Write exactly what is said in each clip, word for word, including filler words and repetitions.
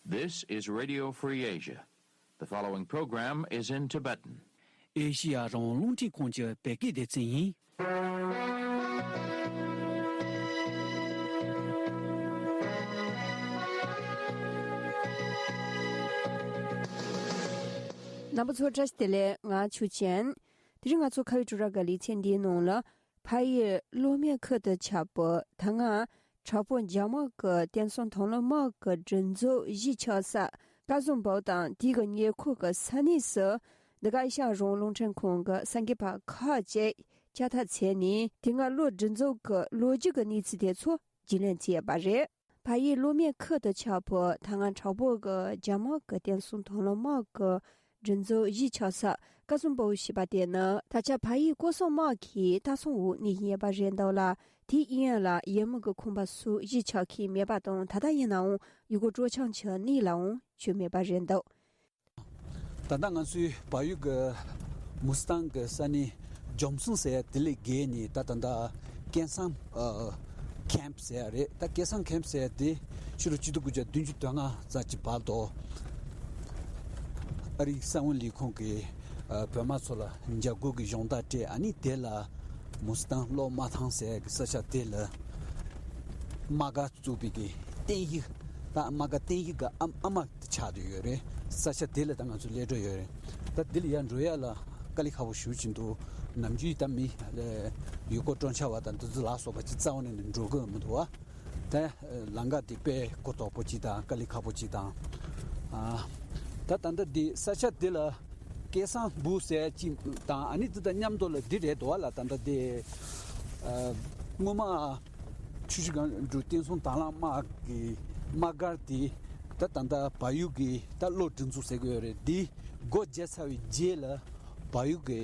This is Radio Free Asia. The following program is in Tibetan. ཨེ་ཤི་ཡ་རང་དབང་རླུང་འཕྲིན་ཁང་གི་བོད་སྐད་སྡེ་ཚན་ཡིན། རྣམ་པ་ཚོ་བཀྲ་ཤིས་བདེ་ལེགས། ང་ཆུ་ཆེན། དེ་རིང་ང་ཚོ་ཁ་བའི་ཀྲུ་ར་ག་ལི་ཚན་འདིའི་ནང་ལ། ཕ་ཡུལ་གློག་མེ་ཁུལ་དུ་ཆགས་པའི་ད་སྔ་དྲག་པོ་རྒྱ་དམག་གི་བསྟན་སྲུང་དང་བླངས་དམག་གི་སྒྲིག་འཛུགས་གཞིས་ཆགས་ས་ཀ་ཟུང་སྦུག་དང་དེ་གི་ཉེ་འཁོར་གྱི་ས་གནས་སུ། འདི་ག་ཨེ་ཤ་ཡ་རང་དབང་རླུང་འཕྲིན་ཁང་གི་གསར་འགོད་པ་ཁག་ཅིག་བཅར་ཐབས་བྱས་ནས། དེ་སྔ་གློག་སྒྲིག་འཛུགས་ཀྱི་ལོ་རྒྱུས་ཀྱི་གནས་ཚུལ་དེ་ཚོ་རྒྱུས་ལོན་བྱས་ཡོད་པ་རེད། ཕ་ཡུལ་གློག་མེ་ཁུལ་དུ་ཆགས་པའི་ད་སྔ་དྲག་པོ་གི་རྒྱ་དམག་གི་བསྟན་སྲུང་དང་བླངས་དམག་གི་སྒྲིག་འཛུགས་གཞིས་ཆགས་ས་ཀ་ཟུང་སྦུག་ཞེས་པ་དེ་ནི། ད་ཆ་ཕ་ཡུལ་ཀོ་སོང་དམག་གི་ལྟ་སྲུང་འོག་གནས་ཀྱི་ཡོད་པ་རེད་འདུག་ལ། དེའི་དབྱིན་ཡུལ་ལ་ཡུལ་མི་གི་ཁང་པ་སོགས་གཞིས་ཆགས་ཀྱི་མེད་པ་དང་། ད་ལྟ་ཡིན་ནའང་ཡུལ་སྐོར་སྤྲོ་འཆམ་གྱི་གནས་ལའང་བྱོན་མེད་པ་རེད་འདུག། ད་ལྟ་ང་ཚོའི་བལ་ཡུལ་གྱི་མུ་སི་ཐང་གི་ས་གནས་ཇོན་སོན་ཟེར་ཡ་དེ་ལས་བརྒལ་ནས། ད་ད་ལྟ་སྐལ་བཟང་ཨ་ཁེམ་ཟེར་ཡ་རེད། ད་སྐལ་བཟང་ཁེམ་ཟེར་ཡ་དེ་ཕྱི་ལོ་ཆིག་སྟོང་དགུ་བརྒྱ་བདུན་ཅུ་དོན་ལྔ་ཙམ་གྱི་བར་དུ་ཨ་རིའི་གསང་བའི་ལས་ཁུངས་ཀྱིས་ཨ་བོད་དམག་ཚོ་ལ་འཇབ་རྒོལ་གྱི་སྦྱོང་བརྡར་སྤྲད། ཨ་ནི་དེ་ལ་མུ་སི་ཐང་གློག་མ་ཐང་ཟེར་ཡ་གི་ས་ཆ་དེ་ལ་དམག་སྒར་བཙུགས་པའི་གི་རྟེན་གཞི། ད་དམག་སྒར་རྟེན་གཞི་གི་ཨ་ཨ་མ་དེ་ཆགས་བསྡད་ཡོད་རེད། ས་ཆ་དེ་ལ་ད་ང་ཚོ་སླེབས་འགྲོ་ཡོད་རེད། ད་དེ་ལ་ཡར་འགྲོ་ཡ་ལ་དཀའ་ལས་ཁག་པོ་ཞེ་པོ་ཅིག་འདུག། ནམ་རྒྱུན་ད་མི་ཡུལ་སྐོར་སྤྲོ་འཆམ་པ་དང་དེ་ཚོ་ལ་སོགས་པ་ཅིག་རྩ་བ་ནས་འགྲོ་གི་མི་འདུག་བ། ད་ལམ་ཁ་དེ་དཔེ་གུ་དོག་པོ་ཅིག་དང་དཀའ་ལས་ཁག་པོ་ཅིག་དང་། ཨ་ད་ད་ལྟ་དེ་ས་ཆ་དེ་ལ་སྐལ་བཟང་སྦུག་ཟེར་ཅིག་དང་། ཨ་ནི་དེ་དང་མཉམ་དུ་ལ་འདི་རེད་འདུག་བ་ལ། ད་ལྟ་དེ་ཨ་སྔོན་མ་ཆུ་བཞི་སྒང་དྲུག་བསྟན་སྲུང་དང་བླངས་དམག་གི་དམག་སྒར་དེ་ད་ད་ལྟ་བལ་ཡུལ་གྱི་ད་གློག་སྒྲིག་འཛུགས་ཟེར་གྱི་ཡོད་རེད། དེ་སྒོ་བརྒྱབ་ཚར་བའི་རྗེས་ལ་བལ་ཡུལ་གྱི་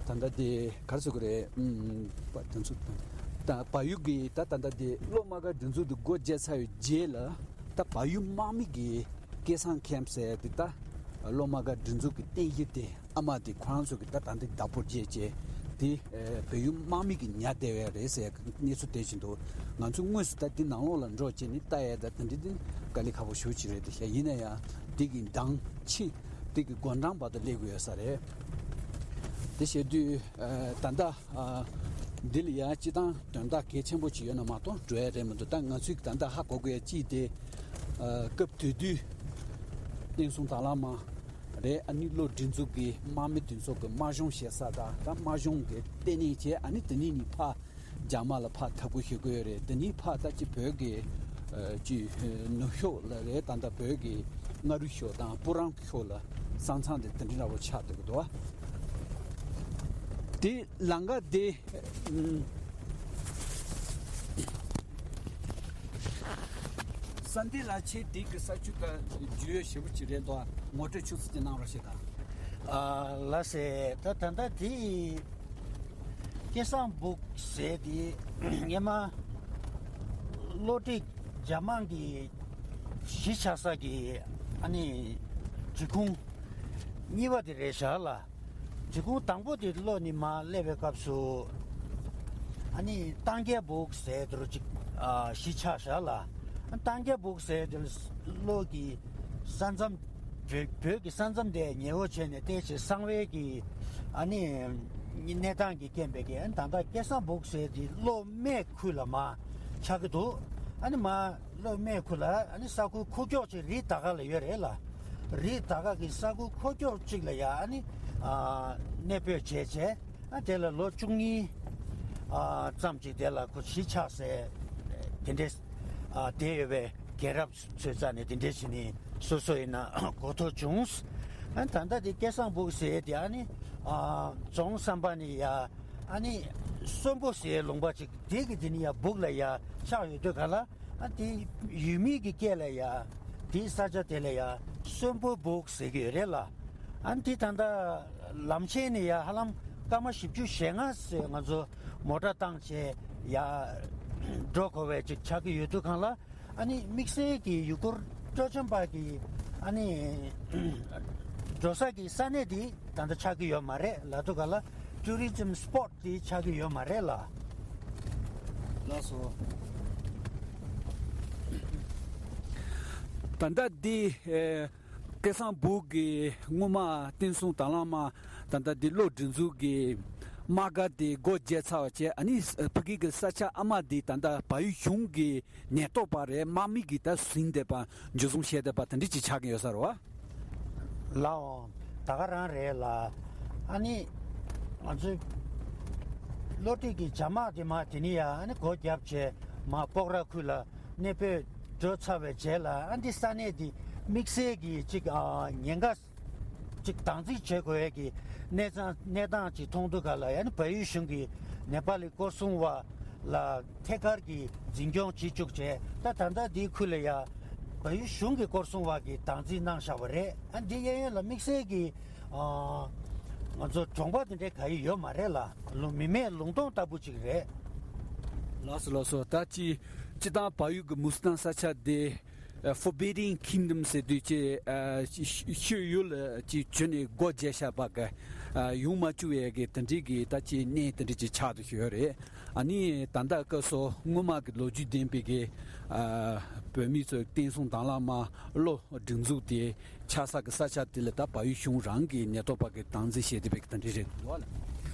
ད་ལྟ་དེ་ག་རེ་ཟེར་དགོས་རེད། ཨུམ་པ་དེ་ཚོ་ད་བལ་ཡུལ་གྱི་ད་ད་ལྟ་དེ་གློག་དམག་སྒར་སྒྲིག་འཛུགས་དེ་སྒོ་བརྒྱབ་ཚར་བའི་རྗེས་ལ། ད་བལ་ཡུལ་དམག་མི་གི་སྐལ་བཟང་ཁེམ་ཟེར་དེ་ད་གློག་དམག་སྒར་སྒྲིག་འཛུགས་ཀྱི་རྟེན་གཞི་དེ། ཨ་མ་དེ་ཁོ་རང་ཚོ་གི་ད་ད་འདི་བདག་པོ་བྱས་བྱས་དེ་ཨ་བལ་ཡུལ་དམག་མི་གི་ཉར་བསྡད་ཡོད་རེད་ཟེར་གནས་ཚུལ་དེ་བཞིན་དུ། ང་ཚོ་དངོས་སུ་ད་འདི་ནང་ལོགས་ལ་འགྲོ་བྱས་ནས་ལྟ་ཡས་ད་དེ་འདྲ་དེ་དཀའ་ལས་ཁག་པོ་ཞེ་པོ་ཅིག་རེད། དེ་བྱས་ཡིན་ན་ཡང་དེ་གི་འདང་ཕྱི་དེ་གི་དགོང་གྲངས་བར་དུ་སླེབས་དགོས་ཡོད་ས་རེད། དེ་བྱས་དུས་ཨ་ད་ལྟ་ཨ་འདི་ལ་ཡང་སྤྱི་བཏང་དོན་དག་གལ་ཆེན་པོ་ཅིག་ཡོད་ན་མ་གཏོགས་འགྲོ་ཡ་རེད་མི་འདུག། ད་ང་ཚོས་ད་ལྟ་ཧ་གོ་དགོས་ཡ་གཅིག་དེ་ཨ་སྐབས་དེ་དུས་བསྟན་སྲུང་དང་བླངས་དམག་རེད། ཨ་ནི་གློག་སྒྲིག་འཛུགས་ཀྱི་དམག་མི་དེ་ཚོ་གི་དམག་སྦྱོང་བྱེད་ས་དང་། ད་དམག་སྦྱོང་གི་ལྟེ་གནས་བྱས། ཨ་ནི་དེ་ནས་ནི་ཕར་རྒྱ་དམག་ལ་ཕར་འཐབ་རྒོལ་བྱེད་དགོས་ཡོད་རེད། དེ་ནས་ཕར་ད་ཅི་བོད་ཀྱི་ཨ་ཅི་ནུབ་ཕྱོགས་ལ་རེད། ད་ལྟ་བོད་ཀྱི་མངའ་རིས་ཕྱོགས་དང་སྤུ་རང་ཕྱོགས་ལ་ས་མཚམས་དེ་དེ་འདྲ་འདྲ་པོ་ཆགས་བསྡད་ཀྱི་འདུག། དེ་ལམ་ཁ་དེ་ཨུམ། ས་འདི་ལ་ཆེ་དེ་གི་ས་ཆུ་དང་རྒྱུས་ཡོད་ཞེ་པོ་ཅིག་རེད་འདུག། ངོ་སྤྲོད་ཆུ་ཚོད་ཅིག་གནང་རོགས་བྱེད་དང་། ཨ་ལགས་སེ། ད་ད་ལྟ་དེ་སྐལ་བཟང་སྦུག་ཟེར་དེ་སྔས་མ་གློག་སྒྲིག་རྒྱ་དམག་གི་གཞིས་ཆགས་ས་གི་ཨ་ནི་འབྲི་གུང་གཉིས་པ་དེ་རེད་ཤག་ལ། འབྲི་གུང་དང་པོ་དེ་གློག་ནས་མར་སླེབས་པའི་སྐབས་སུ་ཨ་ནི་ཏང་རྒྱལ་སྦུག་ཟེར་དེ་རུ་ཅིག་ཨ་གཞིས་ཆགས་ཤག་ལ། ཏང་རྒྱལ་སྦུག་ཟེར་དེ་ལ་གློག་གི་ས་མཚམས། བོད་བོད་ཀྱི་ས་མཚམས་དེ་ཉེ་བོ་བྱས་ནས་བལྟས་བྱས་གསང་བའི་གི་ཨ་ནི་གནས་སྟངས་ཀྱི་རྐྱེན་པས་ཀྱི་ད་ལྟ་སྐལ་བཟང་སྦུག་ཟེར་དེ་གློག་མེ་ཁུལ་ལ་མར་ཆགས་ཀྱི་འདུག། ཨ་ནི་མར་གློག་མེ་ཁུལ་ལ་ཨ་ནི་ས་ཁུལ་ཁུག་ཀྱོག་ཅིག་རི་དྭགས་ལ་ཡོད་རེད་ལ། རི་དྭགས་ཀྱི་ས་ཁུལ་ཁུག་ཀྱོག་ཅིག་ལ་ཡ་ཨ་ནི་ཨ་གནས་སྤོས་བྱས་བྱས། ཨ་དེ་ལ་ལོ་བཅུ་གཉིས་ཨ་ཙམ་ཅིག་དེ་ལ་ཁོ་གཞིས་ཆགས་སའི་དེ་འདྲའི་ཨ་དེ་ཡོད་པའི་རྒན་རབས་ཚོའི་རྩ་ནས་དེ་འདྲའི་བྱས་ནས་སོ་སོ་ཡིན་ན་གོ་ཐོས་བྱུང་། ཨ་ད་ལྟ་དེ་སྐལ་བཟང་སྦུག་ཟེར་དེ་ཨ་ནི་ཨ་རྫོང་བསམ་པ་ནས་ཡ་ཨ་ནི་གསོན་པོ་ཟེར་ལུང་པ་ཅིག་དེ་གི་དེ་ནི་ཡ་སྦུག་ལ་ཡ་ཆགས་ཡོད་དུས་ག་ལ། ཨ་དེ་ཡུལ་མི་གི་སྐད་ལ་ཡ་དེའི་ས་ཆ་དེ་ལ་ཡ་གསོན་པོ་སྦུག་ཟེར་གི་ཡོད་རེད་ལ། ཨ་དེ་ད་ལྟ་ལམ་ཆེན་ནས་ཡ་ཧ་ལམ་སྐར་མ་བཞི་བཅུ་ཞེ་ལྔ་ཙམ་ང་ཚོ་མོ་ཊ་བཏང་བྱས་ཡ་འགྲོ་དགོས་པའི་ཅིག་ཆགས་ཀྱི་ཡོད་དུས་གང་ལ། ཨ་ནི་དམིགས་བསལ་གྱི་ཡུལ་སྐོར་སྤྲོ་འཆམ་པ་གི་ཨ་ནི་འགྲོ་ས་གི་ས་གནས་འདི་ད་ལྟ་ཆགས་ཀྱི་ཡོད་མ་རེད་ལབ་དུས་ག་ལ། ཊུ་རི་ཛིམ་སི་པོཊ་འདི་ཆགས་ཀྱི་ཡོད་མ་རེད་ལ། ལགས་སོ། ད་ལྟ་འདི་ཨེ་སྐལ་བཟང་བུ་གི་སྔོན་མ་བསྟན་སྲུང་དང་བླངས་མ་ད་ལྟ་འདི་གློག་སྒྲིག་འཛུགས་ཀྱི་དམག་སྒར་དེ་སྒོ་འབྱེད་ཚར་བ་བྱས། ཨ་ནི་ཕ་གི་གི་ས་ཆ་ཨ་མ་འདི་ད་ལྟ་བལ་ཡུལ་གཞུང་གི་ཉེན་རྟོག་པ་རེད། དམག་མི་གིས་ད་ཟིན་བསྡད་པ་འཇུ་བཟུང་བྱས་བསྡད་པ་དེ་འདྲ་ཅིག་ཆགས་ཀྱི་ཡོད་ས་རེད་བ། ལའོ། ད་ག་རང་རེད་ལ། ཨ་ནི་ང་ཚོའི་བློ་གྲོས་ཀྱི་བྱ་དམག་དེ་མ་དེ་ནི་ཡ་ཨ་ནི་སྒོ་བརྒྱབ་བྱས་མ་སྤོག་ར་ཁུལ་ལ་གནས་སྤོས་འགྲོ་ཚར་བའི་རྗེས་ལ། ཨ་འདི་ས་གནས་འདི་དམིགས་བསལ་གྱི་ཅིག་ཨ་ཉེན་ཁ་ཅིག་དམ་འཛིན་བྱེད་དགོས་ཡས་ཀྱི་གནས་སྟངས་གནས་སྟངས་ཅིག་མཐོང་དུས་ག་ལ་ཡ་ནི་བལ་ཡུལ་གཞུང་གི་ནེ་པ་ལི་སྐོར་སྲུང་བ་ལ་ཐད་ཀར་གྱི་འཛིན་སྐྱོང་བྱེད་བཅུག་བྱས། ད་ད་ལྟ་འདིའི་ཁུལ་ལ་ཡ་བལ་ཡུལ་གཞུང་གི་སྐོར་སྲུང་བ་གིས་དམ་འཛིན་གནང་བཞག་པ་རེད། ཨ་འདི་གཡས་གཡོན་ལ་དམིགས་བསལ་གྱི་ཨ་ང་ཚོ་གྲོང་པ་དེ་འདྲའི་ག་ཡི་ཡོད་མ་རེད་ལ། ལུང་མི་མེད་ལུང་སྟོང་ལྟ་བུ་ཅིག་རེད། ལགས་སོ་ལགས་སོ། ད་ཅི་སྤྱི་བཏང་བལ་ཡུལ་གྱི་མུ་སི་ཐང་ས་ཆ་དེ་Forbidden Kingdom ཟེར་དུས་ཅི་ཤོད་ཡུལ་ཅི་བྱོན་ནས་སྒོ་འབྱེད་བཞག་པ་གི་ཡོང་མ་བཅུག་ཡས་ཀྱི་དེ་འདྲའི་གི་ད་ཅི་གནས་དེ་འདྲ་ཅིག་ཆགས་ཏེ་ཡོད་རེད། ཨ་ནི་ད་ལྟ་སྐབས་སུ་སྔོན་མ་གི་ལོ་རྒྱུས་ལྡན་པའི་གི་ཨ་བོད་མི་ཚོའི་བསྟན་སྲུང་དང་བླངས་མ་གློག་སྒྲིག་འཛུགས་དེ་ཆགས་ས་གི་ས་ཆ་དེ་ལ་ད་བལ་ཡུལ་གཞུང་རང་གི་ཉེན་རྟོག་པ་གི་སྟངས་འཛིན་བྱས་ཏེ་བའི་གི་དེ་འདྲ་རེད་འདུག་ལ།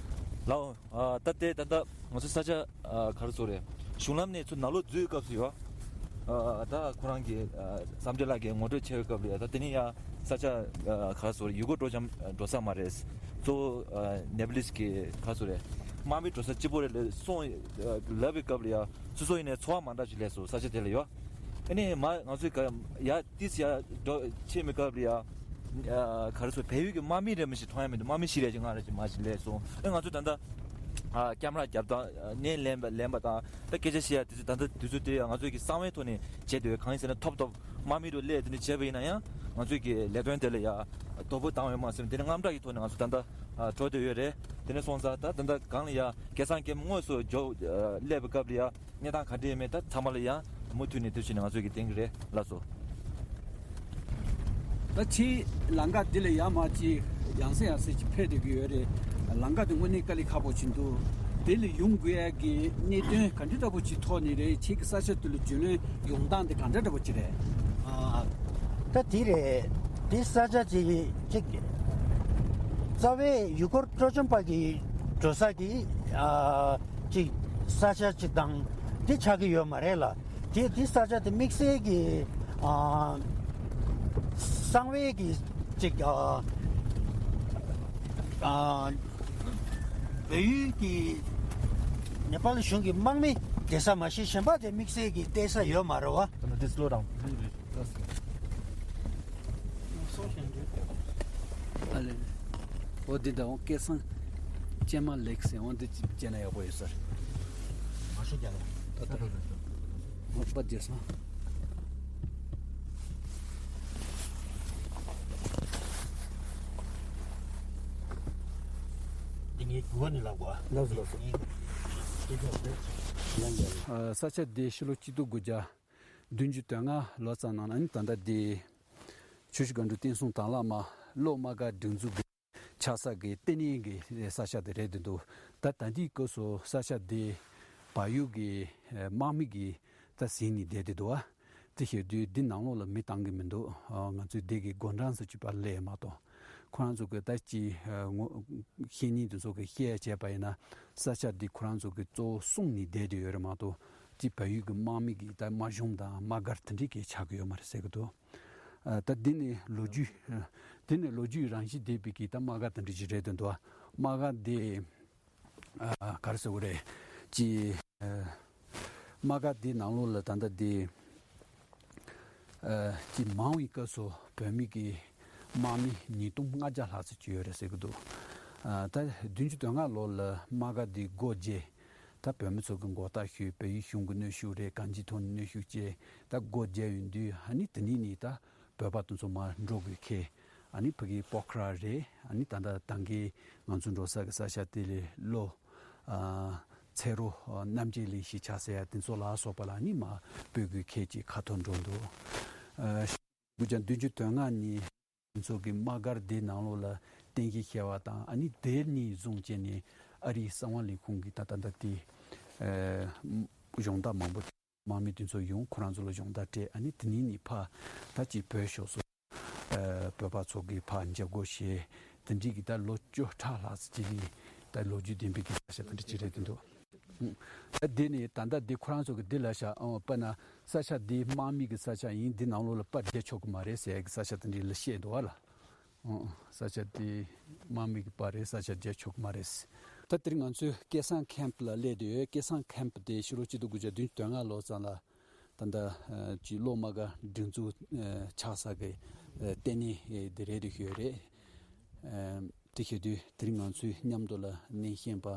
ལའོ། ཨ་ད་ལྟའི་ད་ལྟ་ང་ཚོ་ས་ཆ་ཨ་ག་རེ་ཟེར་རེད། གཞུང་ལམ་ནས་ཚུར་ནང་ལོགས་འཛུལ་སྐབས་སུ་ཡོད། ཨ་ད་ཁོ་རང་གི་ཨ་བསམ་འགྲུབ་ལགས་ཀྱིས་ངོ་སྤྲོད་བྱས་པའི་སྐབས་ལ་ཡ། ད་དེ་ནི་ཡ་ས་ཆ་ཨ་ག་རེ་ཟེར་རེད། ཡུལ་སྐོར་སྤྲོ་འཆམ་འགྲོ་ས་མ་རེད། གཙོ་བོ་ཨ་ནེ་པ་ལིས་ཀྱི་ག་རེ་ཟེར་རེད། དམག་མི་འགྲོ་ས་གཅིག་པོ་རེད་ལབ་སོང་ལབ་པའི་སྐབས་ལ་ཡ། སོ་སོ་ཡིན་ནའི་ཚོར་བ་མ་འདྲ་ཞིག་སླེབས་སོང་ས་ཆ་དེ་ལ་ཡོད། ཨ་ནི་མ་ང་ཚོའི་ག་ཡ་ཏིས་ཡ་འགྲོ་ཕྱིན་པའི་སྐབས་ལ་ཡ། ཨ་ག་རེ་ཟེར། བལ་ཡུལ་གྱི་དམག་མི་རེད་མི་ཞིག་མཐོང་ཡ་མི་འདུག་དམག་མི་ཞིག་རེད་ཅིག་ང་རེད་ཅིག་མ་ཞིག་སླེབས་སོང་། ཨ་ང་ཚོ་ད་ལྟ་ཨ་ཀེམ་ར་རྒྱབ་དང་ཨ་སྣེ་ལེན་པ་ལེན་པ་དང་ད་སྐད་ཆ་བཤད་ཡ་དེ་ཚོ་ད་ལྟ་དུས་ཚོད་དེ་ཡ་ང་ཚོའི་གི་གསང་བའི་ཐོག་ནས་བྱས་འདུག་གང་ཡིན་ཟེར་ན་ཐོབ་ཐོབ་དམག་མི་རུ་སླེབས་དེ་འདྲ་བྱས་པ་ཡིན་ན་ཡང་ང་ཚོའི་གི་ལས་དོན་དེ་ལ་ཡ་དོ་ཕོག་བཏང་ཡོད་མ་སེམས་དེ་ནས་དངངས་སྐྲག་གི་ཐོག་ནས་ང་ཚོ་ད་ལྟ་ཨ་འགྲོ་བསྡད་ཡོད་རེད། དེ་ནས་སོང་ཙང་ད་ད་ལྟ་གང་ལ་ཡ་སྐལ་བཟང་སྐྱེམས་དངོས་སུ་འབྱོར་ཨ་སླེབས་པའི་སྐབས་ལ་ཡ། གནས་སྟངས་ག་འདྲ་ཡོད་མེད་ད་ཚང་མ་ལ་ཡང་མུ་མཐུད་ནས་དུས་ཕྱིན་ནས་ང་ཚོས་ཀྱི་བསྟན་གྱི་རེད་ལགས་སོ། ད་ཕྱིའི་ལམ་ཁ་འདི་ལ་ཡར་མར་ཅིག་ཡང་སེ་ཡང་སེ་ཅིག་ཕེབས་བསྡད་ཀྱི་ཡོད་རེད། ལམ་ཁ་དེ་དངོས་གནས་དཀའ་ལས་ཁག་པོ་ཅིག་འདུག་དེ་ལ་ཡོང་དགོས་ཡ་གི་གནད་དོན་ག་འདྲ་འདྲ་པོ་ཅིག་ཐོག་ནས་རེད། ཕྱིའི་གི་ས་ཆ་དེ་ལ་རྒྱུས་ལོན་ཡོང་སྟངས་དེ་ག་འདྲ་འདྲ་པོ་ཅིག་རེད། ཨ། ད་དེ་རེད། དེ་ས་ཆ་ཅིག་ཅིག་རྩ་བའི་ཡུལ་སྐོར་སྤྲོ་འཆམ་པ་གི་འགྲོ་ས་གི་ཨ་ཅིག་ས་ཆ་ཅིག་དང་དེ་ཆགས་ཀྱི་ཡོད་མ་རེད་ལ། དེ་དེ་ས་ཆ་དེ་དམིགས་བསལ་གྱི་ཨ་གསང་བའི་གི་ཅིག་ཨ་ཨ་བལ་ཡུལ་གྱི་ནེ་པ་ལ་གཞུང་གི་དམག་མི་བསྡད་ས་མ་གཞི་གཞན་པ་དེ་དམིགས་བསལ་གྱི་བསྡད་ས་ཡོད་མ་རེད་བ། This slow down. ཨ་ལེ། འོ་འདི་འདྲ་འོང་སྐལ་བཟང་ཅན་མ་ལེགས་ཟེར་འོང་འདི་ཅི་བྱས་ན་ཡག་པོ་ཡོད་ས་རེད། མ་ཤོད་ཀྱང་ལ། ད་ད་ད་ད་ད། འོ་པ་རྒྱལ་སོང་། འདི་ངའི་གུ་བ་ནི་ལབ་གོ། ལགས་སོ་ལགས་སོ། ངའི་སྐད་ཆ་རེད། ཡང་ཡང་། ཨ་ས་ཆ་འདི་ཕྱི་ལོ་གཅིག་སྟོང་དགུ་བརྒྱ། བདུན་ཅུ་དོན་ལྔ་ལོ་ཙམ་ནང་ན་ནི་ད་ལྟ་འདི་ཆུ་བཞི་སྒང་དྲུག་བསྟན་སྲུང་དང་བླངས་མ་གློག་དམག་སྒར་སྒྲིག་འཛུགས་ཀྱི་ཆགས་ས་གི་ལྟེ་གནས་ཀྱི་ས་ཆ་དེ་རེད་འདུག་ད་ད་ལྟའི་སྐབས་སུ་ས་ཆ་དེ་བལ་ཡུལ་གྱི་དམག་མི་གིས་ད་ཟིན་ནས་བསྡད་དེ་འདུག་ཨ། དེ་བཤད་དུས་འདི་ནང་ལོགས་ལ་མི་བཏང་གི་མི་འདུག་ཨ། ང་ཚོས་འདི་གི་སྒོ་འགྲམ་སུ་ཅིག་པར་སླེབས་མ་གཏོགས། ཁོ་རང་ཚོ་གི་ད་ཅི་ཨ་ངོ་ཤེས་མཁན་དེ་ཚོ་གི་བཤད་བྱས་པ་ཡིན་ན་ས་ཆ་འདི་ཁོ་རང་ཚོ་གི་གཙོ་བོ་སྲུང་ནས་བསྡད་དེ་ཡོད་རེད་མ་གཏོགས། ཅི་བལ་ཡུལ་གྱི་དམག་མི་གིས་ད་དམག་གཞུང་དང་དམག་སྒར་དེ་འདྲས་ཀྱི་ཆགས་ཀྱི་ཡོད་མ་རེད་ཟེར་གྱི་འདུག་ཨ། ད་འདི་ནི་ལོ་རྒྱུས་ཨ། འདི་ནི་ལོ་རྒྱུས་རང་བཞིན་ལྡན་པའི་གི་ད་དམག་སྒར་དེ་འདྲས་ཅིག་རེད་འདུག་དམག་སྒར་འདི་ཨ་ག་རེ་ཟེར་དགོས་རེད། ཅི་ཨ་དམག་སྒར་འདི་ནང་ལོགས་ལ་ད་ལྟ་འདི་ཨ་ཅི་མང་བའི་སྐབས་སུ་བོད་མི་གི་དམག་མི་ཉིས་སྟོང་ལྔ་བརྒྱ་ལྷག་ཙམ་ཅིག་ཡོད་རེད་ཟེར་གྱི་འདུག་ཨ། ད་བདུན་ཅུ་དོན་ལྔ་ལོ་ལ་དམག་སྒར་འདི་སྒོ་འབྱེད། ད་བོད་མི་ཚོ་གི་མགོ་བཏགས་ཞུས་བལ་ཡུལ་གཞུང་གི་གནོན་ཤུགས་རེད། གང་ཅིའི་ཐོག་ནས་གནོན་ཤུགས་བྱས་ད་སྒོ་བརྒྱབ་ཡོང་དུས་ཨ་ནི་དེ་ནས་ནི་ད་བོད་པ་དེ་ཚོ་མར་འགྲོ་དགོས་ཁེལ། ཨ་ནི་ཕ་གི་པོ་ཁ་ར་རེད། ཨ་ནི་ད་ལྟ་ད་གིན་ང་ཚོ་འགྲོ་ས་གི་ས་ཆ་དེ་ལས་ལོ་ཨ་ཚེ་རོ་ཨ་རྣམ་རྒྱལ་གླིང་ཞེས་བྱ་ཟེར་ཡ་དེ་ཚོ་ལ་སོགས་པ་ལ་ཨ་ནི་མར་སྤོ་དགོས་ཁེལ་ཅིག་ཁ་ཐོར་འགྲོ་འདུག་ཨ། དགུ་བརྒྱ་བདུན་ཅུ་དོན་ལྔ་ནས། ཚོ་གི་དམག་སྒར་དེའི་ནང་ལོགས་ལ་བསྟན་རྒྱས་ཤེས་པ་དང་ཨ་ནི་དེ་ནས་བཟུང་བྱས་ནས་ཨ་རིའི་གསང་བ་ལས་ཁུངས་ཀྱི་ད་ལྟ་ད་ལྟའི་ཨ་གཞུང་དག་མང་པོ་ དམག་མི་དེ་ཚོ་ཡོང་ཁོ་རང་ཚོ་ལ་སྦྱོང་བརྡར་སྤྲད། ཨ་ནི་དེ་ནས་ནི་ཕར་ད་ཅིག་བོད་ཕྱོགས་སུ་ཨ་བོད་པ་ཚོ་གི་ཕར་མཇལ་སྐོར་བྱས། དེ་འདྲའི་གི་ད་ལོ་བཅུ་ཕྲག་ལྷག་ཙམ་ཅིག་གི་ད་ལོ་རྒྱུས་ལྡན་པའི་གི་ས་ཆ་དེ་འདྲ་ཅིག་རེད་དེ་འདུག་ཨ་དེ་ནས་ད་ལྟ་འདི་ཁོ་རང་ཚོ་གི་འདི་ལ་ཤ་ཨང་པ་ན་ས་ཆ་འདི་དམག་མི་གི་ས་ཆ་ཡིན། འདི་ནང་ལོགས་ལ་པར་རྒྱག་ཆོག་གི་མ་རེད་ཟེར་གི་ས་ཆ་དེ་འདྲ་ལ་བཤད་འདུག་བ་ལ། ཨང་ས་ཆ་དེ་དམག་མི་གི་པར་རེད། ས་ཆ་རྒྱག་ཆོག་གི་མ་རེད། ད་དེ་རིང་ང་ཚོས་སྐལ་བཟང་ཁེམ་ལ་སླེབས་བསྡད་ཡོད། སྐལ་བཟང་ཁེམ་དེ་ཕྱི་ལོ་གཅིག་སྟོང་དགུ་བརྒྱ་བདུན་ཅུ་དོན་ལྔ་ལོ་ཙམ་ལ་ད་ལྟ་ཨ་ཅིག་གློག་དམག་སྒར་སྒྲིག་འཛུགས་ཨ་ཆགས་ས་གི་ཨ་ལྟེ་གནས་ཨ་དེ་རེད་དེ་ཤོད་རེད། ཨ་དེ་ཤོད་དུས་དེ་རིང་ང་ཚོས་མཉམ་དུ་ལ་གནས་མཁན་པ་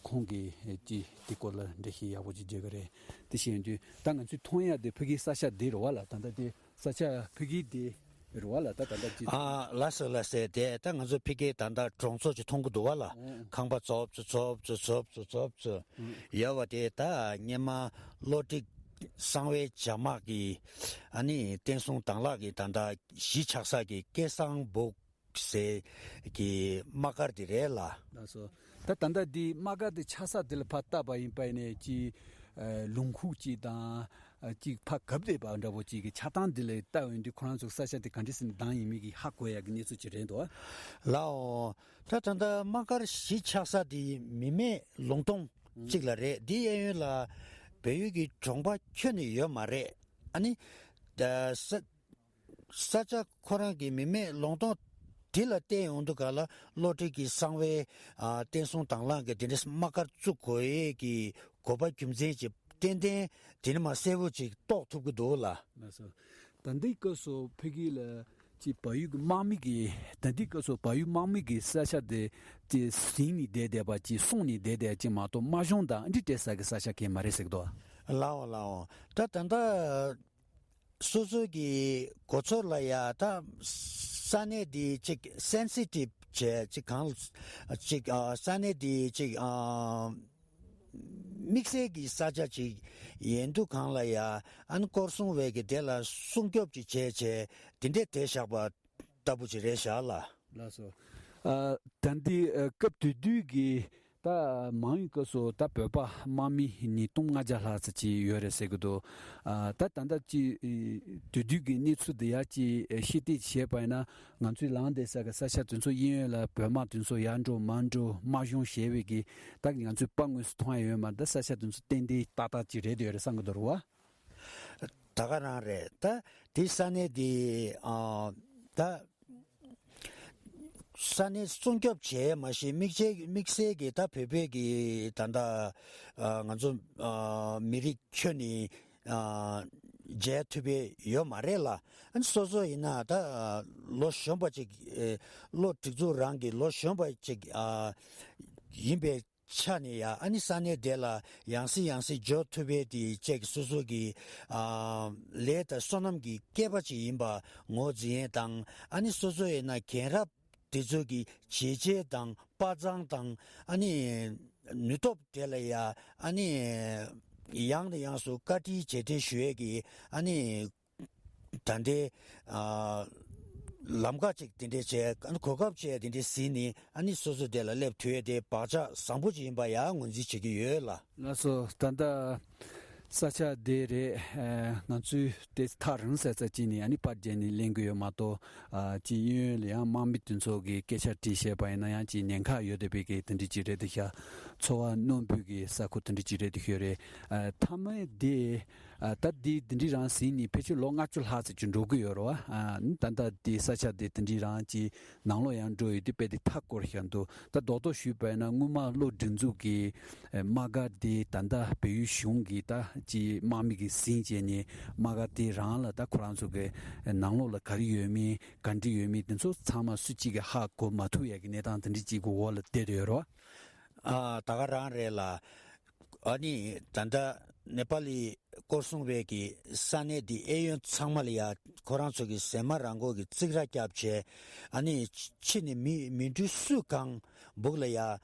ཁོང་གིས་ཨ་ཅིག་དེ་སྐོར་ལ་འགྲེལ་བཤད་ཡག་པོ་ཅིག་རྒྱག་གི་རེད། དེ་བཤད་ཡོང་དུས་ད་ང་ཚོས་མཐོང་ཡག་དེ་ཕ་གིའི་ས་ཆ་དེ་རེད་བ་ལ། ད་ལྟ་དེ་ས་ཆ་ཕ་གི་དེ་རེད་བ་ལ། ད་ད་ལྟ་ཅི། ཨ་ལགས་སོ་ལགས་སོ། དེ་ད་ང་ཚོ་ཕ་གིའི་ད་ལྟ་གྲོང་ཚོ་ཅིག་མཐོང་གི་འདུག་བ་ལ། ཨོ། ཁང་པ་ཚོབ་ཚོ་ཚོབ་ཚོ་ཚོབ་ཚོ་ཚོབ་ཚོ་ཨོ། ཡོད་བ། དེ་ད་སྔོན་མ་གློག་འདྲེན་གསང་བའི་བྱ་དམག་གི་ཨ་ནི་བསྟན་སྲུང་དྭང་བླངས་ཀྱི་ད་ལྟ་གཞིས་ཆགས་ས་གི་སྐལ་བཟང་སྦུག་ཟེར་གྱི་དམག་སྒར་དེ་རེད་ལ། ལགས་སོ། ད་ད་ལྟ་འདི་དམག་སྒར་དེ་ཆགས་ས་དེ་ལ་ཕར་བལྟས་པ་ཡིན་པ་ཡིན་ནའི་ཅིག་ཨ་ལུང་ཁུག་ཅིག་དང་ཨ་ཅིག་ཕར་གབ་བསྡད་པ་འདྲ་པོ་ཅིག་གི་ཆགས་སྟངས་དེ་ལ་བལྟས་ཡོང་དུས་ཁོ་རང་ཚོ་ས་ཆ་དེ་ག་འདྲ་སེ་ནས་བདམས་ཡིན་མིན་གྱི་ཧ་གོ་ཡག་གི་གནས་ཚུལ་ཅིག་རེད་འདུག་ལའོ། ད་ད་ལྟ་དམག་སྒར་གཞིས་ཆགས་ས་དེ་མི་མེད་ལུང་སྟོང་གཅིག་ལ་རེད། འདི་གཡས་གཡོན་ལ་བལ་ཡུལ་གྱི་གྲོང་པ་ཁྱོན་ནས་ཡོད་མ་རེད། ཨ་ནི་ད་ས་ས་ཆ་ཁོ་རང་གི་མི་མེད་ལུང་སྟོང་དེ་ལ་བལྟས་ཡོང་དུས་ག་ལ་གློག་འདྲེན་གྱི་གསང་བའི་ཨ་བསྟན་སྲུང་དྭང་བླངས་ཀྱི་དེ་འདྲའི་དམག་སྒར་བཙུགས་དགོས་ཡས་ཀྱི་དགོས་པ་རྒྱུ་མཚན་ཅིག་ཏན་ཏན་དེ་ནས་མར་གསལ་པོ་ཅིག་རྟོགས་ཐུབ་ཀྱི་འདུག་ལ། ལགས་སོ། ད་འདི་སྐབས་སུ་ཕ་གི་ལ་ཅིག་བལ་ཡུལ་གྱི་དམག་མི་གི་ད་འདི་སྐབས་སུ་བལ་ཡུལ་དམག་མི་གི་ས་ཆ་དེ་ཅིག་ཟིན་ནས་བསྡད་བསྡད་པ་ཅིག་སྲུང་ནས་བསྡད་བསྡད་ཅིག་མ་གཏོགས་དམག་སྦྱོང་དང་འདི་སྤྲད་ས་གི་ས་ཆ་གང་ཡང་མ་རེད་ཟེར་གི་འདུག་ལའོ་ལའོ། ད་ད་ལྟ་སོ་སོ་གི་གོ་ཚོར་ལ་ཡ་ད་ས་གནས་འདི་ཅིག་སེན་སི་ཊིབ་བྱས་ཅིག་གང་ཅིག་ཨ་ས་གནས་འདི་ཅིག་ཨ་དམིགས་བསལ་གྱི་ས་ཆ་ཅིག་ཡིན་དུས་གང་ལ་ཡ་ཨ་ནི་སྐོར་སྲུང་བས་ཀྱི་དེ་ལ་སྲུང་སྐྱོབ་ཅིག་བྱས་བྱས་དེ་འདྲས་བསྡད་བཞག་པ་ལྟ་བུ་ཅིག་རེད་བཞག་ལ། ལགས་སོ། ཨ་ད་འདི་ཨ་སྐབས་དེ་དུས་ཀྱི་ད་མང་ཡུལ་སྐབས་སུ་ད་བོད་པ་དམག་མི་ཉིས་སྟོང་ལྔ་བརྒྱ་ལྷག་ཙམ་ཅིག་ཡོད་རེད་ཟེར་གི་འདུག་ཨ་ད་ད་ལྟ་ཅིག་དེ་དུས་ཀྱི་གནས་ཚུལ་འདི་ཡ་ཅིག་ཤེས་ཏེ་བྱས་པ་ཡིན་ན་ང་ཚོའི་ལངས་བསྡད་ས་གི་ས་ཆ་དེ་ཚོ་གཡས་གཡོན་ལ་བོད་དམག་དེ་ཚོ་ཡར་འགྲོ་མར་འགྲོ་དམག་སྦྱོང་བྱས་པའི་གི་ད་ང་ཚོའི་པར་དངོས་སུ་མཐོང་ཡ་ཡོད་མ་རེད། ད་ས་ཆ་དེ་ཚོ་ཏན་ཏན་ཏག་ཏག་ཅིག་རེད་འདོད་རེད་བསམ་གི་འདུག་རེད་བ། ད་ག་རང་རེད། ད་དེ་ས་གནས་དེ་ཨ་ད་ས་གནས་སྲུང་སྐྱོབ་བྱས་མ་གཞི་དམིགས་བྱའི་དམིགས་བསལ་གྱི་ད་བོད་པའི་གི་ད་ད་ཨ་ང་ཚོ་ཨ་མི་རིགས་ཁྱོན་ནས་ཨ་མཇལ་ཐུབ་པའི་ཡོད་མ་རེད་ལ། ཨ་ནི་སོ་སོ་ཡིན་ན་ད་ལོ་གཞོན་པ་ཅིག་ཨེ་ལོ་སྒྲིག་འཛུགས་རང་གི་ལོ་གཞོན་པ་ཅིག་ཨ་ཡིན་པའི་ཆ་ནས་ཡ་ཨ་ནི་ས་གནས་དེ་ལ་ཡང་སེ་ཡང་སེ་འབྱོར་ཐུབ་པའི་དེ་ཅིག་སོ་སོ་གི་ཨ་ལས་དང་བསོད་ནམས་ཀྱི་སྐལ་པ་ཅིག་ཡིན་པ་ངོས་འཛིན་ཡས་དང་། ཨ་ནི་སོ་སོ་ཡིན་ན་རྒན་རབས་དེ་ཚོ་གི་བྱས་རྗེས་དང་དཔའ་མཛངས་དང་ཨ་ནི་ནུས་སྟོབས་དེ་ལ་ཡ་ཨ་ནི་ཡང་ནས་ཡང་དུ་བཀའ་དྲིན་རྗེས་དྲན་ཞུ་ཡས་ཀྱི་ཨ་ནི་ད་ལྟའི་ཨ་ལམ་ཁ་ཅིག་དེ་འདྲས་བྱས། ཨ་ནི་གོ་སྐབས་བྱས་དེ་འདྲས་ཟིན་ནས་ཨ་ནི་སོ་སོ་དེ་ལ་སླེབས་ཐུབ་ཡས་དེ་བག་ཆགས་བཟང་པོ་ཅིག་ཡིན་པ་ཡང་ངོས་འཛིན་བྱེད་ཀྱི་ཡོད་ལ། ལགས་སོ། ད་ལྟ་ས་ཆ་དེ་རེད། ཨ་ང་ཚོས་དེ་ཐག་རིང་ས་ས་ཅིག་ནས་ཨ་ནི་པར་བརྒྱབ་ནས་ལེན་གྱི་ཡོད་མ་གཏོགས་ཨ་ཅིག་གཡས་གཡོན་ལ་ཡང་དམག་མི་དེ་ཚོ་གི་སྐད་ཆ་དྲིས་བཤད་པ་ཡིན་ན་ཡང་ཅིག་ཉེན་ཁ་ཡོད་བསྡད་པའི་གི་དེ་འདྲས་ཅིག་རེད་འདུག་ཤག་འཚོ་བ་རྣོན་པོའི་གི་ས་ཁུལ་དེ་འདྲས་ཅིག་རེད་འདུག་ཤག་རེད། ཨ་མཐའ་མ་དེ་ཨ་ད་འདི་འདི་འདྲའི་རང་ཟིན་ནས་ཕལ་ཆེར་ལོ་ལྔ་བཅུ་ལྷག་ཙམ་ཅིག་འགྲོ་གི་ཡོད་རེད་བ། ཨ་ད་ལྟ་འདི་ས་ཆ་འདི་འདི་འདྲའི་རང་ཅིག་ནང་ལོགས་ཡང་འགྲོ་ཡོད་དུས་དཔེ་དེ་མཐའ་སྐོར་ཞིག་འདུག་ད་རྡོག་རྡོག་ཞུས་པ་ཡིན་ན་སྔོན་མ་གློག་སྒྲིག་འཛུགས་ཀྱི་དམག་སྒར་དེ་ད་ལྟ་བལ་ཡུལ་གཞུང་གི་ད་ཅིག་དམག་མི་གིས་ཟིན་བྱས་ནས་དམག་སྒར་དེ་རང་ལ་ད་ཁོ་རང་ཚོ་གི་ནང་ལོགས་ལ་ག་རེ་ཡོད་མིན་ག་འདྲ་ཡོད་མིན་དེ་ཚོ་ཚང་མ་སུ་གཅིག་གིས་ཧ་གོ་མ་ཐུབ་ཡ་གི་གནས་སྟངས་དེ་འདྲ་ཅིག་གི་འོག་ལ་བསྡད་ཡོད་རེད་བ། ཨ་ད་ག་རང་རེད་ལ། ཨ་ནི་ད་ལྟ་ནེ་པ་ལི་སྐོར་སྲུང་བས་ཀྱི་ས་གནས་འདི་གཡས་གཡོན་ཚང་མ་ལ་ཡ་ཁོ་རང་ཚོ་གི་ཟས་མ་རང་འགོག་གི་རྩིག་ར་བརྒྱབ་བྱས། ཨ་ནི་ཕྱི་ནས་མི་མི་འགྲོ་སུས་གང་སྦུག་ལ་ཡ་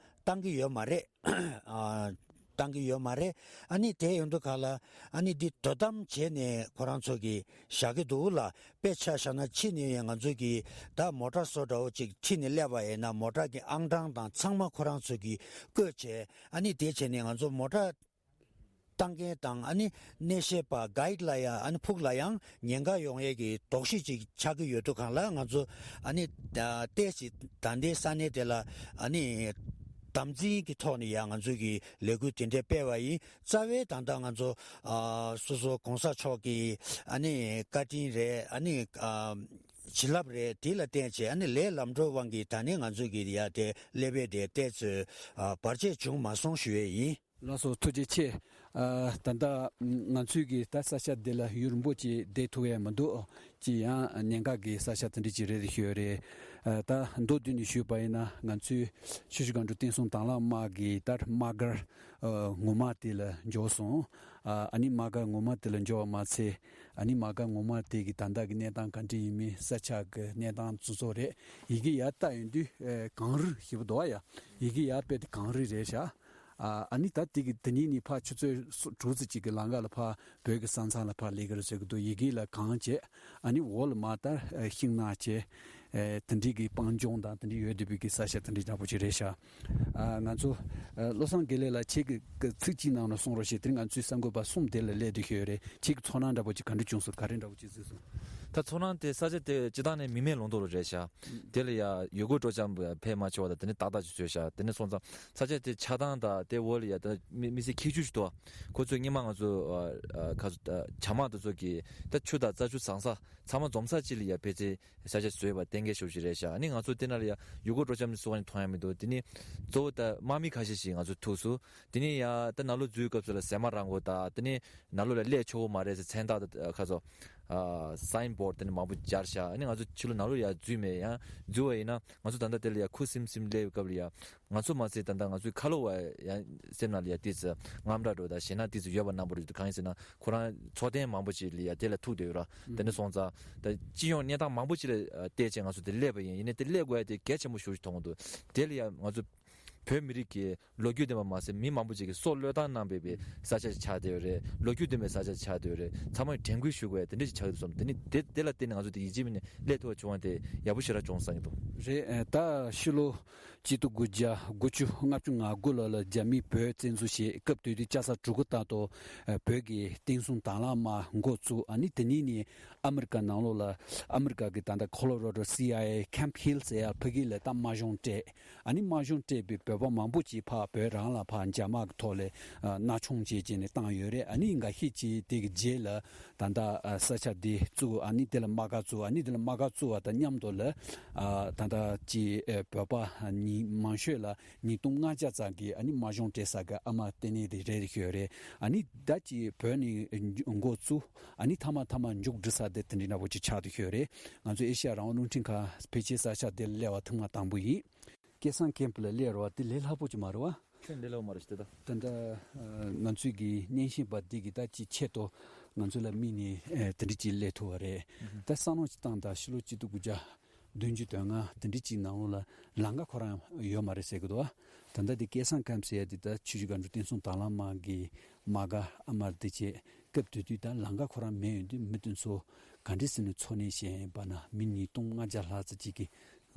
བཏང་གི་ཡོད་མ་རེད། ཨ་བཏང་གི་ཡོད་མ་རེད། ཨ་ནི་དེ་ཡོང་དུས་ག་ལ་ཨ་ནི་འདི་དོ་དམ་བྱས་ནས་ཁོ་རང་ཚོ་གི་བཞག་གི་འདུག་ལ། དཔེ་ཆ་བཞག་ན་ཕྱི་ནས་ཡང་ང་ཚོ་གི་ད་མོ་ཊ་བཟོ་འདྲ་བོ་ཅིག་ཕྱི་ནས་སླེབས་པ་ཡིན་ན་མོ་ཊ་གི་ཨང་གྲངས་དང་ཚང་མ་ཁོ་རང་ཚོ་གི་བཀོད་བྱས། ཨ་ནི་དེ་བྱས་ནས་ང་ཚོ་མོ་ཊ་ བཏང་མཁན་དང་ཨ་ནི་གནས་བཤད་པ་གྷའིཌ་ལ་ཡང་ཨ་ནི་ཕུགས་ལ་ཡང་ཉེན་ཁ་ཡོང་ཡས་ཀྱི་དོགས་གཞི་ཅིག་ཆགས་ཀྱི་ཡོད་དུས་སྒང་ལ་ང་ཚོ་ཨ་ནི་ད་ལྟའི་ཅིག་ད་ལྟའི་ས་གནས་དེ་ལ་ཨ་ནི་དམ་འཛིན་གྱི་ཐོག་ནས་ཡང་ང་ཚོ་གི་ལས་འགུལ་དེ་འདྲ་སྤེལ་བ་ཡིན། རྩ་བའི་ད་ལྟ་ང་ཚོ་ཨ་སོ་སོ་གོང་ས་མཆོག་གི་ཨ་ནི་བཀའ་དྲིན་རེད། ཨ་ནི་ཨ་བྱིན་རླབས་རེད། དེ་ལ་བརྟེན་བྱས་ཨ་ནི་ལས་ལམ་འགྲོ་དབང་གིས་ད་ནི་ང་ཚོ་གི་ཡ་དེ་ཀླད་པའི་དེ་ཏོག་ཙམ་ཨ་བར་ཆད་བྱུང་མ་སོང་ཞུ་ཡས་ཡིན། ལགས་སོ། ཐུགས་རྗེ་ཆེ། ཨ་ད་ལྟ་ང་ཚོའི་གི་ད་ས་ཆ་འདི་ལ་ཡུན་རིང་པོ་ཅིག་བསྡད་ཐུབ་ཡས་མི་འདུག་ཅི་ཡང་ཉེན་ཁ་གི་ས་ཆ་དེ་འདྲ་ཅིག་རེད་ཤོད་རེད། ཨ་ད་མདོར་བསྡུས་ནས་ཞུས་པ་ཡིན་ན་ང་ཚོའི་ཆུ་བཞི་སྒང་དྲུག་བསྟན་སྲུང་དྭང་བླངས་དམག་གི་ད་དམག་སྒར་ཨ་ངོ་མ་དེ་ལ་འབྱོར་སོང་། ཨ་ཨ་ནི་དམག་སྒར་ངོ་མ་དེ་ལ་འབྱོར་བ་མ་ཚད་ཨ་ནི་དམག་སྒར་ངོ་མ་དེ་གི་ད་ལྟ་གི་གནས་སྟངས་ག་འདྲ་ཡིན་མིན་ས་ཆ་གི་གནས་སྟངས་ཚོ་ཚོ་རེད། ཡི་གེ་ཡར་བལྟ་ཡོང་དུས་ཨ་གངས་རི་ཞེ་པོ་འདུག་བ་ཡ། ཡི་གེ་ཡར་དཔེ་དེ་གངས་རི་རེད་ཤག་ཨ་ཨ་ནི་ད་དེ་གི་དེ་ཉིན་ནི་ཕར་ཆུ་ཚོད་སོ་དྲུག་ཙམ་ཅིག་གི་ལམ་ཁ་ལ་ཕར་བོད་ཀྱི་ས་མཚམས་ལ་ཕར་སླེབས་ཀྱི་རེད་ཟེར་གི་འདུག་ཡི་གེ་ལ་གངས་བྱས། ཨ་ནི་འོག་ལ་མར་ད་ཨ་ཤིང་ནགས་བྱས། ཨ་དེ་འདྲའི་གི་སྤང་ལྗོངས་དང་དེ་འདྲའི་ཡོད་བསྡད་པའི་གི་ས་ཆ་དེ་འདྲའི་འདྲ་པོ་ཅིག་རེད་ཤག་ཨ་ང་ཚོ་ཨ་བློ་བཟང་དགེ་ལེགས་ལགས་ཁྱེད་ཀྱི་གི་ཚིག་གཅིག་ནང་ལ་གསུང་རོགས་བྱེད། དེ་རིང་ང་ཚོའི་གསར་འགོད་པ་གསུམ་དེ་ལ་སླེབས་བསྡད་ཤོད་རེད། ཁྱེད་ཀྱི་ཚོར་སྣང་འདྲ་པོ་ཅིག་ག་འདྲ་བྱུང་སོང་། ག་རེ་འདྲ་པོ་ཅིག་གཟིགས་སོང་། ད་ཚོར་སྣང་དེ་ས་ཆ་དེ་སྤྱིར་བཏང་ནས་མི་མེད་ལུང་སྟོང་རེད་ཤག་དེ་ལ་ཡ་ཡུལ་སྐོར་སྤྲོ་འཆམ་ཕལ་མ་ཆེ་བ་དང་དེ་ནས་ཏག་ཏག་ཅིག་བཟོས་ཤག་དེ་ནས་སོང་ཙང་ས་ཆ་དེ་ཆགས་སྟངས་དང་དེ་འོག་ལ་ཡ་ད་མི་མི་སེར་ཁྱད་ཆོས་ཤིག་འདུག་ཁོ་ཚོས་སྔོན་མ་ང་ཚོ་ཨ་ཨ་ཁ་ཨ་བྱ་དམག་དེ་ཚོ་གིས་ད་ཆུ་དང་རྩྭ་ཆུ་ཟང་ས་ཚང་མ་འཛོམས་ས་ཅིག་ལ་ཡ་ཕལ་ཆེར་ས་ཆ་བཟོས་པ་གཏན་འཁེལ་ཤོར་ཞིག་རེད་ཤག་ཨ་ནི་ང་ཚོ་དེ་ན་ལ་ཡ་ཡུལ་སྐོར་སྤྲོ་འཆམ་སུ་ག་ནས་མཐོང་ཡ་མི་འདུག་དེ་ནི་གཙོ་བོ་ད་དམག་མི་ཁ་ཤས་ཤིག་ང་ཚོ་ཐུག་སོང་། དེ་ནི་ཡ་ད་ནང་ལོགས་འཛུལ་སྐབས་སུ་ལ་ཟས་མ་རག་གོ་ད་དེ་ནི་ནང་ལོགས་ལ་སླེབས་ཆོག་གི་མ་རེད་ཟེར་མཚན་རྟགས་ད་ཁ་ཚོ། ཨ་སའིན་བོར་ཌི་དེ་ནི་མང་པོ་སྦྱར་ཤག་ཨ་ནི་ང་ཚོ་ཕྱི་ལོགས་ནང་ལོགས་ཡ་འཛུལ་མེད། ཡང་འཛུལ་བ་ཡིན་ན་ང་ཚོ་ད་ལྟ་དེ་ལ་ཡ་ཁུ་སིམ་སིམ་སླེབས་སྐབས་ལ་ཡ་ང་ཚོ་མ་ཟད་ད་ལྟ་ང་ཚོའི་ཁ་ལོ་བ་ཡང་སེམས་ནང་ལ་ཡ་ཏོག་ཙམ་དངངས་སྐྲག་འདྲ་དང་ཞེད་སྣང་ཏོག་ཙམ་ཡོད་པ་རྣམ་པ་རེད་འདུག་གང་ཡིན་ཟེར་ན་ཁོ་རང་ཚོགས་ཐེངས་མང་པོ་ཅིག་ལ་ཡ་དེ་ལ་ཐུག་བསྡད་ཡོད་ར། དེ་ནས་སོང་ཙང་ད་སྤྱི་ཡོངས་གནས་སྟངས་མང་པོ་ཅིག་ལ་བལྟས་བྱས་ང་ཚོ་དེ་སླེབས་པ་ཡིན། ཡིན་ནའི་དེ་སླེབས་དགོས་ཡ་དེ་གལ་ཆེན་པོ་ཞེ་པོ་ཅིག་མཐོང་གི་འདུག་དེ་ལ་ཡ་ང་ཚོ་བོད་མི་རིགས་ཀྱི་ལོ་རྒྱུས་ལྡན་པ་མ་ཟད་མི་མང་པོ་ཅིག་གིས་སྲོག་བློས་བཏང་གནང་བའི་པའི་ས་ཆ་ཞིག་ཆགས་བསྡད་ཡོད་རེད། ལོ་རྒྱུས་ལྡན་པའི་ས་ཆ་ཞིག་ཆགས་བསྡད་ཡོད་རེད། ཚང་མས་དྲན་སྐུལ་ཞུ་དགོས་ཡ་དེ་འདྲ་ཞིག་ཆགས་ཀྱི་འདུག་བསམ། དེ་ནི་དེ་དེ་ལ་བརྟེན་ནས་ང་ཚོ་དེ་ཡིད་ཆེས་མེད་ནས་སླེབས་ཐུབ་པ་བྱུང་བ་དེ་ཡག་པོ་ཞེ་དྲག་བྱུང་བསམ་གྱི་འདུག་རེད། ཨ་ད་ཕྱི་ལོ་གཅིག་སྟོང་དགུ་བརྒྱ་དགུ་བཅུ་ལྔ་བཅུ་ང་དགུ་ལོ་ལ་རྒྱ་མིས་བོད་བཙན་འཛུལ་བྱས། སྐབས་དེ་དུས་ལྕགས་ཟམ་གྲུ་གུ་ལྟར་དུ་ཨ་བོད་ཀྱི་བསྟན་སྲུང་དྭང་བླངས་དམག་འགོ་བཙུགས། ཨ་ནི་དེ་ནས་ནི་ཨ་མི་རི་ཀ་ནང་ལོགས་ལ་ཨ་མི་རི་ཀ་གི་ད་ལྟ་ཁོ་ལོ་ར་ཌོ་སི་ཨའི་ཨེ་ཁེམ་ཕི་ལ་ཟེར་ཡ་ཕ་གི་ལ་ད་དམག་སྦྱོང་སྤྲད། ཨ་ནི་དམག་སྦྱོང་སྤྲད་པའི་བོད་པ་མང་པོ་ཅིག་ཕར་བོད་རང་ལ་ཕར་འཇབ་དམག་གི་ཐོག་ལ་ཨ་མནར་གཅོད་བྱས་བྱས་ནས་བཏང་ཡོད་རེད། ཨ་ནི་འགའ་ཤས་ཅིག་དེ་གི་རྗེས་ལ་ད་ལྟ་ཨ་ས་ཆ་འདི་བཙུགས། ཨ་ནི་དེ་ལ་དམག་སྒར་བཙུགས། ཨ་ནི་དེ་ལ་དམག་སྒར་བཙུགས་པ་དང་མཉམ་དུ་ལ་ཨ་ད་ལྟ་ཅིག་ཨ་བོད་པ་ཉིས་མང་ཤོས་ལ་ཉིས་སྟོང་ལྔ་བརྒྱ་ཙམ་གྱི་ཨ་ནི་དམག་སྦྱོང་སྤྲད་ས་གི་ཨ་མ་ལྟེ་གནས་དེ་རེད་ཤོད་རེད། ཨ་ནི་ད་ཅིག་བོད་ནས་འགོ་བཙུགས། ཨ་ནི་མཐའ་མ་མཐའ་མ་མཇུག་སྒྲིལ་ས་དེ་དེ་འདྲའི་འདྲ་པོ་ཅིག་ཆགས་བསྡད་ཤོད་རེད། ང་ཚོ་ཨེ་ཤ་ཡ་རང་དབང་རླུང་འཕྲིན་ཁང་ཕལ་ཆེར་ས་ཆ་དེ་ལ་སླེབས་པ་ཐེངས་མ་དང་པོ་ཡིན། སྐལ་བཟང་མཁན་པོ་ལ་སླེབས་རོགས་དེ་ལས་སླ་པོ་ཅིག་མ་རེད་བ། ཁྱོད་འདི་ལོ་མ་རེད་ཤི་ད། ད་ལྟ་ཨ་ང་ཚོའི་གི་སྙན་ཞུ་པ་འདི་གི་ད་ཅི་ཆེད་དུ་ང་ཚོ་ལ་དམིགས་ནས་ཨ་དེ་འདྲ་ཅིག་སླེབས་ཐུབ་པ་རེད། ད་བསམ་བློ་ཅིག་བཏང་དང་། ཕྱི་ལོ་གཅིག་སྟོང་དགུ་བརྒྱ་བདུན་ཅུ་དོན་ལྔ་དེ་འདྲ་ཅིག་ནང་ལོགས་ལ་ལམ་ཁ་ཁོ་རང་ཡོད་མ་རེད་ཟེར་གི་འདུག་ད་ལྟ་འདི་སྐལ་བཟང་ཁམས་ཟེར་ཡ་འདི་ད་ཆུ་བཞི་སྒང་དྲུག་བསྟན་སྲུང་དྭང་བླངས་དམག་གི་དམག་སྒར་ཨ་མར་འདི་བྱས། སྐབས་དེ་དུས་ད་ལམ་ཁ་ཁོ་རང་མེད་ཡོང་དུས་མི་དེ་ཚོ་ག་འདྲ་ཟེར་ནས་འཚོ་གནས་བྱས་ཡིན་པ་ན། མི་ཉིས་སྟོང་ལྔ་བརྒྱ་ལྷག་ཙམ་ཅིག་གི་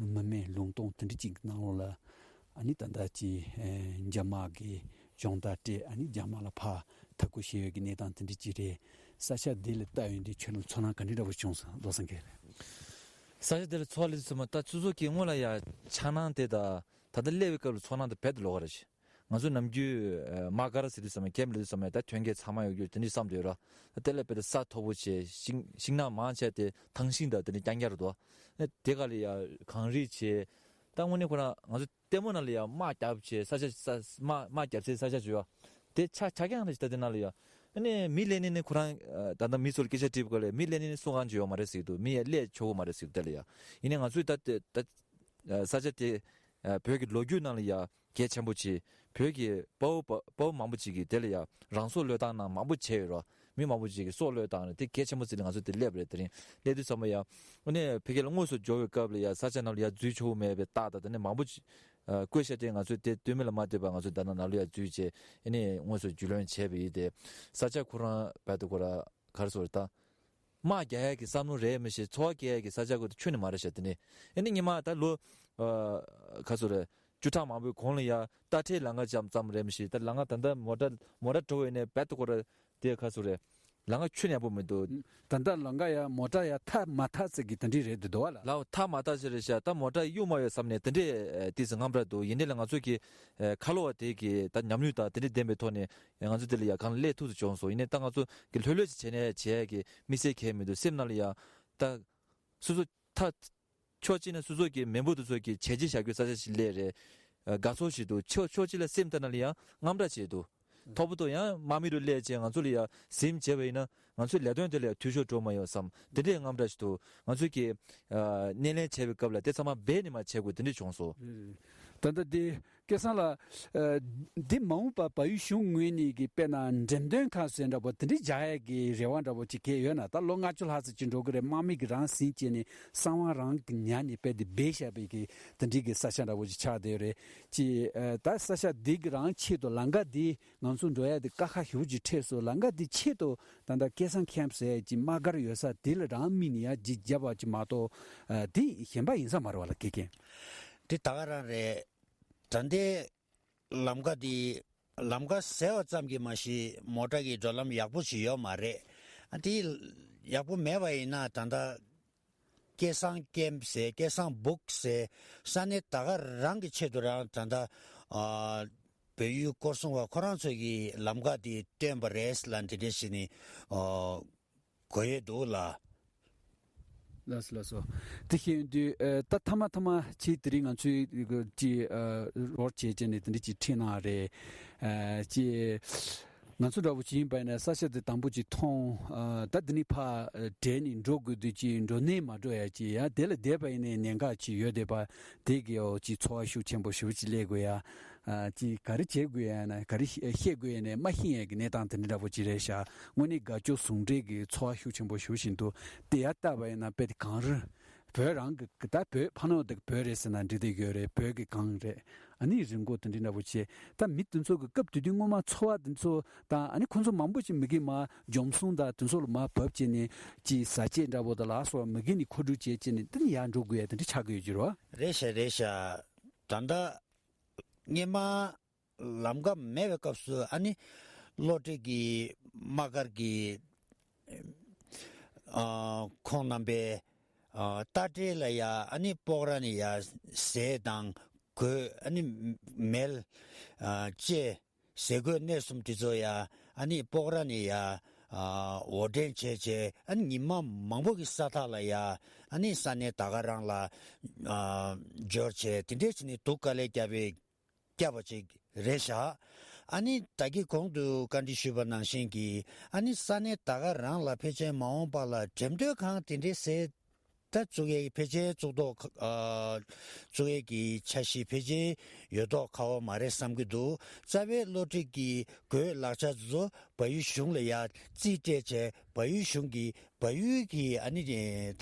མི་མེད་ལུང་སྟོང་དེ་འདྲ་ཅིག་ནང་ལོགས་ལ་ཨ་ནི་ད་ལྟ་ཅིག་ཨེ་འཇབ་དམག་གི་སྦྱོང་བརྡར་སྤྲད། ཨ་ནི་འཇབ་དམག་ལ་ཕར་འཐབ་རྒོལ་བྱེད་ཡོད་ཀྱི་གནས་སྟངས་དེ་འདྲ་ཅིག་རེད། ས་ཆ་འདི་ལ་ལྟ་ཡོང་དུས་ཁྱོད་རང་ཚོར་སྣང་ག་འདྲ་འདྲ་པོ་བྱུང་སོང་། བློ་བཟང་དགེ་ལེགས། ས་ཆ་འདི་ལ་ཚོར་སླེབས་དུས་ཙམ་པ་ད་ཆུ་ཚོད་ཀྱི་སྔོན་ལ་ཡ་ཆགས་སྣང་དེ་དང་ད་ལྟ་སླེབས་པའི་སྐབས་ལ་ཚོར་སྣང་དེ་རྦད་དེ་ལོགས་ཀ་རེད། ང་ཚོ་ནམ་རྒྱུན་ཨ་དམག་སྒར་ཟེར་དུས་ཙམ་པ་ཁེམ་ལབ་དུས་ཙམ་པ་ད་ཐོན་སྐྱེད་ཚང་མ་ཡོད་རྒྱུ་དེ་འདྲ་བསམ་བསྡད་ཡོད་ར། དེ་ལ་དཔེ་ད་ས་མཐོ་པོ་བྱས། ཤིང་ཤིང་ནགས་མང་ཆེ་དེ་ཐང་ཤིང་དང་དེ་འདྲ་རྐྱང་རྐྱང་རེད་དོ། དེ་ག་ལ་ཡ་གངས་རི་བྱས། ད་དངོས་གནས་ཁོ་རང་ང་ཚོ་ལྟད་མོ་ནང་ལ་ཡ་དམག་རྒྱབ་བྱས་ས་ཆ་ས་དམག་དམག་རྒྱབ་སའི་ས་ཆ་བྱས་ཡོད། དེ་ཆ་ཆ་རྐྱང་རེད་ད་དེ་ནང་ལ་ཡ། ཨ་ནི་མི་སླེབས་ནི་ནི་ཁོ་རང་ཨ་ད་ལྟ་མི་ཚོར་སྐད་ཆ་དྲིས་པ་ག་ལས་མི་སླེབས་ནི་ནི་སུ་གང་ཅི་ཡོད་མ་རེད་ཟེར་གི་འདུག་མི་ཡ་སླེབས་ཆོག་གི་མ་རེད་ཟེར་གི་འདུག་དེ་ལ་ཡ། ཡིན་ནའི་ང་ཚོས་ད་དེ་ད་ཨ་ས་ཆ་དེ་ཨ་བོད་ཀྱི་ལོ་རྒྱུས་ནང་ལ་ཡ་གལ་ཆེན་པོ་ཆེ། བོད་ཀྱི་དཔའ་བོ་དཔའ་བོ་མང་པོ་ཅིག་གིས་དེ་ལ་ཡ་རང་སྲོག་བློས་བཏང་གནང་མང་པོ་བྱས་ཡོད་རོ། མི་མང་པོ་ཅིག་གིས་སྲོག་བློས་བཏང་ནས་དེ་གལ་ཆེན་པོ་ཅིག་ལ་ང་ཚོ་དེ་སླེབས་རེད། དེ་རིང་སླེབས་དུས་ཙམ་པ་ཡ་ཨ་ནི་ཕ་གི་ལ་དངོས་སུ་འབྱོར་བའི་སྐབས་ལ་ཡ་ས་ཆ་ནང་ལ་ཡ་འཛུལ་ཆོག་གི་མེད་པའི་རྟགས་དང་དེ་ནས་མང་པོ་ཅིག་ཨ་བཀོད་ཤག་དེ་ང་ཚོས་དེ་སྟོན་མི་ལ་མ་ལྟོས་པར་ང་ཚོས་ད་ནང་ནང་ལོགས་ཡ་འཛུལ་བྱས་ཨ་ནི་དངོས་སུ་རྒྱུས་ལོན་བྱས་པ་ཡིན་ཏེ། ས་ཆ་ཁོ་རང་རྦད་དེ་ཁོ་ར་ག་རེ་ཟེར་ད། དམག་རྒྱག་ཡ་གི་བསམ་བློ་རེད་མི་ཤེས། འཚོ་བ་སྐྱེལ་ཡ་གི་ས་ཆ་ཁོ་དེ་ཁྱོན་ནས་མ་རེད་ཤག་དེ་ནི་ཨ་ནི་སྔོན་མ་ད་ལོ་ཨ་ག་རེ་ཟེར་རེད། བཅུ་ཕྲག་མང་པོའི་གོང་ལ་ཡ་རྟ་ཁྲལ་ལམ་ཁ་ཙམ་ཙམ་རེད་མི་ཤེས། ད་ལམ་ཁ་ད་ལྟ་མོ་ཊ་མོ་ཊ་འགྲོ་བའི་ནས་བེད་དུ་ཁོ་ར་དེ་ཁ་སུ་རེད། ལམ་ཁ་ཁྱོན་ནས་ཡག་པོ་མི་འདུག་ད་ལྟ་ལམ་ཁ་ཡ་མོ་ཊ་ཡ་ཐག་མ་ཐག་ཙིག་གི་དེ་འདྲས་རེད་འདུག་བ་ལ། ལའོ་ཐག་མ་ཐག་ཅིག་རེད་ཤག་ད་མོ་ཊ་གཡུག་མ་ཡོད་བསམ་ནས་དེ་འདྲས་ཏིས་ངམ་ར་འདུག་ཡིན་ནའི་ལ་ང་ཚོ་གི་ཁ་ལོ་བ་དེ་གི་ད་ཉམས་མྱོང་དང་དེ་འདྲས་ལྡན་པའི་ཐོག་ནས་ང་ཚོ་དེ་ལ་ཡ་གང་སླེབས་ཐུབ་ཏུ་བྱུང་སོང་། ཡིན་ནའི་ད་ང་ཚོ་གི་ལྷོད་ལྷོད་ཅིག་བྱས་ནས་བྱས་ཀྱི་དམིགས་བསལ་གལ་མི་འདུག་སེམས་ནང་ལ་ཡ་ད་སོ་སོ་ཐག་ཕྱོགས་གཅིག་ནས་སོ་སོ་གི་མེས་པོ་དེ་ཚོ་གི་བྱས་རྗེས་བཞག་རྒྱུའི་ས་ཆ་ཞིག་སླེབས་རེད། དགའ་ཚོར་ཞིག་འདུག་ཕྱོགས་ཕྱོགས་གཅིག་ལ་སེམས་ཐད་ན་ལ་ཡང་དངངས་སྐྲག་བྱེད་འདུག་ཐོག་པོ་ཏོ་ཡང་དམག་མི་རུ་སླེབས་བྱས་ང་ཚོ་ལ་ཡང་ཟིན་བྱས་པ་ཡིན་ན་ང་ཚོའི་ལས་དོན་དེ་ལ་ཡང་འཐུས་ཤོར་འགྲོ་མ་ཡོང་བསམ་དེ་འདྲའི་དངངས་སྐྲག་ཞིག་འདུག་ང་ཚོས་ཀྱི་སྣེ་ལེན་བྱས་པའི་སྐབས་ལ་དེ་ཚང་མ་སྦས་ནས་མ་བྱས་དགོས་དེ་འདྲ་བྱུང་སོང་། ད་ལྟ་དེ་སྐལ་བཟང་ལགས། འདི་མ་འོངས་པ་བལ་ཡུལ་གཞུང་ངོས་ནས་ཀྱི་དཔེར་ན་འགྲེམས་སྟོན་ཁང་ཟེར་འདྲ་པོ་དེ་འདྲའི་རྒྱག་ཡས་ཀྱི་རེ་བ་འདྲ་པོ་ཅིག་གས་ཡོད་ན། ད་ལོ་ལྔ་བཅུ་ལྷག་ཙམ་ཅིག་འགྲོ་གི་རེད། དམག་མི་གི་རང་ཟིན་བྱས་ནས་གསང་བ་རང་གི་ཉར་ནས་དཔེ་དེ་སྦས་བཞག་པའི་གི་དེ་འདྲའི་གི་ས་ཆ་འདྲ་པོ་ཅིག་ཆགས་བསྡད་ཡོད་རེད། ཅིག་ད་ས་ཆ་འདི་གི་རང་ཆེད་དུ་ལམ་ཁ་འདི་ང་ཚོ་འགྲོ་ཡ་དེ་དཀའ་ཁག་ཞེ་པོ་ཅིག་འཕྲད་སོང་། ལམ་ཁ་འདི་ཆེད་དུ་ད་ལྟ་སྐལ་བཟང་མཁན་ཟེར་ཡ་ཅིག་དམག་སྒར་ཡོད་ས་དེ་ལ་རང་དམིགས་ནས་ཡ་ཅིག་བརྒྱབ་པ་ཅིག་མ་གཏོགས་འདི་གཞན་པ་ཡིན་ས་མ་རེད་བ་ལ། དགེ་རྒན། འདི་ད་ག་རང་རེད། ད་ལྟའི་ལམ་ཁ་འདི་ལམ་ཁ་ཟེར་བ་ཙམ་གྱིས་མ་གཞི་མོ་ཊ་གི་འགྲོ་ལམ་ཡག་པོ་ཞིག་ཡོད་མ་རེད། ཨ་དེ་ཡག་པོ་མེད་པ་ཡིན་ན་ད་ལྟ་སྐལ་བཟང་ཀེམ་ཟེར་སྐལ་བཟང་སྦུག་ཟེར་ས་གནས་ད་ག་རང་གི་ཆེད་དུ་རང་ད་ལྟ་ཨ་བལ་ཡུལ་སྐོར་སྲུང་བ་ཁོ་རང་ཚོ་གི་ལམ་ཁ་འདི་བཏོན་པ་རེད་ལ་འདི་འདྲ་ཞིག་ནི་ཨ་གོ་ཡས་འདུག་ལ། ལགས་སོ་ལགས་སོ། དེ་བཤད་ཡོང་དུས་ཨ་ད་ཐ་མ་ཐ་མ་ཅིག་དེ་རིང་ང་ཚོའི་ཅིག་ཨ་རོགས་བྱས་བྱས་ནས་དེ་འདྲ་ཅིག་ཁྲིད་གནང་རེད། ཨ་ཅིག་ང་ཚོ་འདྲ་བོ་ཅིག་ཡིན་པ་ཡིན་ན་ས་ཆ་དེ་དང་པོ་ཅིག་མཐོང་། ཨ་ད་དེ་ནས་ཕར་བྲལ་ནས་འགྲོ་དགོས་དུས་ཅིག་འགྲོ་ནས་མ་འགྲོ་ཡ་ཅིག་ཡ་དེ་ལ་བསྡད་པ་ཡིན་ནའི་ཉེན་ཁ་ཅིག་ཡོད་བསྡད་པ་དེ་གི་ཨོ་ཅིག་ཚོར་བ་ཤུགས་ཆེན་པོ་ཞེ་པོ་ཅིག་སླེབས་དགོས་ཡ། ཨ་ཅིག་ག་རེ་བྱེད་དགོས་ཡ་ན་ག་རེ་བཤད་དགོས་ཡ་ནས་མ་ཤེས་ཡ་གི་གནས་སྟངས་དེ་འདྲ་འདྲ་པོ་ཅིག་རེད་ཤག་དངོས་གནས་དགའ་སྐྱོ་ཟུང་འབྲེལ་གྱི་ཚོར་བ་ཤུགས་ཆེན་པོ་ཞེ་པོ་ཅིག་འདུག་དེ་ཡར་བལྟས་པ་ཡིན་ན་དཔེ་དེ་གངས་རི། བོད་རང་གི་ད་བོད་ཕ་ནོ་དེ་བོད་རེད་ཟེར་ན་འགྲིག་བསྡད་ཡོད་རེད། བོད་ཀྱི་གངས་རེད། ཨ་ནི་རི་མགོ་དེ་འདྲ་འདྲ་པོ་བྱས། ད་མི་དེ་ཚོ་གི་སྐབས་དེ་དུས་སྔོན་མ་འཚོ་བ་དེ་ཚོ་དང་ཨ་ནི་ཁོ་ཚོ་མང་པོ་ཅིག་མི་གི་མ་འཇོམས་སོང་དང་དེ་ཚོ་ལ་མ་བབས་བྱས་ནས་ཅིག་ཟ་ཆས་འདྲ་པོ་དང་ལ་སོགས་མི་གི་ནི་མཁོ་སྒྲུབ་བྱས་བྱས་ནས་དེ་ནི་ཡར་འགྲོ་དགོས་ཡ་དེ་འདྲ་ཆགས་ཀྱི་ཡོད་ཀྱི་རེད་བ། རེད་ཤག་རེད་ཤག་ད་ལྟ་སྔོན་མ་ལམ་ཁ་མེད་པའི་སྐབས་སུ་ཨ་ནི་བློ་གྲོས་ཀྱི་དམག་སྒར་གྱི་ཨ་ཁོང་རྣམ་པའི་ཨ་རྟ་དྲེལ་ལ་ཡ་ཨ་ནི་སྤོག་ར་ནི་ཡ་ཟས་དང་གོས་ཨ་ནི་མེལ་ཨ་ལྕེ་ཟས་གོས་སྣེ་གསུམ་དེ་ཚོ་ཡ་ཨ་ནི་སྤོག་ར་ནི་ཡ་ཨ་འོར་འདྲེན་བྱས་བྱས་ཨ་ནི་ཉི་མ་མང་པོ་གི་ས་ཐག་ལ་ཡ་ཨ་ནི་ས་གནས་ད་ག་རང་ལ་ཨ་འབྱོར་བྱས་དེ་འདྲས་བྱས་ནས་དུག་དཀའ་ལས་བརྒྱབ་པའི་བསྐྱབས་པ་ཅིག་རེད་ཤག་ཨ་ནི་ད་གིན་གོང་དུ་བཀའ་འདྲི་ཞུས་པ་ནང་བཞིན་གྱི་ཨ་ནི་ས་གནས་ད་ག་རང་ལ་ཕལ་ཆེར་མ་འོངས་པ་ལ་འགྲེམས་སྟོན་ཁང་དེ་འདྲའི་ཟེར་ད་བཙུགས་ཡས་ཕལ་ཆེར་བཙུགས་མདོག་ཨ་བཙུགས་ཡས་ཀྱི་འཆར་གཞི་ཕལ་ཆེར་ཡོད་མདོག་ཁ་པོ་མ་རེད་བསམ་གྱི་འདུག་རྩ་བའི་བློ་གྲོས་ཀྱི་གོས་ལག་ཆ་དེ་ཚོ་བལ་ཡུལ་གཞུང་ལ་ཡ་རྩིས་སྤྲད་བྱས་བལ་ཡུལ་གཞུང་གི་བལ་ཡུལ་གྱི་ཨ་ནི་ད་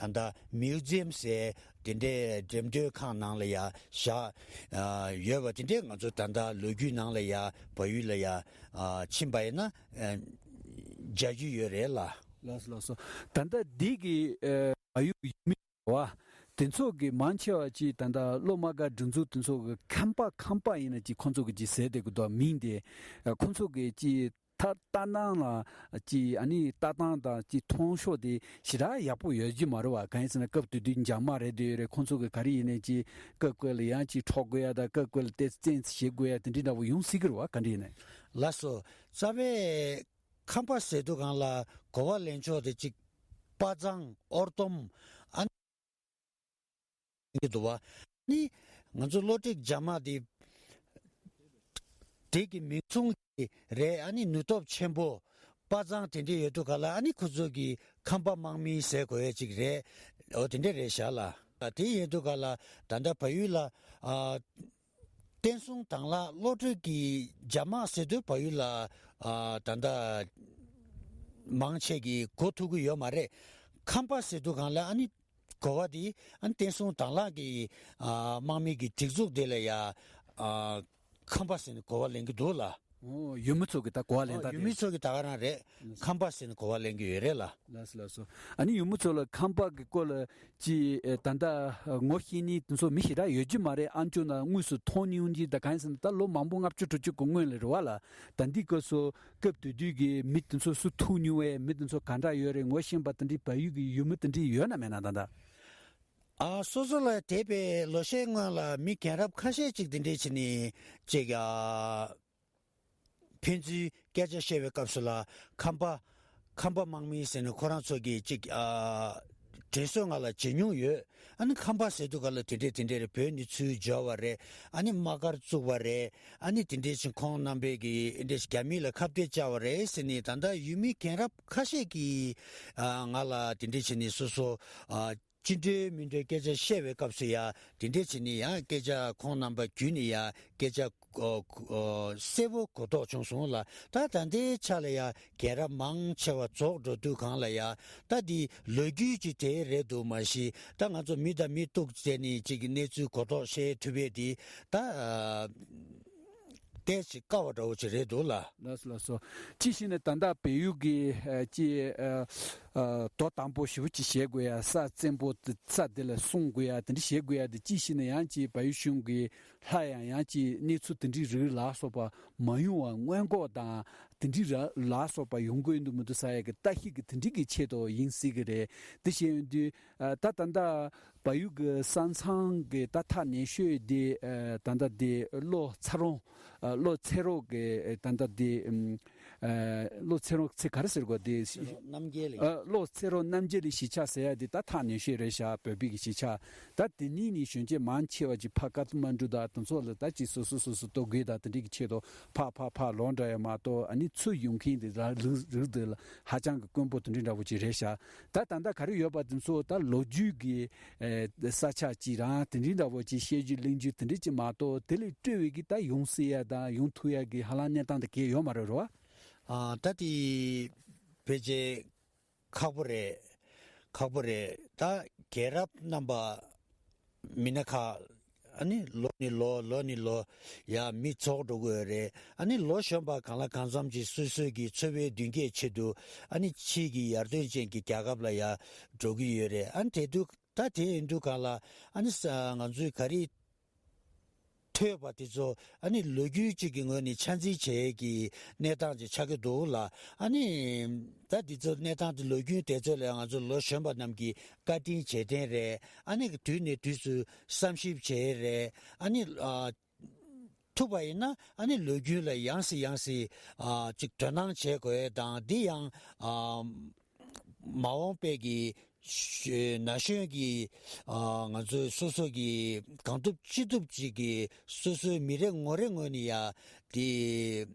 ལྟ་མིའུ་ཛི་ཡམ་ཟེར་དེ་འདྲའི་འགྲེམས་སྟོན་ཁང་ནང་ལ་ཡ་བཞག་ཨ་ཡོད་པ་དེ་འདྲའི་ང་ཚོ་ད་ལྟ་ལོ་རྒྱུས་ནང་ལ་ཡ་བལ་ཡུལ་ལ་ཡ་ཨ་ཕྱིན་པ་ཡིན་ན་ཨ་མཇལ་རྒྱུ་ཡོད་རེད་ལ། ལགས་སོ་ལགས་སོ། ད་ལྟ་འདི་གི་ཨ་བལ་ཡུལ་ཡུལ་མི་བ་དེ་ཚོ་གི་མང་ཆེ་བ་ཅིག་ད་ལྟ་སློབ་མ་དགའ་སྒྲིག་འཛུགས་དེ་ཚོ་གི་ཁམས་པ་ཁམས་པ་ཡིན་ན་ཅིག་ཁོང་ཚོ་གི་ཅིག་ཟེར་བསྡད་གི་འདུག་མིང་དེ་ཁོང་ཚོ་གི་ཅིག་ད་ལྟ་སྣང་ལ་ཅིག་ཨ་ནི་ལྟ་སྟངས་དང་ཅིག་མཐོང་ཕྱོགས་དེ་ཞེ་དྲག་ཡག་པོ་ཡོད་ཀྱི་མ་རེད་བ། གང་ཡིན་ཟེར་ན་སྐབས་དེ་དུས་འཇབ་དམག་རེད་འདོད་ཡོད་རེད། ཁོང་ཚོ་གི་ག་རེ་ཡིན་ནའི་ཅིག་སྐབས་སྐབས་ལ་ཡང་ཅིག་འཕྲོག་དགོས་ཡ་དང་སྐབས་སྐབས་ལ་ཏོག་ཙམ་བཙན་འཛུལ་བྱེད་དགོས་ཡ་དེ་འདྲའི་འདྲ་པོ་ཡོང་སྲིད་ཀྱི་རེད་བ། ག་འདྲ་ཡིན་ནའི། ལགས་སོ། རྩ་བའི་ཁམས་པ་ཟེར་དུས་སྒང་ལ་གོ་བ་ལེན་ཕྱོགས་དེ་ཅིག་དཔའ་མཛངས་ཨོར་སྟོབས་ཨ་གི་འདུག་བ། ནི་ང་ཚོ་བློ་གྲོས་འཇབ་དམག་དེ་དེ་གི་མིང་མཚུངས་ཀྱི་རེད། ཨ་ནི་ནུས་སྟོབས་ཆེན་པོ་དཔའ་མཛངས་དེ་འདྲས་ཡོད་དུས་ག་ལ་ཨ་ནི་ཁོ་ཚོ་གི་ཁམས་པ་དམག་མི་ཟེར་དགོས་ཡས་ཅིག་རེད། འོ་དེ་འདྲས་རེད་ཤག་ལ། དེ་ཡིན་དུས་ག་ལ་ད་ལྟ་བལ་ཡུལ་ལ་ཨ་བསྟན་སྲུང་དང་བླངས་བློ་གྲོས་ཀྱི་འཇབ་དམག་ཟེར་དུས་བལ་ཡུལ་ལ་ཨ་ད་ལྟ་མང་ཆེ་གི་གོ་ཐུབ་ཀྱི་ཡོད་མ་རེད། ཁམས་པ་ཟེར་དུས་ག་ལ་ཨ་ནི་གོ་བ་དེ་ཨ་ནི་བསྟན་སྲུང་དང་བླངས་ཀྱི་ཨ་དམག་མི་གི་སྒྲིག་འཛུགས་དེ་ལ་ཡ་ཨ་ཁམས་པ་ཟེར་ནས་གོ་བ་ལེན་གྱི་འདུག་ལ། ཨོ། ཡུལ་མི་ཚོ་གི་ད་གོ་བ་ལེན་ཨོ། སྟངས་ཡུལ་དེ། མི་ཚོ་གི་ད་ག་རང་རེད། ཁམས་པ་ཟེར་ནས་གོ་བ་ལེན་གི་ཡོད་རེད་ལ། ལགས་སོ་ལགས་སོ། ཨ་ནི་ཡུལ་མི་ཚོ་ལ་ཁམས་པ་གི་སྐོར་ལ་ཅི་ཨེ་ད་ལྟ་ངོ་ཤེས་མཁན་དེ་ཚོ་མི་ཞེ་དྲག་ཡོད་ཀྱི་མ་རེད། ཨ་མཆོག་ན་དངོས་སུ་མཐོང་མྱོང་གི་ད་གང་ཡིན་ཟེར་ན། ད་ལོ་མང་པོ་ལྔ་བཅུ་དྲུག་ཅུ་གི་སྔོན་ལ་རེད་བ་ལ། ད་འདི་སྐབས་སུ་སྐབས་དེ་དུས་ཀྱི་མི་དེ་ཚོ་སུ་ཐུག་མྱོང་བས། མི་དེ་ཚོ་ག་འདྲ་ཡོད་རེད། ངོ་ཤེས་པ་དེ་འདྲའི་བལ་ཡུལ་གྱི་ཡུལ་མི་དེ་འདྲའི་ཡོད་ན་མེད་ན་ད་ལྟ། ཨ། སོ་སོ་ལ་དེ་བས་ལོ་ཤས་སྔོན་ལ་མི་རྒན་རབས་ཁ་ཤས་ཅིག་དེ་འདྲས་བྱས་ནས་ཅིག་ཨ། ཕན་ཚུན་སྐད་ཆ་བཤད་པའི་སྐབས་སུ་ལ་ཁམས་པ། ཁམས་པ་དམག་མི་ཟེར་ནས་ཁོ་རང་ཚོ་གིས་ཅིག་ཨ། དྲན་གསོ་ང་ལ་བྱེད་མྱོང་ཡོད། ཨ་ནི་ཁམས་པ་ཟེར་དུས་ག་ལ་དེ་འདྲས་དེ་འདྲས་རེད། བོད་ནས་ཚུར་འབྱོར་བ་རེད། ཨ་ནི་དམག་སྒར་བཙུགས་པ་རེད། ཨ་ནི་དེ་འདྲས་ཕྱིན་ཁོང་རྣམ་པས་ཀྱིས་འདྲས་རྒྱ་མི་ལ་ཁ་གཏད་བཅག་པ་རེད་ཟེར་ནས། ད་ལྟ་ཡུལ་མི་རྒན་རབས་ཁ་ཤས་ཀྱིས་ཨ། ང་ལ་དེ་འདྲས་བྱས་ནས་སོ་སོ་ཨ། ཅི་འདྲའི་མི་འདྲའི་སྐད་ཆ་བཤད་པའི་སྐབས་སུ་ཡ། དེ་འདྲས་བྱས་ནས་ཡང་སྐད་ཆ་ཁོང་རྣམ་པ་བརྒྱུད་ནས་ཡ་སྐད་ཆ་ཨོ། ཨོ། གསལ་པོ་གོ་རྟོགས་བྱུང་སོང་ལ། ད་ད་ལྟའི་ཆ་ལ་ཡ་རྒན་རབས་མང་ཆེ་བ་རྫོགས་འགྲོ་དུས་སྒང་ལ་ཡ། ད་འདི་ལོ་རྒྱུས་ཀྱི་དེ་རེད་འདུག་མ་གཞི། ད་ང་ཚོ་མི་དང་མི་གཏུག་བྱས་ནས་ཅིག་གནས་ཚུལ་གོ་རྟོགས་བཤད་ཐུབ་པའི་དེ་ད། ཨ། ཏོག་ཙམ་དཀའ་བ་འདྲ་བོ་ཅིག་རེད་འདུག་ལ། ལགས་སོ་ལགས་སོ། ཅི་ཞིག་ནས་ད་ལྟ་བལ་ཡུལ་གྱི་ཨ། ཅི་ཨ། ཨ། དོ་དམ་པོ་ཞེ་པོ་ཅིག་བྱེད་དགོས་ཡ། ས་བཙན་པོ་དེ་ས་དེ་ལ་སྲུང་དགོས་ཡ། དེ་འདྲ་བྱེད་དགོས་ཡ་དེ་ཅི་ཞིག་ནས་ཡང་ཅིག་བལ་ཡུལ་གཞུང་གི་ལྷ་ཡང་ཡང་ཅིག་གནས་ཚུལ་དེ་འདྲའི་རིགས་ལ་སོགས་པ་མ་ཡོང་བ་སྔོན་འགོག་དང་། དེ་འདྲའི་ར་ལ་སོགས་པ་ཡོང་གི་ཡོད་འདུག་མི་འདུག་ཟེར་ཡ་གི་ལྟ་ཞིབ་ཀྱི་དེ་འདྲའི་གི་ཆེད་དུ་ཡིན་སྲིད་གི་རེད། དེ་བྱས་ཡོང་དུས་ཨ། ད་ད་ལྟ་བལ་ཡུལ་གྱི་ས་མཚམས་ཀྱི་ད་ཐག་ཉེ་ཤོས་དེ་ཨ། ད་ལྟ་དེ་ལྷོ་ཚ་རོང་། ཨ། ལྷོ་ཚེ་རོགས་ཀྱི་ད་ལྟ་དེ་ཨ། ལྷོ་ཚེ་རོགས་ཚེ་ག་རེ་ཟེར་དགོས་དེ། རྣམ་རྒྱལ་ལ། ཨ། ལྷོ་ཚེ་རོགས་རྣམ་རྒྱལ་གྱི་གཞིས་ཆགས་ཟེར་ཡ་དེ་ད་ཐག་ཉེ་ཤོས་རེད་ཤག་བོད་པའི་གི་གཞིས་ཆགས། ད་དེ་ནས་ནི་གཞོན་སྐྱེས་མང་ཆེ་བ་ཅིག་ཕ་ཀ་ཐ་མན་གྲུ་དང་དེ་ཚོ་ལ་ད་ཅིག་སོ་སོ་སོ་སོ་ལྟོ་གོས་དང་དེ་འདྲའི་གི་ཆེད་དུ་ཕར་ཕར་ཕར་ལོག་འགྲོ་ཡ་མ་གཏོགས། ཨ་ནི་ཚུར་ཡོང་མཁན་དེ་ར་ལུག་རིགས་དེ་ལ་ཧ་ཅང་གི་དཀོན་པོ་དེ་འདྲའི་འདྲ་བོ་ཅིག་རེད་ཤག་ད་ད་ལྟ་ག་རེ་ཡོད་པ་དེ་ཚོ་ད་ལོ་རྒྱུས་ཀྱི་ཨེ། ས་ཆ་ཅིག་རང་དེ་འདྲའི་འདྲ་བོ་ཅིག་བཤད་རྒྱུ་གླེང་རྒྱུ་དེ་འདྲའི་ཅིག་མ་གཏོགས། དེ་ལས་སྤྲོས་པའི་གི་ད་ཡོང་སྲིད་ཡ་དང་ཡོང་ཐུབ་ཡ་གི་ཧ་ལམ་གནས་སྟངས་དེ་གས་ཡོད་མ་རེད་རོ། ཨ། ད་དེ་ཕལ་ཆེར་ཁག་པོ་རེད། ཁག་པོ་རེད། ད་རྒན་རབས་རྣམ་པ་མི་སྣ་ཁག་ཨ་ནི་ལོ་ནས་ལོ། ལོ་ནས་ལོ་ཡ་མི་རྫོགས་འགྲོ་གི་ཡོད་རེད། ཨ་ནི་ལོ་གཞོན་པ་གང་ལ་གང་འཚམ་ཅིག་སོ་སོའི་གི་འཚོ་བའི་མདུན་སྐྱོད་ཆེད་དུ་ཨ་ནི་ཕྱིའི་གི་ཡར་ཐོན་ཅན་གྱི་རྒྱལ་ཁབ་ལ་ཡ་འགྲོ་གི་ཡོད་རེད། ཨ་ནི་དེ་དུས་ད་དེ་ཡིན་དུས་གང་ལ་ཨ་ནི་ས་ང་ཚོའི་ག་རེ་ཐོས་པ་དེ་ཚོ་ཨ་ནི་ལོ་རྒྱུས་གཅིག་གི་ངོས་ནས་ཆ་འཛིན་བྱེད་ཀྱི་གནས་སྟངས་ཅིག་ཆགས་ཀྱི་འདུག་ལ། ཨ་ནི་ད་དེ་ཚོ་གནས་སྟངས་དེ་ལོ་རྒྱུས་དེ་ཚོ་ལ་ང་ཚོ་ལོ་གཞོན་པ་རྣམས་ཀྱིས་བཀའ་དྲིན་རྗེས་དྲན་རེད། ཨ་ནི་དུས་ནས་དུས་སུ་བསམ་ཞིབ་བྱེད་རེད། ཨ་ནི་ཨ། ཐུབ་པ་ཡིན་ན་ཨ་ནི་ལོ་རྒྱུས་ལ་ཡང་སེ་ཡང་སེ་ཨ་ཅིག་དོ་སྣང་བྱེད་དགོས་དང་། འདི་ཡང་ཨ་མ་འོངས་པའི་གི་ཤ་ན་གཞོན་གྱི་ཨ་ང་ཚོའི་སོ་སོ་གི་གང་ཐུབ་ཅི་ཐུབ་ཅིག་གི་སོ་སོའི་མི་རེ་ངོ་རེ་ངོས་ནས་ཡ་དེ་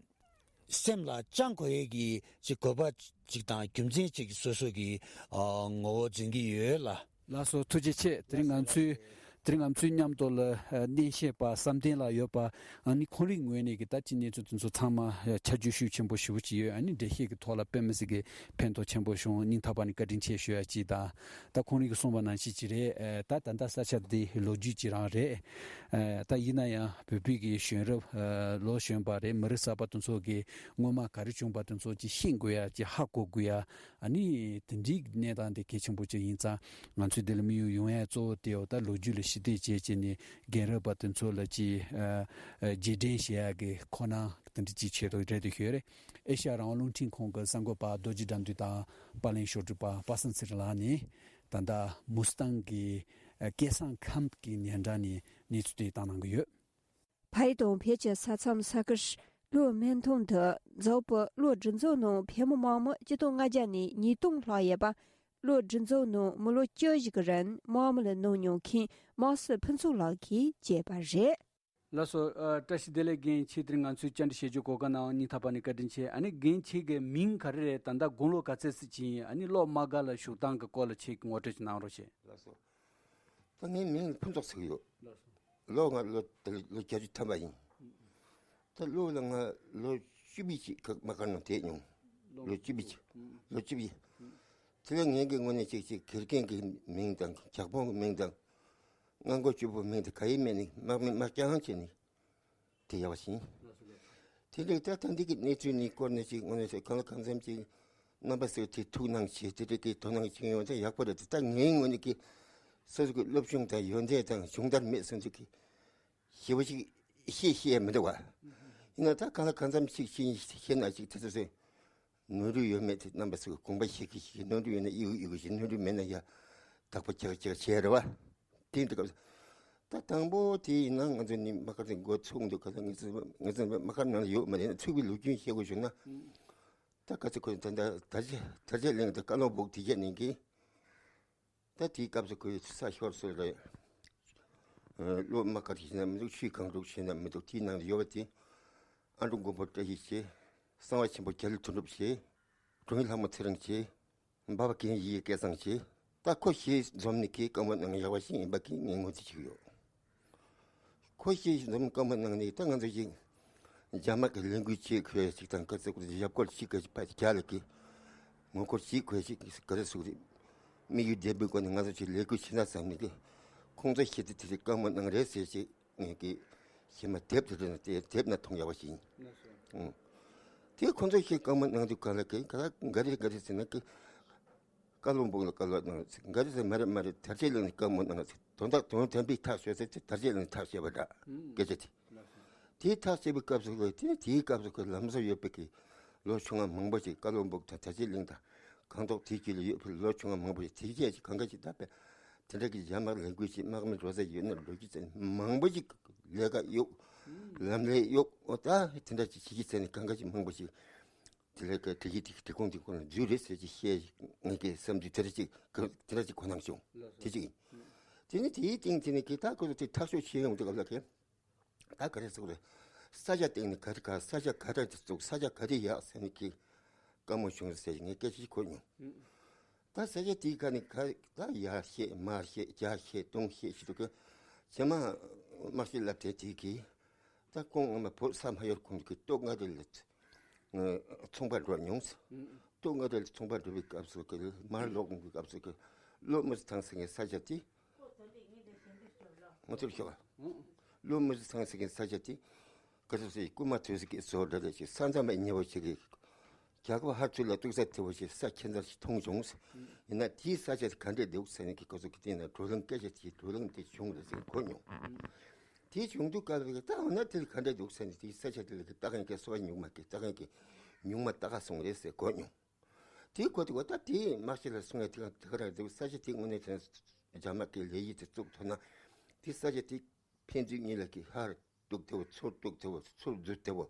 སེམས་ལ་བཅངས་དགོས་ཡས་ཀྱི་ཅིག་དགོས་པ་ཅིག་དང་རྒྱུ་མཚན་ཅིག་སོ་སོ་གི་ཨ་ངོ་བོ་འཛིན་གྱི་ཡོད་ལ། ལགས་སོ། ཐུགས་རྗེ་ཆེ། དེ་རིང་ང་ཚོའི་དེ་རིང་ང་ཚོའི་མཉམ་དུ་ལ་ཨ་གླེང་བཤད་པ་བསམ་གཏན་ལགས་ཡོད་པ། ཨ་ནི་ཁོང་རང་ངོས་ནས་ཀྱི་ད་ཅི་གནས་ཚུལ་དེ་ཚོ་ཚང་མ་ཨ་ཆ་རྒྱུས་ཤུགས་ཆེན་པོ་ཞེ་པོ་ཅིག་ཡོད། ཨ་ནི་འགྲེལ་བཤད་ཀྱི་ཐོག་ལ་དཔེ་མི་སྲིད་ཀྱི་ཕན་ཐོགས་ཆེན་པོ་བྱུང་། སྙིང་ཐག་པ་ནས་བཀའ་དྲིན་ཆེ་ཞུ་ཡ་ཅིག་དང་། ད་ཁོང་རང་གིས་གསུངས་པ་ནང་བཞིན་ཅིག་རེད། ཨ་ད་ད་ལྟ་ས་ཆ་འདི་ལོ་རྒྱུས་ཅིག་རང་རེད། ཨ་ད་ཡིན་ན་ཡང་བོད་པའི་གི་གཞོན་རབས་ཨ་ལོ་གཞོན་པ་རེད། མི་རབས་གསར་པ་དེ་ཚོ་གིས་སྔོན་མ་ག་རེ་བྱུང་པ་དེ་ཚོ་ཅིག་ཤེས་དགོས་ཡ་ཅིག་ཧ་གོ་དགོས་ཡ། ཨ་ནི་དེ་འདྲའི་གནས་སྟངས་དེ་གལ་ཆེན་པོ་ཅིག་ཡིན་ཙང་། ང་ཚོས་འདི་ལ་དམིགས་ཡུལ་ཡོང་ཡ་གཙོ་བོ་དེ་འོ་ད་ལོ་རྒྱུས་ལ་ཞིབ་འདེད་བྱས་བྱས་ནས་རྒན་རབས་པ་དེ་ཚོ་ལ་ཅིག་ཨ་ཨ་རྗེས་དྲན་བྱེད་ཡ་གི་ཁོ་ན་དེ་འདྲ་ཅིག་བྱེད་དོ་རེད་དེ་ཤོད་རེད། ཨེ་ཤ་ཡ་རང་དབང་རླུང་འཕྲིན་ཁང་གི་གསར་འགོད་པ་རྡོ་རྗེ་དགྲ་འདུལ་དང་པར་ལེན་ཤོག་སྒྲིག་པ་པ་སངས་ཚེ་རིང་ལགས་ནས་ད་ལྟ་མུ་སི་ཐང་གི་ཨ་སྐལ་བཟང་ཁམས་ཀྱི་ཉེ་འགྲམ་ནས་གནས་ཚུལ་དེ་བཏང་གནང་གི་ཡོད། ཕ་ཡུལ་དང་ཕལ་ཆེར་ས་མཚམས་ས་ཁུལ་ལྷོ་སྨན་ཐང་དུ་འཛམ་བུ་གློག་སྒྲིག་འཛུགས་ནང་བོད་མི་དམག་མི་སྤྱི་ལོ་ལྔ་བརྒྱ་ནས་ཉིས་སྟོང་ལྷག་ཡོད་པ། གློག་སྒྲིག་འཛུགས་ནང་མི་ལོ་བཅུ་བཞི་གི་རིང་དམག་མི་ལ་གནང་མྱོང་མཁན་དམག་སྲིད་ཕུན་ཚོགས་ལགས་ཀྱིས་བཅས་པ་རེད། ལགས་སོ། ཨ་བཀྲ་ཤིས་བདེ་ལེགས་རྒན། ཁྱེད་དེ་རིང་ང་ཚོའི་བཅར་འདྲི་བྱེད་རྒྱུ་གོ་སྐབས་གནང་བ་སྙིང་ཐག་པ་ནས་བཀའ་དྲིན་ཆེ། ཨ་ནི་རྒན་ཁྱེད་ཀྱི་མིང་ག་རེ་རེད། ད་ལྟ་དགུང་ལོ་ག་ཚོད་ཟིན་ཡིན། ཨ་ནི་གློག་དམག་སྒར་ལ་ཞུགས་སྟངས་ཀྱི་སྐོར་ལ་ཁྱེད་ཀྱིས་ངོ་སྤྲོད་ཅིག་གནང་རོགས་བྱེད། ལགས་སོ། ད་ངའི་མིང་ལ་ཕུན་ཚོགས་ཟེར་གྱི་ཡོད། ལགས་སོ། ལོ་ང་ལོ་དེ་ལོ་བརྒྱད་ཅུ་ཐམ་པ་ཡིན། ད་གློག་ལ་ང་ལོ་བཅུ་བཞི་ཅིག་ག་དམག་སྒར་ནང་བསྡད་མྱོང་། ལོ་བཅུ་བཞི། ལོ་བཅུ་བཞི། དེ་ལ་ངེད་ཀྱི་ངོས་ནས་ཅིག་ཅིག་དགེ་རྒན་གྱི་མིང་དང་ཇག་དཔོན་གྱི་མིང་དང་། སྔ་འགོ་སྤྱི་བོ་མིང་དང་ག་ཡེ་མེད་ནི་དམག་མི་དམག་རྐྱང་བྱས་ནི་དེ་ཡག་པ་ཞིག་ཡིན། དེ་འདྲའི་ད་ད་འདི་གི་གནས་ཚུལ་ནི་སྐོར་ནས་ཅིག་དངོས་གནས་གང་ལ་གང་འཚམ་ཅིག་རྣམ་པ་ཚོས་དེ་ཐུགས་སྣང་བྱེད། དེ་འདྲ་གི་དོ་སྣང་བྱེད་ཡོང་ན་ཡག་པོ་རེད། དེ་ད་ངའི་ངོས་ནས་ཀྱི་སོ་སོ་གི་སློབ་སྦྱོང་དང་ཡོན་ཏན་དང་སྦྱོང་བརྡར་མེད་སོང་ཚུལ་གྱི་ཞེ་པོ་ཅིག་ཤེས་ཤེས་མི་འདུག་བ། ཡིན་ན་ད་གང་ལ་གང་འཚམ་ཅིག་ཤེས་ཤེས་ན་ཅིག་དེ་ཚོ་ཚོས་ནོར་འཁྲུལ་ཡོད་མེད་དེ་རྣམ་པ་ཚོས་དགོངས་པ་བཞེས་ཀྱི་ཞིག་ནོར་འཁྲུལ་ཡོད་ན་ཨི་གུ་ཨི་གུ་ཞིག་ནོར་འཁྲུལ་མེད་ན་ཡ་དག་པ་ཅིག་ཅིག་བྱས་རེད་བ། དེ་འདྲ་སྐབས་ད་དང་པོ་དེ་ཡིན་ན་ང་ཚོ་ནི་དམག་སྒར་དེ་འགོ་ཚུགས་འདུག་ག་ལ་ངེད་ཚོ་ངེད་ཚོ་དམག་སྒར་ནང་ལ་ཡོད་མ་རེད་ན་ཚུགས་པའི་ལོ་རྒྱུས་བཤད་དགོས་བྱུང་ན། ད་ག་ཚོད་ཁོས་ད་ད་དར་རྒྱས་དར་རྒྱས་གླིང་དང་བཀའ་བློན་སྦུག་དེ་བརྒྱད་ནས་ཀྱི། ད་དེའི་སྐབས་སུ་ཁོའི་ས་ཤོར་སོང་རེད། ཨ་སློབ་མ་ག་རེ་བྱས་ན་མི་འདུག་ཆུའི་གང་འགྲུག་བྱས་ན་མི་འདུག་དེའི་ནང་དུ་ཡོད་པ་དེ། ཨ་འབྲུག་མགོན་པོ་བཀྲ་ཤིས་བྱས། གསང་བ་ཆེན་པོ་རྒྱ་ལོ་དོན་གྲུབ་བྱས། དྲུང་ཡིག་ལྷ་མོ་ཚེ་རིང་བྱས། འབའ་པ་རྒན་ཡིའི་སྐལ་བཟང་བྱས། ད་ཁོ་ཞེས་འཛོམས་ནས་ཁའི་བཀའ་མོལ་གནང་ཡག་པ་ཞིག་ཡིན་པ་གི་ངས་ངོས་འཛིན་བྱེད་ཀྱི་ཡོད། ཁོ་ཞེས་འཛོམས་བཀའ་མོལ་གནང་ནས་ད་ང་ཚོ་ཞིག་རྒྱ་དམག་གི་ལས་འགུལ་བྱེད་དགོས་ཞིག་དང་ག་ཚོད་ཞབས་སྐོར་བྱེད་དགོས་ཞིག་ཕར་རྒྱ་ལ་གི་ངོ་སྐོར་བྱེད་དགོས་ཞིག་ག་རེ་ཟེར་དགོས་རེད། དམིགས་ཡུལ་ལྡན་པའི་སྒོ་ནས་ང་ཚོ་ཞིག་ལས་འགུལ་བྱེད་ན་བསམ་ནས་གི་ཁོང་ཚོ་ཞིག་དེ་དེ་རིང་བཀའ་མོལ་གནང་རེད་ཟེར་ཞིག་ངས་གི་ཞེ་མ་དེབ་དེ་དེ་དེབ་ན་མཐོང་ཡག་པ་ཞིག་ཡིན། ཨང་། དེ་ཁོང་ཚོ་ཞིག་བཀའ་མོལ་གནང་དུས་ག་ལ་གི་ག་ལ་འགའ་རེ་འགའ་རེ་ཟེར་ན་གི་བཀའ་བློན་སྦུག་ལ་བཀའ་སློབ་གནང་ཟེར་འགའ་རེ་ཟེར་མ་རེད་མ་རེད་དར་རྒྱས་གླིང་ནས་བཀའ་མོལ་གནང་ཟེར་དོན་དག་དོན་དམ་པའི་ཐག་ཆོད་ཟེར་དེ་དར་རྒྱས་གླིང་ནས་ཐག་བཅད་པ་འདྲ་སྐད་ཆ་དེ། དེའི་ཐག་བཅད་པའི་སྐབས་སུ་ལ་དེ་དེའི་སྐབས་སུ་ཁོས་ལམ་སང་ཡོད་པའི་གི་ལོ་ཆུང་བ་མང་པོ་ཞིག་བཀའ་བློན་སྦུག་དང་དར་རྒྱས་གླིང་དང་སྒང་ཏོག་དེའི་རྒྱུད་ལ་ཡོད་པའི་ལོ་ཆུང་བ་མང་པོ་ཞིག་དེའི་རྗེས་ཀྱི་གང་ག་ཞིག་ད་པས་དེ་འདྲ་གི་རྒྱ་དམག་ལས་འགུལ་ཞིག་དམག་མི་འགྲོ་ས་ཡོད་ན་ལོ་རྒྱུས་ཚན་མང་པོ་ཞིག་ལས་ཀ་གཡུག་ལམ་ལས་གཡུག་ཨོ་ད་དེ་འདྲ་ཞིག་བྱེད་ཀྱི་ཚན་ནས་གང་ག་ཞིག་མང་པོ་ཞིག་དེ་ལས་ཀ་དེ་གི་དེ་དེ་ཁོང་དེ་ཁོང་ལ་འཛུལ་རེད་ཟེར་གྱི་བཤད་ངེད་ཀྱི་བསམ་ཚུལ་དེ་འདྲ་ཅིག་དེ་འདྲ་ཅིག་གོ་སྣང་བྱུང་། དེ་གཅིག་ཡིན། དེ་ནི་དེའི་སྟེང་དེ་ནི་གི་ད་ཁོ་ཚོ་དེ་ཐག་གཅོད་བྱེད་ཡོང་དུས་སྐབས་ལ་གི་ད་ག་རེ་ཟེར་དགོས་རེད། ས་ཆ་སྟེང་ནས་ག་རེ་ག་ས་ཆ་ག་རེ་བཙུགས་ས་ཆ་ག་རེ་ཡག་ཟེར་ནས་གི་བཀའ་མོལ་བྱུང་ཟེར་ངས་སྐད་ཆ་ཞིག་གོ་མྱོང་། ད་ས་ཆ་དེའི་ཁ་ནས་ག་ད་ཡར་བཤད་མར་བཤད་རྒྱ་བཤད་སྟོང་བཤད་ཞིག་འདུག་གི་རྗེས་མ་དམག་སྤྱི་སློབ་གྲྭའི་དེ་གི་ད་ཁོང་སྔོན་མ་བོད་ས་མ་ཡོར་གོང་གི་སྟོད་མངའ་རིས་ལ་ཚོང་པ་འགྲོ་མྱོང་ཟེར། སྟོད་མངའ་རིས་ལ་ཚོང་པ་འགྲོ་བའི་སྐབས་སུ་གི་མར་ལོག་གི་སྐབས་སུ་གི་སློབ་མི་ཚང་ཟེར་མཁན་ས་ཆ་དེ། ང་ཚོར་ཤོག་སློབ་མི་ཚང་ཟེར་མཁན་ས་ཆ་དེ། ག་ཚོད་ཟེར་རྐུན་མ་ཐོན་ཟེར་གི་བཟོ་འདྲ་རེད་ཅེས་ས་མཚམས་ལ་ཉེ་བོ་ཞིག་གི་རྒྱལ་ཁབ་ཧར་ཚུར་ལ་གཏུག་ས་དེ་བོ་ཞིག་ས་ཁྱད་མཚར་ཞིག་མཐོང་བྱུང་ཟེར། ཡིན་ན་དེའི་ས་ཆ་དེ་ག་འདྲས་འདུག་ཟེར་ནས་གི་ག་ཚོད་ཀྱི་སྟེང་ན་བགྲོ་གླེང་སྐད་ཆ་དེའི་བགྲོ་གླེང་དེ་བྱུང་རེད་ཟེར་གོ་མྱོང་། དེ་བྱུང་དུས་སྐབས་ལ་ད་འོ་ན་དེ་ལ་ག་འདྲས་འདུག་ཟེར་ནས་དེའི་ས་ཆ་དེ་ལ་གི་ལྟ་མཁན་གྱི་སོ་པ་ཉུང་མ་གི་ལྟ་མཁན་གྱི་ཉུང་མ་ལྟ་ག་སོང་རེད་ཟེར་གོ་མྱོང་། དེའི་གོ་དེ་གོ་ད་དེའི་དམག་སྤྱི་ལ་གསུང་ཡ་དེ་ག་དེ་ག་རང་འདུག་ས་ཆ་དེ་དངོས་གནས་དྲན་རྒྱ་དམག་གི་ལས་གཞི་དེ་བཙུགས་ཐུབ་ན་དེ་ས་ཆ་དེ་ཕན་ཚུན་གཉིས་ལ་གི་ཧར་གཏུག་ཐེ་བོ་ཚུར་གཏུག་ཐེ་བོ་ཚུར་འཛུལ་ཐེ་བོ་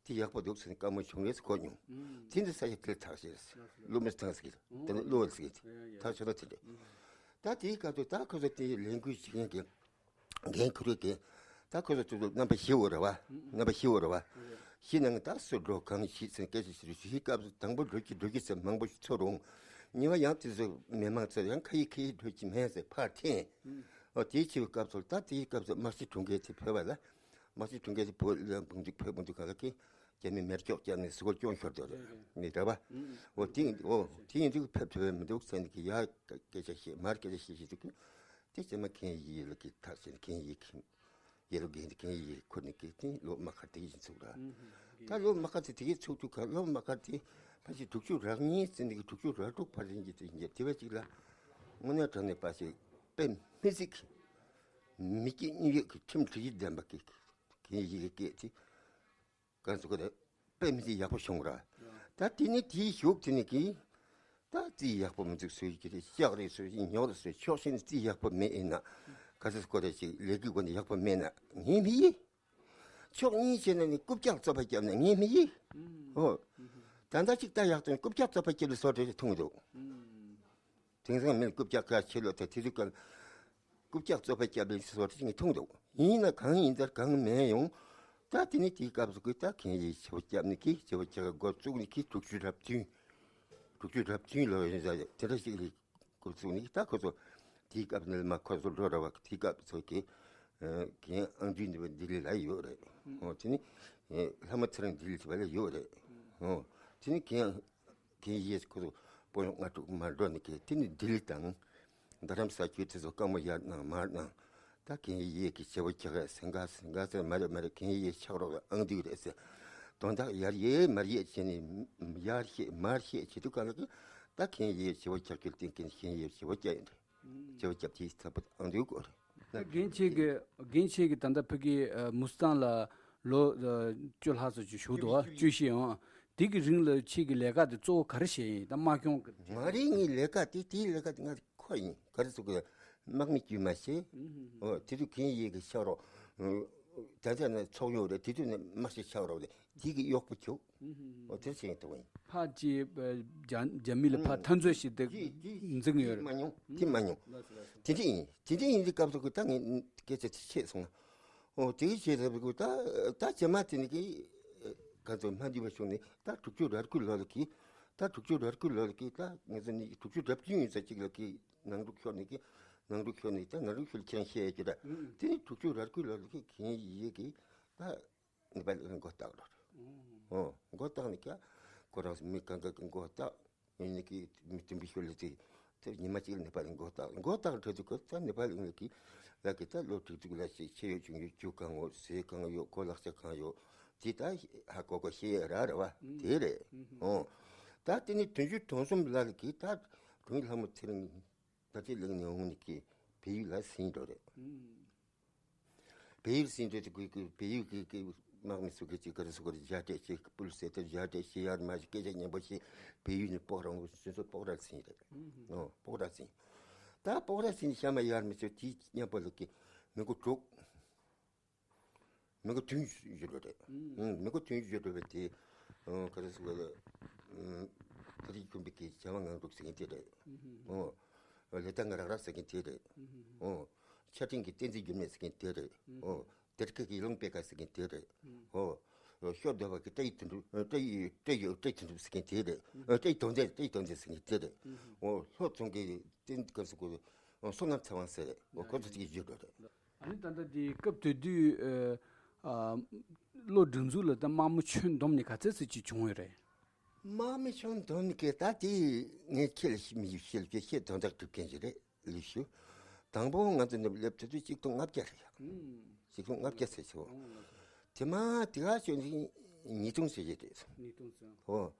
དེ་ཡག་པོ་འདུག་ཟེར་ནས་བཀའ་མོལ་བྱུང་རེད་ཟེར་གོ་མྱོང་། དེ་འདི་ས་ཆ་དེ་ལ་ཐག་བཅད་རེད་ཟེར་སློབ་མ་ཐང་ཟེར་གི་དེ་ནི་གློ་བ་ཟེར་གི་ཐག་ཆོད་ན་དེ་འདྲ། ད་དེའི་སྐབས་དུ་ད་ཁོ་ཚོ་དེ་ལས་འགུལ་བྱེད་མཁན་གྱི་འགན་ཁུར་གི་ད་ཁོ་ཚོ་ཚོ་རྣམ་པ་བཞི་འོ་ར་བ། རྣམ་པ་བཞི་འོ་ར་བ། བཞི་ནང་ད་སུ་འགྲོ་གང་ཞིག་ཟེར་སྐད་ཆ་ཞིག་རེད། བཞིའི་སྐབས་སུ་དང་པོ་འགྲོ་གི་འགྲོ་གི་ཟེར་མང་པོ་ཞིག་ཚོར་འོང་། གཉིས་པ་ཡང་དེ་ཚོ་མི་མང་ཚོ་ཡང་ཁ་ཡིག་ཁ་ཡིག་འགྲོ་གི་མེད་ཟེར་ཕར་འཐེན། འོ་དེའི་ཕྱི་སྐབས་སུ་ད་དེའི་སྐབས་སུ་དམག་སྤྱི་དྲུང་འགན་དེ་ཕེབས་པ་ལ། དམག་སྤྱི་དྲུང་འགན་དེ་བོད་ལ་འབུང་དུས་ཕེབས་འབུང་དུས་ག་ལ་ཀི་རྒྱ་མི་མེར་སྐྱོག་བརྒྱབ་ནས་ཟི་གོར་སྐྱོན་ཤོར་འདུག་རེད་མི་འདྲ་བ། འོ་དེ་འོ་དེ་ཡིན་དུས་ཕེབས་ཐུབ་པ་མི་འདུག་ཟེར་ནས་ཀི་ཡ་སྐད་ཆ་བཤད་མར་སྐད་ཆ་བཤད་བཤད་དུས་ཀི་དེ་རྗེས་མ་མཁན་ཡིད་ལ་ཀི་ཐག་བཅད་ནས་མཁན་ཡིད་ཀི་ཡེ་ལོ་རྒན་དེ་མཁན་ཡིད་ཁུར་ནས་ཀི་དེ་སློབ་མ་ཁར་དེ་ཡིན་ཚུགས་ར། ད་སློབ་མ་ཁར་དེ་དེ་གི་ཚུགས་དུས་ག་སློབ་མ་ཁར་དེ་ཕལ་ཆེར་དྲུག་ཅུ་རེ་གཉིས་ཟེར་ནས་ཀི་དྲུག་ཅུ་རེ་དྲུག་བར་ཡིན་གྱི་དེ་ཡིན་གྱི་དེ་བས་ཅིག་ལ་དངོས་གནས་དྲང་གནས་པ་ཞིག་དཔེ་མི་སྲིད་ཀི་མི་སྐྱིད་སྙིང་རྗེ་གི་ཁྲིམས་སྒྲིག་གཞི་ལྡན་པ་གི་གན་ཡིག་གི་སྐད་དེ་ག་ཚོད་གོ་རེད། དཔེ་མི་སྲིད་ཡག་པོ་བྱུང་ར། ད་དེ་ནི་དེའི་གཞུག་དེ་ནི་གི་ད་རྩིས་ཡག་པོ་མི་འདུག་ཟེར་གི་རེད། ལྕགས་རེད་ཟེར་གི་ཉོག་རེད་ཟེར་ཕྱོགས་ཞེན་རྩིས་ཡག་པོ་མེད་ཡིན་ན་ག་ཚོད་གོ་རེད་ཅིག་ལས་ཀའི་སྒོ་ནས་ཡག་པོ་མེད་ན་ངས་མི་ཡིན། ཕྱོགས་གཉིས་བྱས་ན་ནི་རྐུབ་བཀྱག་བཙོག་པ་བརྒྱབ་ན་ངས་མི་ཡིན། ཨོ། ད་ལྟ་ཅིག་ད་ཡག་ཏུ་རྐུབ་བཀྱག་བཙོག་པ་བརྒྱབ་ལ་བཟོ་གྲྭ་ཐུང་འདུག་དེང་སང་མི་རྐུབ་བཀྱག་ཁ་ཆེ་ལོ་ད་དེ་དུས་ཀ་རྐུབ་བཀྱག་བཙོག་པ་བརྒྱབ་པའི་བཟོ་གྲྭ་ཅིག་མཐོང་འདུག་ཡིན་ན་གང་ཡིན་ད་གང་མེད་ཡོང་། ད་དེ་ནི་དེའི་སྐབས་སུ་ཀི་ད་མཁན་ཡིས་བྱེད་པོ་བརྒྱབ་ནི་ཀི་བྱེད་པོ་བྱེད་ག་འགོ་བཙུགས་ནི་ཀི་དྲུག་ཅུ་རབ་བདུན། དྲུག་ཅུ་རབ་བདུན་ལོ་ཡིན་ཟ་དེ་འདྲ་ཞིག་ལ་འགོ་བཙུགས་ནི་ཀི་ད་ཁོ་ཚོ་དེའི་སྐབས་ནི་མ་ཁོ་ཚོ་འགྲོ་ར་བ་དེའི་སྐབས་ཚོ་ཀི་རྒན་ཨང་རྒྱུད་འདི་བ་ལྡི་ལི་ལ་ཡོད་རེད། ཨོ་དེ་ནི་ལྷ་མོ་ཚེ་རིང་ལྡི་ལི་དེ་བ་ལ་ཡོད་རེད། ཨོ་དེ་ནི་རྒན། རྒན་ཡིས་ཁོ་ཚོ་སྤོ་ལོ་ལྔ་དྲུག་མར་འགྲོ་ནས་ཁེལ་དེ་ནི་ལྡི་ལི་དང་རྡ་རམ་ས་ཆུའི་དེ་ཚོ་བཀའ་མོལ་ཡར་གནང་མར་གནང་། ད་རྒན་ཡིས་ཀྱི་བྱེད་པོ་ཁྱེད་ཀ་སེང་ག་སེང་ག་ཟེར་མ་རེད་མ་རེད། རྒན་ཡིས་ཕྱག་རོགས་ལ་ཨང་འདུས་རེད་ཟེར། དོན་དག་ཡར་ཡེ་མར་ཡེ་བྱས་ནས་ཡར་བཤད་མར་བཤད་བྱེད་དུས་གང་ལ་གི་ད་མཁན་ཡེ་བྱེད་པ་ཁྱབ་ཁྱོད་བསྟེན་མཁན་མཁན་ཡེ་བྱེད་པ་སྐྱ་ཡིན་རེད། བྱེད་པ་ཁྱབ་དེའི་ཚབ་ཨང་དུས་གོ་རེད། ད་རྒན་ཁྱེད་ཀྱི་རྒན་ཁྱེད་ཀྱི་ད་ལྟ་ཕ་གི་ཨ་མུ་སི་ཐང་ལ་ལོ་ཨ་བཅུ་ལྷག་ཙམ་ཅིག་བཞུགས་འདུག་བ། བཅུ་བཞི་ཨང་། དེ་གི་རིང་ལ་ཁྱེད་ཀྱི་ལས་ཀ་དེ་གཙོ་བོ་ག་རེ་བྱས་ཡིན་ད་དམག་སྐྱོང་གི། མ་རེད། ངའི་ལས་ཀ་དེ་དེའི་ལས་ཀ་དེ་ང་ཁོ་ཡིན་ག་རེ་ཟེར་དགོས། དམག་མི་དཀྱུས་མ་བྱས། ཨོ་དེ་དུས་མཁན་ཡེ་གི་ཕྱག་རོགས། ད་ལྟ་ནས་ཚོགས་ཡོད་རེད། དེ་དུས་ནས་དམག་སྤྱི་ཕྱག་རོགས་རེད། དེ་གི་གཡོག་པོ་ཁྱོད། ཨོ་དེར་བྱེད་ཐུབ་ཡིན། ཕ་ཅི་རྒྱ་རྒྱ་མི་ལ་ཕ་འཐབ་རྩོད་ཞིག་དེ་འཛིང་ཡོད་རེད། མ་མྱོང་དེ་མ་མྱོང་། དེ་འདྲ་ཡིན་དེ་འདྲ་ཡིན་དུས་སྐབས་སུ་ད་ངས་སྐད་ཆ་དེ་བཤད་སོང་ན། ཨོ་དེ་བྱས་ད་བུ་ད་ད་རྗེས་མ་དེ་ནི་གི་ག་ཚོད་མ་འདི་བ་བྱུང་ནས་ད་དྲུག་ཅུ་རེ་དགུ་ལོ་ལ་གི་ད་དྲུག་ཅུ་རེ་དགུ་ལོ་ལ་གི་ད་ངས་ཚོ་ནི་དྲུག་ཅུ་རེ་བདུན་ཡིན་ས་གཅིག་ལ་གི་ནང་འཁྲུག་ཤོར་ནས་གི་ནང་འཁྲུག་ཤོར་ནས་ད་ནང་འཁྲུག་ཤོར་ཁྱེད་རང་བཤད་ཡོད་ཀྱི་ད་དེ་ནི་དྲུག་ཅུ་རེ་དགུ་ལོ་ལ་གི་མཁན་ཡེ་གི་ད་ནེ་པ་ལ་མགོ་བཏགས་རོགས། ཨོ་མགོ་བཏགས་ནས་ཀྱ་ཁོ་རང་མི་གང་ག་གི་མགོ་བཏགས། ཡིན་ནི་གི་མི་དུམ་བུ་ཤོར་ལ་དེ་དེ་ཉི་མ་གཅིག་ལ་ནེ་པ་ལ་མགོ་བཏགས་མགོ་བཏགས་འཕྲོ་དུ་ཁོ་ད་ནེ་པ་ལ་ཡིན་ནི་གི་ལ་གི་ད་ལོ་དྲུག་ཅུ་ལ་ཞིག་ཆེ་ཡོད་ཆུང་ཡོད་རྒྱུ་གང་ཡོད་ཟས་གང་ཡོད་ཁོ་ལག་ཆ་གང་ཡོད་དེ་ད་ཧ་གོ་གོ་ཤེས་ཡ་ར་ར་བ་དེ་རེད། ཨོ་ད་དེ་ནི་བདུན་ཅུ་དོན་གསུམ་ལ་ལ་གི་ད་དྲུང་ཡིག་ལྷ་མོ་ཚེ་རིང་ད་ལྟའི་ལེགས་ནས་འོང་ནི་གི་བལ་ཡུལ་ལ་ཟིན་འགྲོ་རེད། བལ་ཡུལ་ཟིན་འདྲ་དེ་གུས་གུས་བལ་ཡུལ་གི་གི་དམག་མི་སུ་གི་ཅིག་ག་རེ་སུ་ག་རེ་རྒྱ་སྤྲད་ཅིག་སྤུལ་ཟེར་ཏེ་རྒྱ་སྤྲད་ཤི་ཡར་མ་ཞིག་སྐད་ཆ་སྙན་པོ་ཞིག་བལ་ཡུལ་ནས་སྤོག་རང་གི་སུན་སུ་སྤོག་ར་ཟིན་རེད། ཨོ་སྤོག་ར་ཟིན། ད་སྤོག་ར་ཟིན་ཤ་མ་ཡར་མི་ཚོ་དེའི་སྙན་པོ་ལ་གི་མི་མགོ་དྲུག་མི་མགོ་བདུན་བཞུ་འགྲོ་རེད། མི་མགོ་བདུན་བཞུ་འགྲོ་བའི་དེ་ག་རེ་སུ་ག་རེ་ད་རིག་ཁྱུང་པའི་གི་བྱ་བ་ངང་དྲུག་ཟེར་མཁན་དེ་རེད། ཨོ་ལེ་ད་ང་རག་རག་ཟེར་མཁན་དེ་རེད། ཨོ། ཆ་འཕྲིན་གྱི་བསྟན་འཛིན་འགྱུར་མེད་ཟེར་མཁན་དེ་རེད། ཨོ། དེར་ཁ་གི་ལུང་པེ་ཀ་ཟེར་མཁན་དེ་རེད། ཨོ། ཤོ་རྡོ་བ་གི་བཀྲ་ཡི་དོན་གྲུབ་བཀྲ་ཡི་བཀྲ་ཡི་བཀྲ་ཡི་དོན་གྲུབ་ཟེར་མཁན་དེ་རེད། བཀྲ་ཡི་དོན་ལྡན་བཀྲ་ཡི་དོན་ལྡན་ཟེར་མཁན་དེ་རེད། ཨོ་ལྷོ་རྫོང་གི་བསྟན་སྐབས་སུ་གོ་བསོད་ནམས་ཚེ་དབང་ཟེར་རེད། ཨོ་ཁོ་ཚོ་ཅིག་བཞུགས་འགྲོ་རེད། ཨ་ནི་ད་ལྟ་འདི་སྐབས་དེ་དུས་ཨ་བློ་སྒྲིག་འཛུགས་ལ་ད་དམག་མི་ཁྱོན་བསྡོམས་ནས་ག་ཚད་ཙམ་ཅིག་བྱུང་ཡོད་རེད། དམག་མི་ཁྱོན་བསྡོམས་ནས་གི་ད་དེ་ངས་ཁྱེད་ལ་མི་ཞིག་བཤད་ཀྱི་ཤེས་དོན་དག་སྒྲུབ་མཁན་ཞིག་རེད། ལེགས་ཞུ། དང་པོ་ང་ཚོ་འདི་སླེབས་དུས་ཚོད་གཅིག་སྟོང་ལྔ་བརྒྱ་རེད་ཡ། གཅིག་སྟོང་ལྔ་བརྒྱ་ཟེར་ཆོག་དེ་མ་དེ་ག་ཞོན་ཞིང་ཉིས་སྟོང་ཟེར་གྱི་རེད། ཉིས་སྟོང་ཙམ། ཧོ།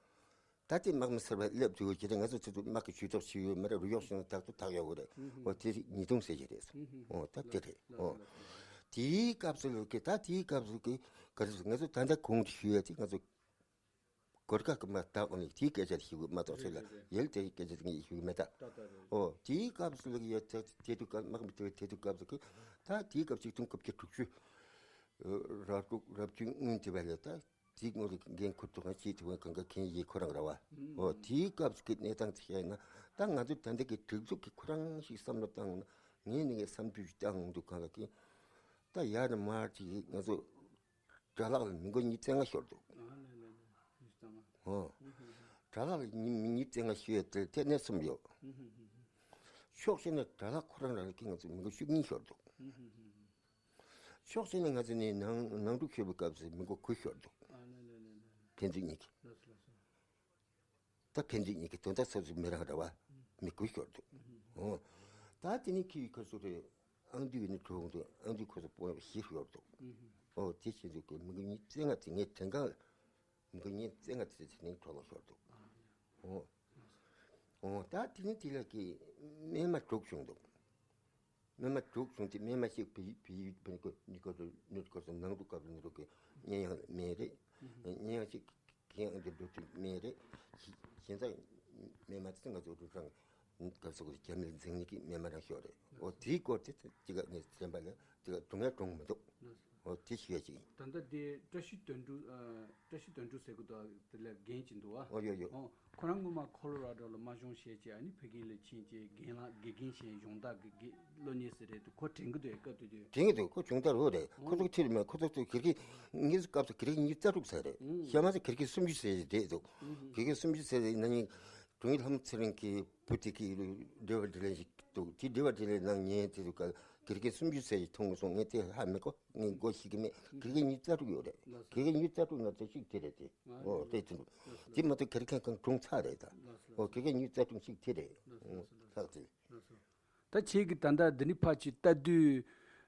ད་དེ་དམག་མི་གསར་པ་སླེབས་དུས་ཀྱི་རེད། ང་ཚོ་ཚོ་དམག་གི་ཇུས་གཏོགས་བྱེད་ཡོད་མ་རེད། རུ་གཡོག་ཤོང་ཐག་ཏུ་ཐག་ཡོད་གི་རེད། ཧོ་དེ་ཉིས་སྟོང་ཟེར་གྱི་རེད། ཧོ་ད་དེ་རེད། ཧོ། དེའི་སྐབས་སུ་ལོ་གི་ད་དེའི་སྐབས་སུ་གི་ག་རེ་ང་ཚོ་ད་ལྟ་གོང་དུ་ཞུས་ཡ་དེ་ང་ཚོ་གོར་ཁ་གི་མ་བཏགས་ནས་དེའི་སྐད་ཆ་ཞིག་མ་གཏོགས་ཚེ་ལ་ཡིན་ཡིན་ཡིན། ཡིན་དེའི་སྐད་ཆ་དེ་ངས་ཞུ་གི་མེད་ད། ད་ད་རེད། ཨོ་དེའི་སྐབས་སུ་ལ་ཡ་དེ་དེ་དུས་སྐབས་དམག་མི་དེ་དེ་དུས་སྐབས་སུ་གི་ད་དེའི་སྐབས་ཆིག་སྟོང་དགུ་བརྒྱ་དྲུག་ཅུ་རབ་དྲུག་རབ་བཅུ་སྔོན་དེ་བ་ལས་ད་དེའི་སྔོན་ལ་འགན་ཁུར་ཐུབ་མཁན་ཅིག་དེ་བ་གང་ག་མཁན་ཡིན་ཁོ་རང་ར་བ། ཨོ་དེའི་སྐབས་སུ་གི་གནས་སྟངས་དེ་བཤད་ན་ད་ང་ཚོ་ད་འདི་གི་སྒྲིག་འཛུགས་ཀྱི་ཁོ་རང་ཞིག་བསམ་བློ་བཏང་ན་ངས་ནི་ངས་བསམ་ཚུལ་ཞིག་བཏང་འདུག་གང་ག་གི་ད་ཡར་ནས་མར་ཅིག་ང་ཚོ། དགྲ་ལག་ལ་མི་མགོ་ཉིས་བཙན་ལྔ་ཤོར་འདུག་ཨ་ལེ་ལེ་ལེ། ཉིས་བཙན་ལྔ། ཨོ། དགྲ་ལག་ལ་མི་མི་ཉིས་བཙན་ལྔ་ཤོར་ཡོད་དེ་དེ་ནས་གསུམ་ཡོད། ཕྱོགས་གཅིག་ནས་དགྲ་ལག་ཁོ་རང་རང་གིས་ང་ཚོ་མི་མགོ་བཅུ་གཉིས་ཤོར་འདུག་ཕྱོགས་གཅིག་ནས་ང་ཚོ་ནས་ནང་ནང་འཁྲུག་ཤོར་བའི་སྐབས་སུ་མི་མགོ་དགུ་ཤོར་འདུག་ཨ་ལེ་ལེ་ལེ་ལེ། ཕན་ཚུན་གཉིས་ཀྱི། ལགས་སོ་ལགས་སོ། ད་ཕན་ཚུན་གཉིས་ཀྱི་དོན་དག་སོ་སོའི་མི་རང་རེད་བ། མི་དགུ་ཤོར་འདུག་ཨོ། ད་དེ་ནས་ཁྱེད་ཁ་སོ་རེད། ཨང་དུས་ནི་གྲོངས་འདུག་ཨང་དུས་ཁོ་ཚོ་སྤོན་བཞི་ཤོར་འདུག་ཨོ་དེ་བྱས་འདུག་གི་མི་དགུ་ཉིས་བཙན་ལྔ་དེ་ངའི་དྲན་གང་། མི་དགུ་ཉིས་བཙན་ལྔ་དེ་དེ་ནས་གྲོགས་ལ་ཤོར་འདུག་ཨོ། ཨོ་ད་དེ་ནས་དེ་ལ་གི་རྨས་མ་དྲུག་བྱུང་འདུག་རྨས་མ་དྲུག་བྱུང་སྟེ་རྨས་མ་གཅིག་བི་བི་བི་ནི་ཀོ་ནི་ཀོ་ནི་ཀོ་སོ་ནང་དུ་བཀབ་ནི་རུ་གི་གཉན་ཡང་རྨས་རེད། གཉན་ཡང་གཅིག་གི་ཡང་འདི་འགྲོ་དུས་རྨས་རེད། གཞན་དག་རྨས་མ་དེ་ང་ཚོ་རུ་རང་སྐབས་སུ་རྒྱ་མིར་འཛིང་ནི་གི་རྨས་མ་རང་ཤོར་རེད། འོ་དེའི་སྐོར་དེ་གཅིག་ག་ངས་དྲན་པ་ལ་དེ་ག་གྲོངས་ཡ་གྲོངས་མི་འདུག་འོ་དེ་ཤེས་ཡ་ཅིག་ཡིན། ད་ལྟ་དེ་བཀྲ་ཤིས་དོན་གྲུབ་ཨ། བཀྲ་ཤིས་དོན་གྲུབ་ཟེར་གི་འདུག་དེ་ལ་རྒན་ཅིག་འདུག་ཨ། ཨོ་ཡོད་ཡོད། ཨོ་ཁོ་རང་སྔོན་མ་ཁོ་ལོ་ར་ཌོ་ལ་དམག་སྦྱོང་བྱས་རྗེས་ཨ་ནི་ཕ་གི་ལ་ཕྱིན་རྗེས་རྒན་ལགས་དགེ་རྒན་བྱས་གཞུང་བདག་གི་དགེ་སློབ་གཉེར་ཟེར་རེད་འདུག་ཁོ་དྲན་གི་འདུག་ཨེ་སྐབས་དེ་དུས། དྲན་གི་འདུག་ཁོ་གཞུང་བདག་རེད། ཁོ་ཚོ་ཁྲིད་མེད། ཁོ་ཚོ་དེ་དགེ་རྒན་ངེད་ཚོ་སྐབས་སུ་དགེ་རྒན་ཉིས་རྩ་དྲུག་ཟེར་རེད། ཨུ། ཡ་མ་ཚོ་དགེ་རྒན་སུམ་ཅུ་ཟེར་རེད་འདུག་ཨུ། དགེ་རྒན་སུམ་ཅུ་ཟེར་རེད་ན་ནི་དྲུང་ཡིག་ལྷ་མོ་ཚེ་རིང་གི་བུ་དེ་གི་འབྲེལ་བ་འབྲེལ་ལན་ཞིག་འདུག་དེ་འབྲེལ་བ་འབྲེལ་ལན་ནང་ཉན་དེ་དུས་སྐབས་དགེ་རྒན་སུམ་ཅུ་ཟེར་ཞིག་མཐོང་སོང་། ངས་དེ་ཧ་མི་གོ་ངས་མགོ་ཤེས་ཀྱི་མེད། དགེ་རྒན་ཉིས་རྩ་དྲུག་ཡོད་རེད། དགེ་རྒན་ཉིས་རྩ་དྲུག་ན་དེ་གཅིག་དེ་རེད་དེ། ཨོ་དེ་དེ་འདུག་དེ་མ་གཏོགས་དགེ་རྒན་གང་གྲོངས་ཚར་རེད་ད། ཨོ་དགེ་རྒན་ཉིས་རྩ་དྲུག་གཅིག་དེ་རེད། ཨོ་ལྷག་དེ། ད་ཁྱེད་ཀྱིས་ད་ལྟ་འདི་ནས་ཕར་ཅིག་ལྟ་དུས།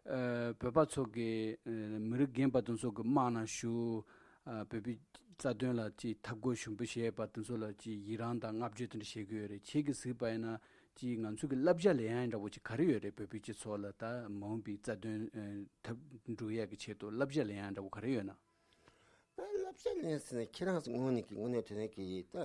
ཨ་བོད་པ་ཚོ་གི་ཨ་མི་རིགས་རྒན་པ་དེ་ཚོ་གི་དམག་ནང་ཞུགས། ཨ་བོད་པའི་ རྩ་དོན་ལ་ཅིག་འཐབ་རྒོལ་ཞུམ་པོ་བྱས་པ་དེ་ཚོ་ལ་ཅིག་ཡི་རངས་དང་བསྔགས་བརྗོད་དེ་འདྲ་བྱེད་ཀྱི་ཡོད་རེད། ཁྱེད་ཀྱིས་གཟིགས་པ་ཡིན་ན་ཅིག་ང་ཚོ་གི་བསླབ་བྱ་ལེན་ཡག་འདྲ་བོ་ཅིག་ག་རེ་ཡོད་རེད། བོད་པའི་སྤྱི་ཚོགས་ལ་ད་མ་འོངས་པའི་རྩ་དོན་ཨ་འཐབ་འགྲོ་ཡག་གི་ཆེད་དུ་བསླབ་བྱ་ལེན་ཡག་འདྲ་བོ་ག་རེ་ཡོད་ན། ད་བསླབ་བྱ་ལེན་ཟེར་ན་ཁྱེད་རང་ཚོ་དངོས་གནས་ཀྱི་དངོས་གནས་དྲང་གནས་ཀྱི་ད་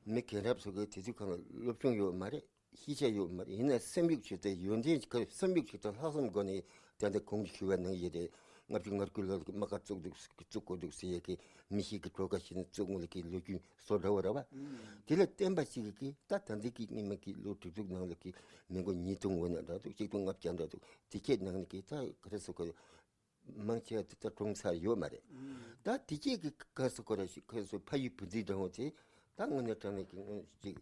མི་རྒན་རབས་ཚོ་གི་དུས་ཚོད་གང་ལ་སློབ་སྦྱོང་ཡོད་མ་རེད། ཤེས་བྱ་ཡོད་མ་རེད། ཡིན་ན་བསམ་ཡུལ་ཞིག་དང་ཡོན་ཏན་གྱི་བསམ་ཡུལ་ཞིག་དང་ལྷག་བསམ་སྒོ་ནས་ད་ལྟ་གོང་གི་ཞུ་བ་ནང་བཞིན་རེད། ལྔ་བཅུ་ང་དགུ་ལོར་དམག་སྒར་བཙུགས་འདུག་བཙུགས་དགོས་འདུག་ཟེར་ཡས་ཀྱི་མི་ཞིག་གི་གྲོས་ཁ་ཞིག་ནས་བཙུགས་དགོས་ལ་གི་ལོ་རྒྱུས་བཟོ་འདྲ་བོ་རེད་བ། དེ་ལ་བརྟེན་པ་ཞིག་གིས་ད་ད་ལྟ་གི་སྔོན་མ་གི་ལོ་དྲུག་ཅུ་ནང་ལ་གི་མི་མགོ་ཉིས་སྟོང་འོ་ན་འདྲ་འདུག་ཆིག་སྟོང་ལྔ་བརྒྱ་འདྲ་འདུག་དེ་ཁྱེད་ནང་ནས་གི་ད་ག་རེ་ཟེར་དགོས། མང་ཆེ་བ་དེ་ད་གྲོངས་ཚར་ཡོད་མ་རེད། ད་དེ་སྐྱེས་ཀྱི་ག་སུ་ཁོ་ར་ཞིག་ཁོ་ཚོ་ཕ་ཡུལ་བུ་འཛིན་འདྲ་བོ་དེ་ད་དངོས་གནས་དྲང་གནས་ཀྱི་དངོས་ཅིག་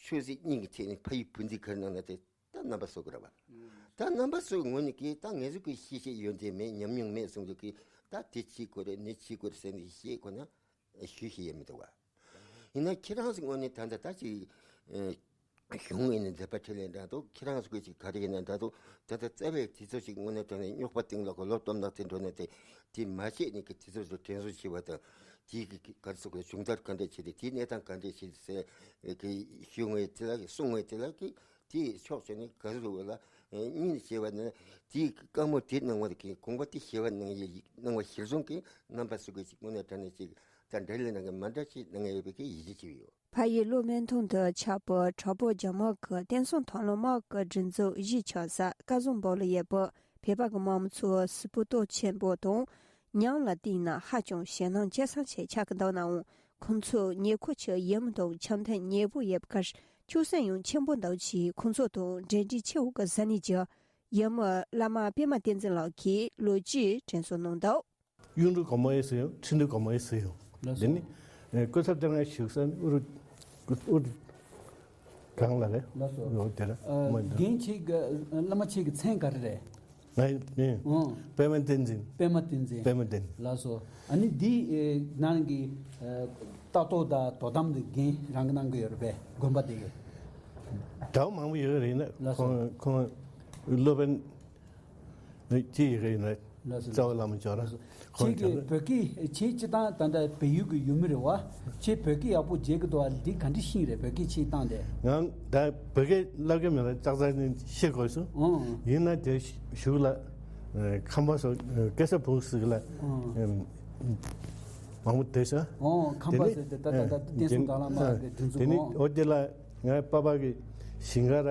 ཆོས་སྲིད་གཉིས་ཀྱི་ཐད་ནས་ཕ་ཡུལ་བུ་འཛིན་ག་རེ་གནང་ན་དེ་ད་རྣམ་པ་སོ་གི་ར་བ། ད་རྣམ་པ་སོ་གི་ངོས་ནས་ཀྱི་ད་ངེད་ཚོ་གི་ཤེས་བྱ་ཡོན་ཏན་མེད་ཉམས་མྱོང་མེད་གསུང་རྒྱུ་གི་ད་དེ་བྱེད་དགོས་རེད་ནི་བྱེད་དགོས་རེད་ཟེར་ནས་བཤད་དགོས་ན། ཞུ་ཤེས་ཡ་མི་འདུག་བ། ཡིན་ན་ཁྱེད་རང་ཚོ་དངོས་གནས་ད་ལྟ་ད་ཅིག་ཨ་གཞུང་ངོས་ནས་མཛད་པ་ཁྲིད་ལས་འདྲ་འདུག་ཁྱེད་རང་ཚོ་གི་ཅིག་ག་རེ་ཡིན་ན་འདྲ་འདུག་ད་ལྟ་རྩ་བའི་དུས་ཚོད་ཅིག་དངོས་གནས་དྲང་གནས་རྙོག་པ་སྟེང་ལ་གོ་ལོག་སྟོབས་ནག་དེ་འགྲོ་ནས་དེ་དེ་མ་བྱས་ནས་ཀྱི་དུས་ཚོད་ཚོ་དྲན་གསོ་བྱས་པ་དང་དེའི་གི་ག་རེ་ཟེར་དགོས་བྱུང་ཚར་ག་འདྲས་བྱས་ཏེ་དེའི་གནས་སྟངས་ག་འདྲས་བྱས་ཏེ་ཟེར་གི་ཞུ་ངོས་དེ་ལ་གི་གསུང་ངོས་དེ་ལ་གི་དེའི་ཕྱོགས་ཆོད་ནས་ག་རེ་ཟེར་དགོས་ལ་གཉིས་ནས་བྱས་པ་ནི་དེའི་བཀའ་མོལ་དེ་གནང་བ་དེ་གི་དགོངས་པ་དེ་བཞེས་པ་གནང་ཡས་གནང་བ་གཞིར་བཟུང་གི་རྣམ་པ་ཚོ་གི་ཅིག་དངོས་གནས་དྲང་གནས་ཅིག་ད་འབྲེལ་ཡོད་ནང་གི་མ་འདྲ་ཞིག་གནང་ཡོད་པའི་གི་ཡིད་ཆེས་བྱས་ཡོད། ཕ་ཡུལ་ལུའུ་སྨན་ཐུང་དུ་ཆགས་པའི་གྲོགས་པོ་རྒྱ་མོ་གི་བསྟན་སྲུང་མཐོང་ལམ་དམག་གི་སྒྲིག་འཛུགས་གཞིས་ཆགས་ས་སྐལ་བཟང་སྦོ་ལ་ཡོད་པའི་བོད་པ་གི་མང་ཚོགས་གཟུགས་པོ་སྟོབས་ཆེན་པོ་དང་། མྱིང་ལ་བལྟས་ན་ཧ་ཅང་ཞེད་སྣང་ཆེ་ས་ཞིག་ཆགས་ཀྱི་འདུག་ནའང་། ཁོང་ཚོའི་ཉེ་འཁོར་གྱི་ཡུལ་མི་དང་འཆམ་མཐུན་ཉེ་པོ་ཡོད་པའི་ཁར་ཆོད་སེམས་ཡང་ཆེན་པོ་འདུག་ཅེས་ཁོང་ཚོ་དང་འབྲེལ་འདྲིས་ཆེ་བོ་གི་ས་གནས་ཀྱི་ཡུལ་མི་བླ་མ་པད་མ་བསྟན་འཛིན་ལགས་ཀྱིས་ལོ་རྒྱུས་དྲན་གསོ་གནང་འདུག་གཡུ་འབྲུག་སྒོ་མོ་ཡིན་ཟེར་ཡང་ཁྲི་འདུས་སྒོ་མོ་ཡིན་ཟེར་ཡང་། ལགས་སོ། འདི་ནི་ཨེ་སྐུ་ཚབ་དེ་སྔ་བཞུགས་ས་ནི་ཨུ་རུ་ཨུ་རུ་གང་ལ་རེད། ལགས་སོ། འོ་དེ་ར་ཨ་མ་འདི་རྒན་ཁྱེད་ཀྱི་བླ་མ་ཁྱེད་ཀྱི་མཚན་ག་རེ་རེད། ང་ཡིན། ཨོ། པད་མ་བསྟན་འཛིན། པད་མ་བསྟན་འཛིན། པད་མ་བསྟན། ལགས་སོ། ཨ་ནི་འདི་ཨེ་ནང་གི་ཨེ་ལྟ་རྟོག་དང་དོ་དམ་དེ་རྒན་རང་གི་གནང་གི་ཡོད་རེད་པས་དགོན་པ་དེ་གི། གྲྭ་བ་མང་པོ་ཡོད་རེད་ན། ལགས་སོ། ཁོང་ཁོང་སློབ་དཔོན། ཅི་ཡི་གེ་ཡིན་ན། ལགས་སོ། རྩ་བ་བླ་མ་ཇོ་ར། ཁོང་ཁྱེད་ཀྱིས་བོད་སྐད་ཁྱེད་སྤྱི་བཏང་ད་ལྟ་བལ་ཡུལ་གྱི་ཡུལ་མི་རེད་བ། ཁྱེད་བོད་སྐད་ཡག་པོ་བརྗེད་ཀྱི་འདུག་བ། འདི་ག་འདྲ་ཤེས་རེད་བོད་སྐད་ཁྱེད་བཏང་དེ། ང་ད་བོད་སྐད་བསླབ་ཀྱི་མེད་ལ་ཙག་ཙག་ནི་ཤེས་དགོས་སོ། ཨང་། ཡིན་ན་དེ་གཞུག་ལ་ཁམས་པ་སོ་སྐལ་བཟང་བུ་ཟིག་ལ་ཨང་། མང་པོ་བསྡད་སོ། ཨང་། ཁམས་པ་ཟེར་དེ་ད་ད་ད་བསྟན་སྲུང་དྭང་བླངས་དམག་གི་སྒྲིག་འཛུགས། དེ་ནི་ཨང་། འོ་དེ་ལ། ངའི་པ་ཕ་གི་ཞིང་ཁ་ར་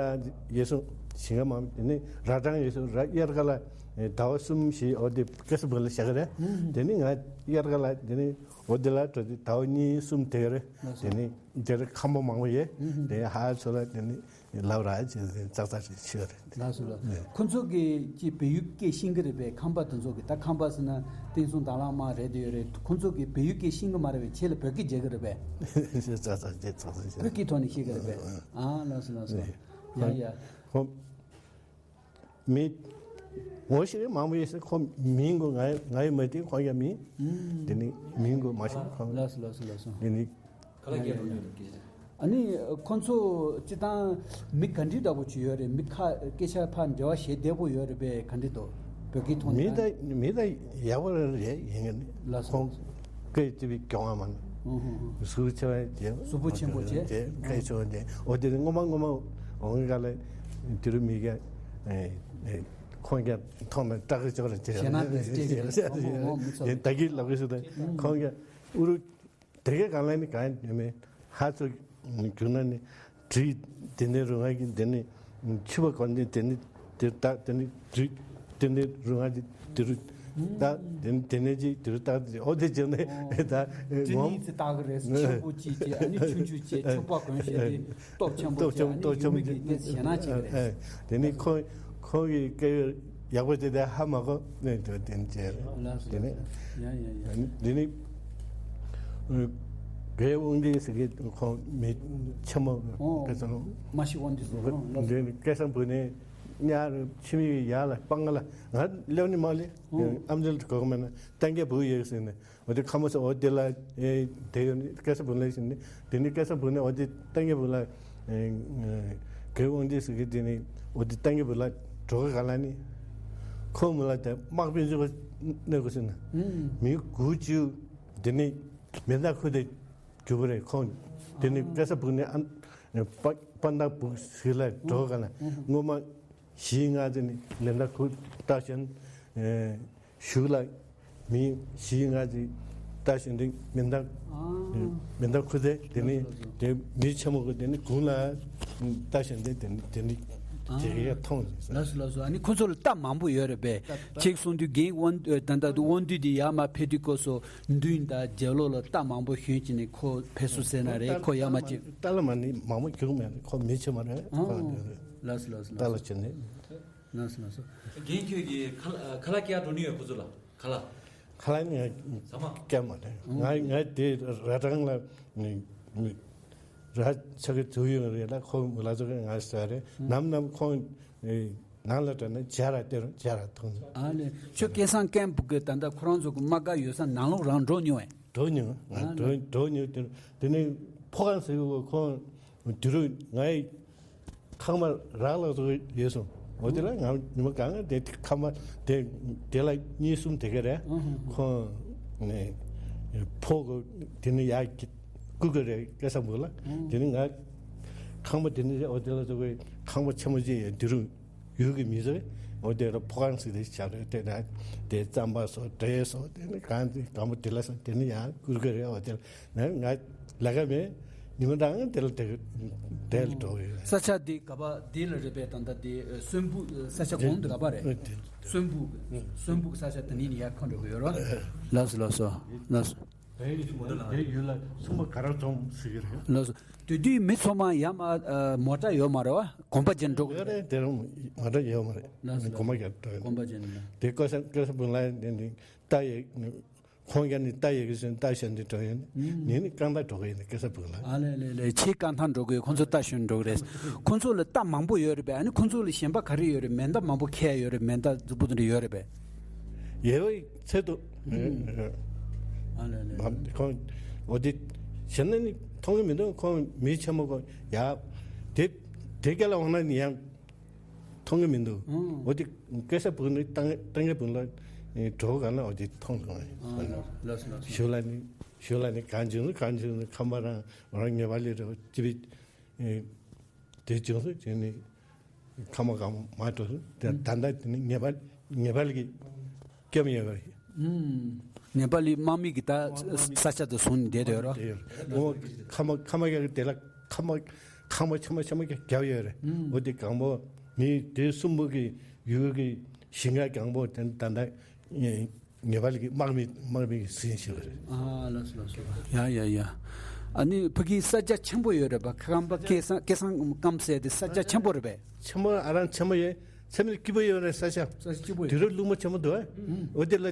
ཡེ་སོང་། ཞིང་ཁ་མ་དེ་ནི་ར་ཏང་ཡེ་སོང་ར་དབྱར་ཁ་ལ་ཟླ་བ་གསུམ་བཞི་འོ་དེ་སྐལ་བཟང་བུ་ལ་བཞག་གི་རེད། དེ་ནི་ང་དབྱར་ཁ་ལ་དེ་ནི་འོ་དེ་ལ་འགྲོ་དུས་ཟླ་བ་གཉིས་གསུམ་དེ་རེད། དེ་ནི་དེ་རེད་ཁམས་པ་མང་པོ་ཡོད། དེ་ཧ་ཚོ་ལ་དེ་ནི་ལབ་ར་ཅེས་ཙག་ཙག་ཅིག་ཤོད་རེད། ལགས་སོ་ལགས། ཁོ་ཚོ་གི་ཅི་བལ་ཡུལ་སྐད་ཤེས་ཀྱི་རེད་པས། ཁམས་པ་དེ་ཚོ་གི་ད་ཁམས་པ་ཟེར་ན་བསྟན་སྲུང་དྭང་བླངས་དམག་རེད་དེ་ཡོད་རེད། ཁོ་ཚོ་གི་བལ་ཡུལ་སྐད་ཤེས་ཀྱི་མ་རེད་པས། ཁྱེད་ལ་བོད་སྐད་བརྗེད་ཀྱི་རེད་པས། ཙག་ཙག་བརྗེད་ཙག་ཙག་བརྗེད། བོད་སྐད་ཐོག་ནས་ཤེས་ཀྱི་རེད་པས། ཨ་ལགས་སོ་ལགས་སོ། ཡ་ཡ། ཁོ་མི་ངོ་ཤེས་མང་པོ་ཡོད་ཟེར། ཁོ་མིང་གོ་ང་ང་ཡི་མ་དེ་ཁོ་ཡ་མིང་། དེ་ནི་མིང་གོ་མ་ཤེས་ཁོ། ལགས་སོ་ལགས་སོ་ལགས་སོ། དེ་ནི། ག་ལ་སྐད་རོགས་ཡོད་རེད་སྐད་ཆ། ཨ་ནི་ཁོ་ཚོ་སྤྱི་བཏང་མི་ག་འདྲི་འདྲ་པོ་ཅིག་ཡོད་རེད། མི་ཁ་སྐད་ཆ་ཕར་འབྲེལ་བ་བྱེད་བདེ་པོ་ཡོད་རེད་པས། ག་འདྲི་འདུག་བོད་སྐད་ཐོག་ནས། མི་ད་མི་ད་ཡག་པོ་རེད་ཡིན་ངེས་ནི། ལགས་སོ། ཁོང་སྐད་ཅིག་གི་གྱོང་བ་མ་ན། ཧུང་ཧུང་ཧུང་། གཟུགས་ཆེ་བ་ཅན། གཟུགས་པོ་ཆེན་པོ་ཅན། སྐད་ཆེ་བ་ཅན། འོ་དེ་ནི་སྔོན་མ་སྔོན་མ་འོང་ག་ལ་དེ་རུ་མི་ག་ཁོང་ཀྱང་མཐོང་ན་སྐྲག་གི་ཅོག་རེད་ཅེས། ཞེད་སྣང་དེ་སྐྱེ་གི་རེད། ད་གིན་ལབ་གི་སུ་ད་ཁོང་ཀྱང་ཨུ་རུ། དེ་གའི་གང་ལ་ནི་གང་ཡིན་མེད་ཧ་ཚོ་གྱུར་ན་ནི་དྲི་དེ་ནས་རུང་ང་གི་དེ་ནི་ཆུ་བ་གོན་ཏེ་དེ་ནི་དེ་ལྟ་དེ་ནི་དྲི་དེ་ནི་རུང་ང་གི་དེ་རུ་ལྟ་དེ་ནི་དེ་ནས་ཅི་དེ་རུ་ལྟ་དེ་འོ་དེ་བྱས་ནས་ད་དྲི་ངོམ་ནི་ཙི་ལྟ་གི་རེད། ཆེན་པོ་ཅིག་ཅེས་ཨ་ནི་ཆུང་ཆུང་ཅེས་ཆུ་བ་གོན་བྱས་ཏེ་སྟོབས་ཆེན་པོ་ཅེས་ཨ་ནི་ཡུལ་མི་གི་དེ་ཞེད་སྣང་བྱེད་ཀྱི་རེད། དེ་ནི་ཁོ་ཁོ་གི་སྐད་ཡག་པོ་དེ་དེ་ཧ་མ་གོ་ནས་དེ་དེ་ནི་བྱས་རེད། དེ་ནི་ཡ་ཡ་ཡ། དེ་ནི། རྒན་དབང་འདུས་ཟེར་གི་ཁོང་མི་ཆེན་མོ། ཨོ། སྐལ་བཟང་། མ་ཤི་དབང་འདུས་ཟེར། ཨོ་ལགས་སོ། འདི་ནི་སྐལ་བཟང་བུ་ནི་གཉའ་ཁྱིམ་ཡིག་ཡར་ལ་སྤང་ལ་ང་སླེབས་ནི་མ་ལེ། ཨོ། ཨམ་ཅོག་གོ་གི་མེད་ན་ཏན་ཀའི་བུ་ཡོད་ཟེར་ནས་འོ་དེ་ཁ་མོ་ཟེར་འོ་དེ་ལ་ཨེ་དེ་ཡོད་ནི་སྐལ་བཟང་བུ་ལ་ཟེར་ནི་དེ་ནི་སྐལ་བཟང་བུ་ནི་འོ་དེ་ཏན་ཀའི་བུ་ལ་ཨེ་རྒན་དབང་འདུས་ཟེར་གི་དེ་ནི་འོ་དེ་ཏན་ཀའི་བུ་ལ་འགྲོ་གི་ག་ལ་ནི་ཁོ་མོ་ལ་དེ་དམག་དཔོན་ཚོ་གནས་དགོས་ཟེར་ན་མི་དགུ་བཅུ། དེ་ནི་མེ་མདའ་ཁུར་ཏེ་རྒྱུག་གི་རེད། ཁོང་དེ་ནི་ཨ་ཀ་ས་སྦུག་ནས་ཨ་པ་པ་མདའ་སྦུག་ཞིག་ལ་འགྲོ་ག་ན་སྔོན་མ་བཞི་ལྔ་ཙམ་ནི་མེ་མདའ་ཁུར་ལྟ་བཞིན་གཞུག་ལ་མི་བཞི་ལྔ་ཙམ་ལྟ་བཞིན་དེ་མེ་མདའ་མེ་མདའ་ཁུར་ཏེ་དེ་ནི་དེ་མི་ཆེན་མོ་གི་དེ་ནི་དགུང་ལ་ལྟ་བཞིན་དེ་དེ་ནི་དེ་ནི་དེ་ག་མཐོང་ཟིན། ལགས་སོ་ལགས་སོ། ཨ་ནི་ཁོ་ཚོ་ལ་རྟ་མང་པོ་ཡོད་རེད་པས། ཁྱེད་གསུང་དུས་རྒན་དབང་ད་ལྟ་དབང་འདུས་དེ་ཡར་མར་ཕེབས་དུས་སྐབས་སུ་མདུན་དང་རྒྱབ་ལོགས་ལ་རྟ་མང་པོ་ཞོན་གྱི་ནས་ཁོ་ཕེབས་བསུ་ཟེར་ན་རེད། ཁོ་ཡར་མར་ཅིག་རྟ་ལ་མ་ནི་མང་པོ་རྒྱུག་མེད། ཁོ་མི་ཆེ་མ་རེད། ཨོ། ཁོ་ལགས་སོ་ལགས་སོ་རྟ་ལ་ལགས་སོ། ཕྱིན་ནས། ལགས་སོ་ལགས་སོ། རྒན་ཁྱོད་ཀྱིས་ཁ་ལ་ཁ་ལག་སྐྱེལ་འགྲོ་ནི་ཡོད་ཁོ་ཚོ་ལ། ཁ་ལག་ཁ་ལག་ནི་ཟ་མ། སྐྱེལ་མ་རེད། ང་ང་དེ་ར་ཏང་ལ་ནི་ནི་ར་ཆ་གི་ཚུགས་ཡོང་རེད་ལ། ཁོ་ལ་ཚོ་གི་ང་ཟ་རེད། ནམ་ནམ་ཁོང་ནང་ལ་དྲན་ན་ཇ་ར་སྟེར་རུང་ཇ་ར་འཐུང་། ཨ་ལེ། ཁྱོད་སྐལ་བཟང་སྐད་འབུག་གི་ད་ལྟ་ཁོ་རང་ཚོ་གི་དམག་སྒར་ཡོད་ས་ནང་ལོགས་རང་འགྲོ་མྱོང་བས། འགྲོ་མྱོང་། ང་ཨ་ལེ། འགྲོ་འགྲོ་མྱོང་། དེ་དེ་ནི་ཕོ་ཁང་ཟེར་གི་ཁོང་དེ་རུ་ང་ཡི་ཁང་པ་རག་ལག་ཚོ་ཡོད་སོང་། འོ་དེ་ལ་ང་ཉི་མ་གང་དེ་ཁང་པ་དེ་དེ་ལ་གཉིས་གསུམ་དེ་ག་རེད། ཁོང་ནས་ཕོ་གི་དེ་ནི་ཡ་བསྐུར་གི་རེད། སྐལ་བཟང་འབུག་ལ། དེ་ནི་ང་ཁང་པ་དེ་ནི་འོ་དེ་ལ་ཚོ་གི་ཁང་པ་ཆེན་མོ་ཅིག་ཡོད། དེ་རུ་ཡུལ་གྱི་མི་ཚོས་འོ་དེ་ལ་ཕོ་ཁང་ཟེར་དེ་བྱ་རེད། དེ་ན་དེ་རྩམ་པ་སོགས་འབྲས་སོགས་དེ་ནི་གང་དེ་གང་པོ་དེ་ལ་སོགས་དེ་ནི་ཡང་བསྐུར་གི་རེད། འོ་དེ་ལ་ང་ལས་ཀ་མེད། ཉི་མ་དང་དེ་ལ་དེ་དེ་ལ་འགྲོ་གི་རེད། ས་ཆ་དེ་ག་པ་དེ་ལ་རེད་པས། ད་ལྟ་དེ་སོན་སྦུག་ས་ཆ་གོང་དུ་ག་པ་རེད། སོན་སྦུག་སོན་སྦུག་ས་ཆ་དེ་ནི་ཡར་འཁོར་འགྲོ་གི་ཡོད་རེད། ལགས་སོ་ལགས་སོ་ལགས་སོ། དེ་ཡུལ་ལ་སུམ་པ་ག་ར་འཛོམས་ཟེར་གི་རེད། ལགས་སོ། དེ་དུས་མི་ཚང་མ་ཡར་མར་མོ་ཊ་ཡོད་མ་རེད་བ། གོམ་པ་ཅན་འགྲོ་གི་ཡོད་རེད། རེད། དེ་རུ་མོ་ཊ་ཡོད་མ་རེད། ལགས་སོ། གོམ་པ་རྒྱབ་འགྲོ་ཡོད། གོམ་པ་ཅན་ལ། དེ་སྐལ་བཟང་སྐལ་བཟང་འབུག་ལ་དེ་འདི་རྟ་ཡི་ཁོང་རྒྱ་ནི་རྟ་ཡི་གི་སོན་རྟ་ཞོན་དེ་འགྲོ་ཡོད། ནི་ནི་རྐང་ཐང་འགྲོ་གི་ཡོད། སྐལ་བཟང་འབུག་ལ། ཨ་ལེ་ལེ་ལེ། ཆེས་རྐང་ཐང་འགྲོ་གི་ཡོད། ཁོང་ཚོ་རྟ་ཞོན་འགྲོ་གི་རེད། ཁོང་ཚོ་ལ་རྟ་མང་པོ་ཡོད་རེད་པས། ཨ་ནི་ཁོང་ཚོ་ལ་གཞན་པ་ག་རེ་ཡོད་རེད། མེ་མདའ་མང་པོ་ཁྱེར་ཡོད་རེད། མེ་མདའ་རྫིག་པོ་དེ་འདྲ་ཡོད་རེད་པས། ཡོད་པའི་ཚད་དུ། ཨ་ལེ་ལེ། ཁོང་འོ་དེ་གཞན་ནི་མཐོང་གི་མི་འདུག་ཁོང་མི་ཆེན་མོ་ཁོ་ཡ་དེ་དེ་སྐད་ལ་འོང་ན་ནི་ཡང་མཐོང་གི་མི་འདུག་འོ་དེ་སྐལ་བཟང་འབུག་ནི་ཏང་ཏང་གི་བུ་ལ་འགྲོ་ག་ན་འོ་དེ་མཐོང་གི་མ་རེད། ལགས་སོ་ལགས་སོ། ཞོར་ལ་ནི་ཞོར་ལ་ནི་གང་བྱུང་གང་བྱུང་ཁམས་པ་རང་རང་ཉེ་བ་ལས་རེ་བ་ཅི་བི་དེ་བྱུང་སོང་། དེ་ནི་ཁམས་པ་གང་མ་འགྲོ་སོང་། དེ་ད་ལྟ་དེ་ནི་ཉེ་བ་ཉེ་བ་ལ་གི་སྐྱབས་ཡོད་པ་རེད། ཨུམ། ནེ་པ་ལི་དམག་མི་གི་ད་ས་ཆ་དུ་སོང་ནས་བསྡད་ཡོད་རོ། དེ་ཡོད་རེད། ཁམས་པ་ཁམས་པ་གི་དེ་ལ་ཁམས་པ་ཁམས་པ་ཆེན་པོ་ཆེན་པོ་རྒྱབ་ཡོད་རེད། འོ་དེ་གང་པོ་མི་དེ་གསུམ་པོ་གི་ཡུལ་གི་ཞིང་ཁ་གང་པོ་དེ་ད་ལྟ་ཉེ་པ་ལི་གི་དམག་མི་དམག་མི་གི་ཟིན་ཞིག་རེད། ཨ་ལགས་སོ་ལགས་སོ། ཡ་ཡ་ཡ། ཨ་ནི་ཕ་གི་ས་ཆ་ཆེན་པོ་ཡོད་རེད་པ། ཁམས་པ་སྐལ་བཟང་སྐལ་བཟང་སྐམ་ཟེར་དེ་ས་ཆ་ཆེན་པོ་རེད་པས། ཆེན་པོ་ཨ་རང་ཆེན་པོ་ཡོད། ཚེ་མི་སྐྱིད་པོ་ཡོད་རེད། ས་ཆ། ས་ཆ་སྐྱིད་པོ་ཡོད། དེ་རུ་རླུང་མ་ཆེན་པོ་འདུག་ཨ། འོ་དེ་ལ་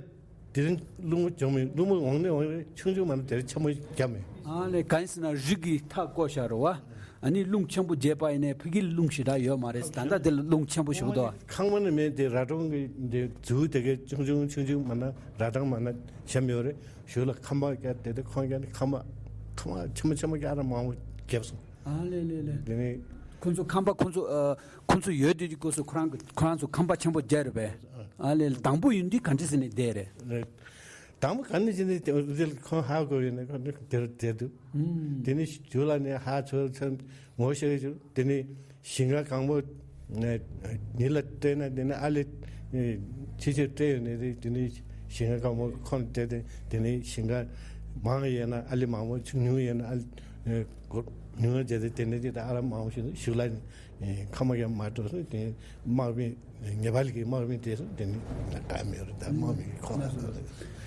དེ་རིང་རླུང་མ་བྱུང་མེད། རླུང་མ་འོང་ནས་འོང་རེད། ཆུང་ཆུང་མ་ན་དེ་རིང་ཆེན་པོ་བརྒྱབ་མེད། ཨ་ལས་གང་ཡིན་ཟེར་ན་རི་གི་མཐའ་བསྐོར་བཞག་རོ་བ། ཨ་ནི་རླུང་ཆེན་པོ་རྒྱས་པ་ཡིན་ནའི་ཕ་གི་རླུང་ཞེ་དྲག་ཡོད་མ་རེད། ད་ལྟ་དེ་ལ་རླུང་ཆེན་པོ་ཞིག་འདུག་ཁང་པ་ནི་མེད། དེ་ར་གྲོང་གི་དེ་རྫུ་དེ་གའི་ཆུང་ཆུང་ཆུང་ཆུང་མ་ན་ར་གྲོང་མ་ན་བཞམ་ཡོད་རེད། ཞོར་ལ་ཁང་པ་རྒྱག་དེ་དེ་ཁོང་རྒྱག་ནི་ཁང་པ་ཁང་པ་ཆེན་པོ་ཆེན་པོ་རྒྱག་ར་མང་པོ་བརྒྱབ་སོང་། ཨ་ལེ་ལེ་ལེ། དེ་ནས་ཁོང་ཚོ་ཁང་པ་ཁོང་ཚོ་ཨ། ཁོང་ཚོ་ཡོད་དུས་ཀྱི་སྐབས་སུ་ཁོ་རང་གི་ཁོ་རང་ཚོ་ཁང་པ་ཆེན་པོ་རྒྱག་རེད་པས། ཨ་ལས་དང་པོ་ཡིན་དུས་ག་འདྲ་ཟེར་ནས་བསྡད་རེད། དང་པོ་ག་ནས་ཟེར་ནས་དེ་ཁོང་ཧ་གོ་ཡོད་ནས་ཁོང་དེར་བསྡད་འདུག་དེ་ནས་ཞུ་ལ་ནས་ཧ་ཚོད་ཚོད་ངོ་ཤེས་ཀྱི་འདུག་དེ་ནས་ཞིང་ཁ་གང་པོ་ཉིན་ལ་སྤྲད་ན་དེ་ནས་ཨ་ལས་ཕྱི་ཕྱིར་སྤྲད་ཡོད་ནས་དེ་ནས་ཞིང་ཁ་གང་པོ་ཁོང་སྤྲད་དེ་དེ་ནས་ཞིང་ཁ་མང་ཡོད་ན་ཨ་ལས་མང་པོ་ཆུང་ཉུང་ཡོད་ན་ཨ་ལས་ཉུང་བ་བྱས་ཏེ་དེ་ནས་དེ་ཨ་ལས་མང་པོ་ཞིག་ཞུ་ལ་ནས། ཁ་མ་ཡང་མ་འགྲོ་སོང་། དེ་དམག་མི་ཉེ་པ་ལ་གི་དམག་མི་དེ་སོང་། དེ་ནི་ད་མེད་རེད། ད་དམག་མི་གི་ཁོ་ན་སོང་།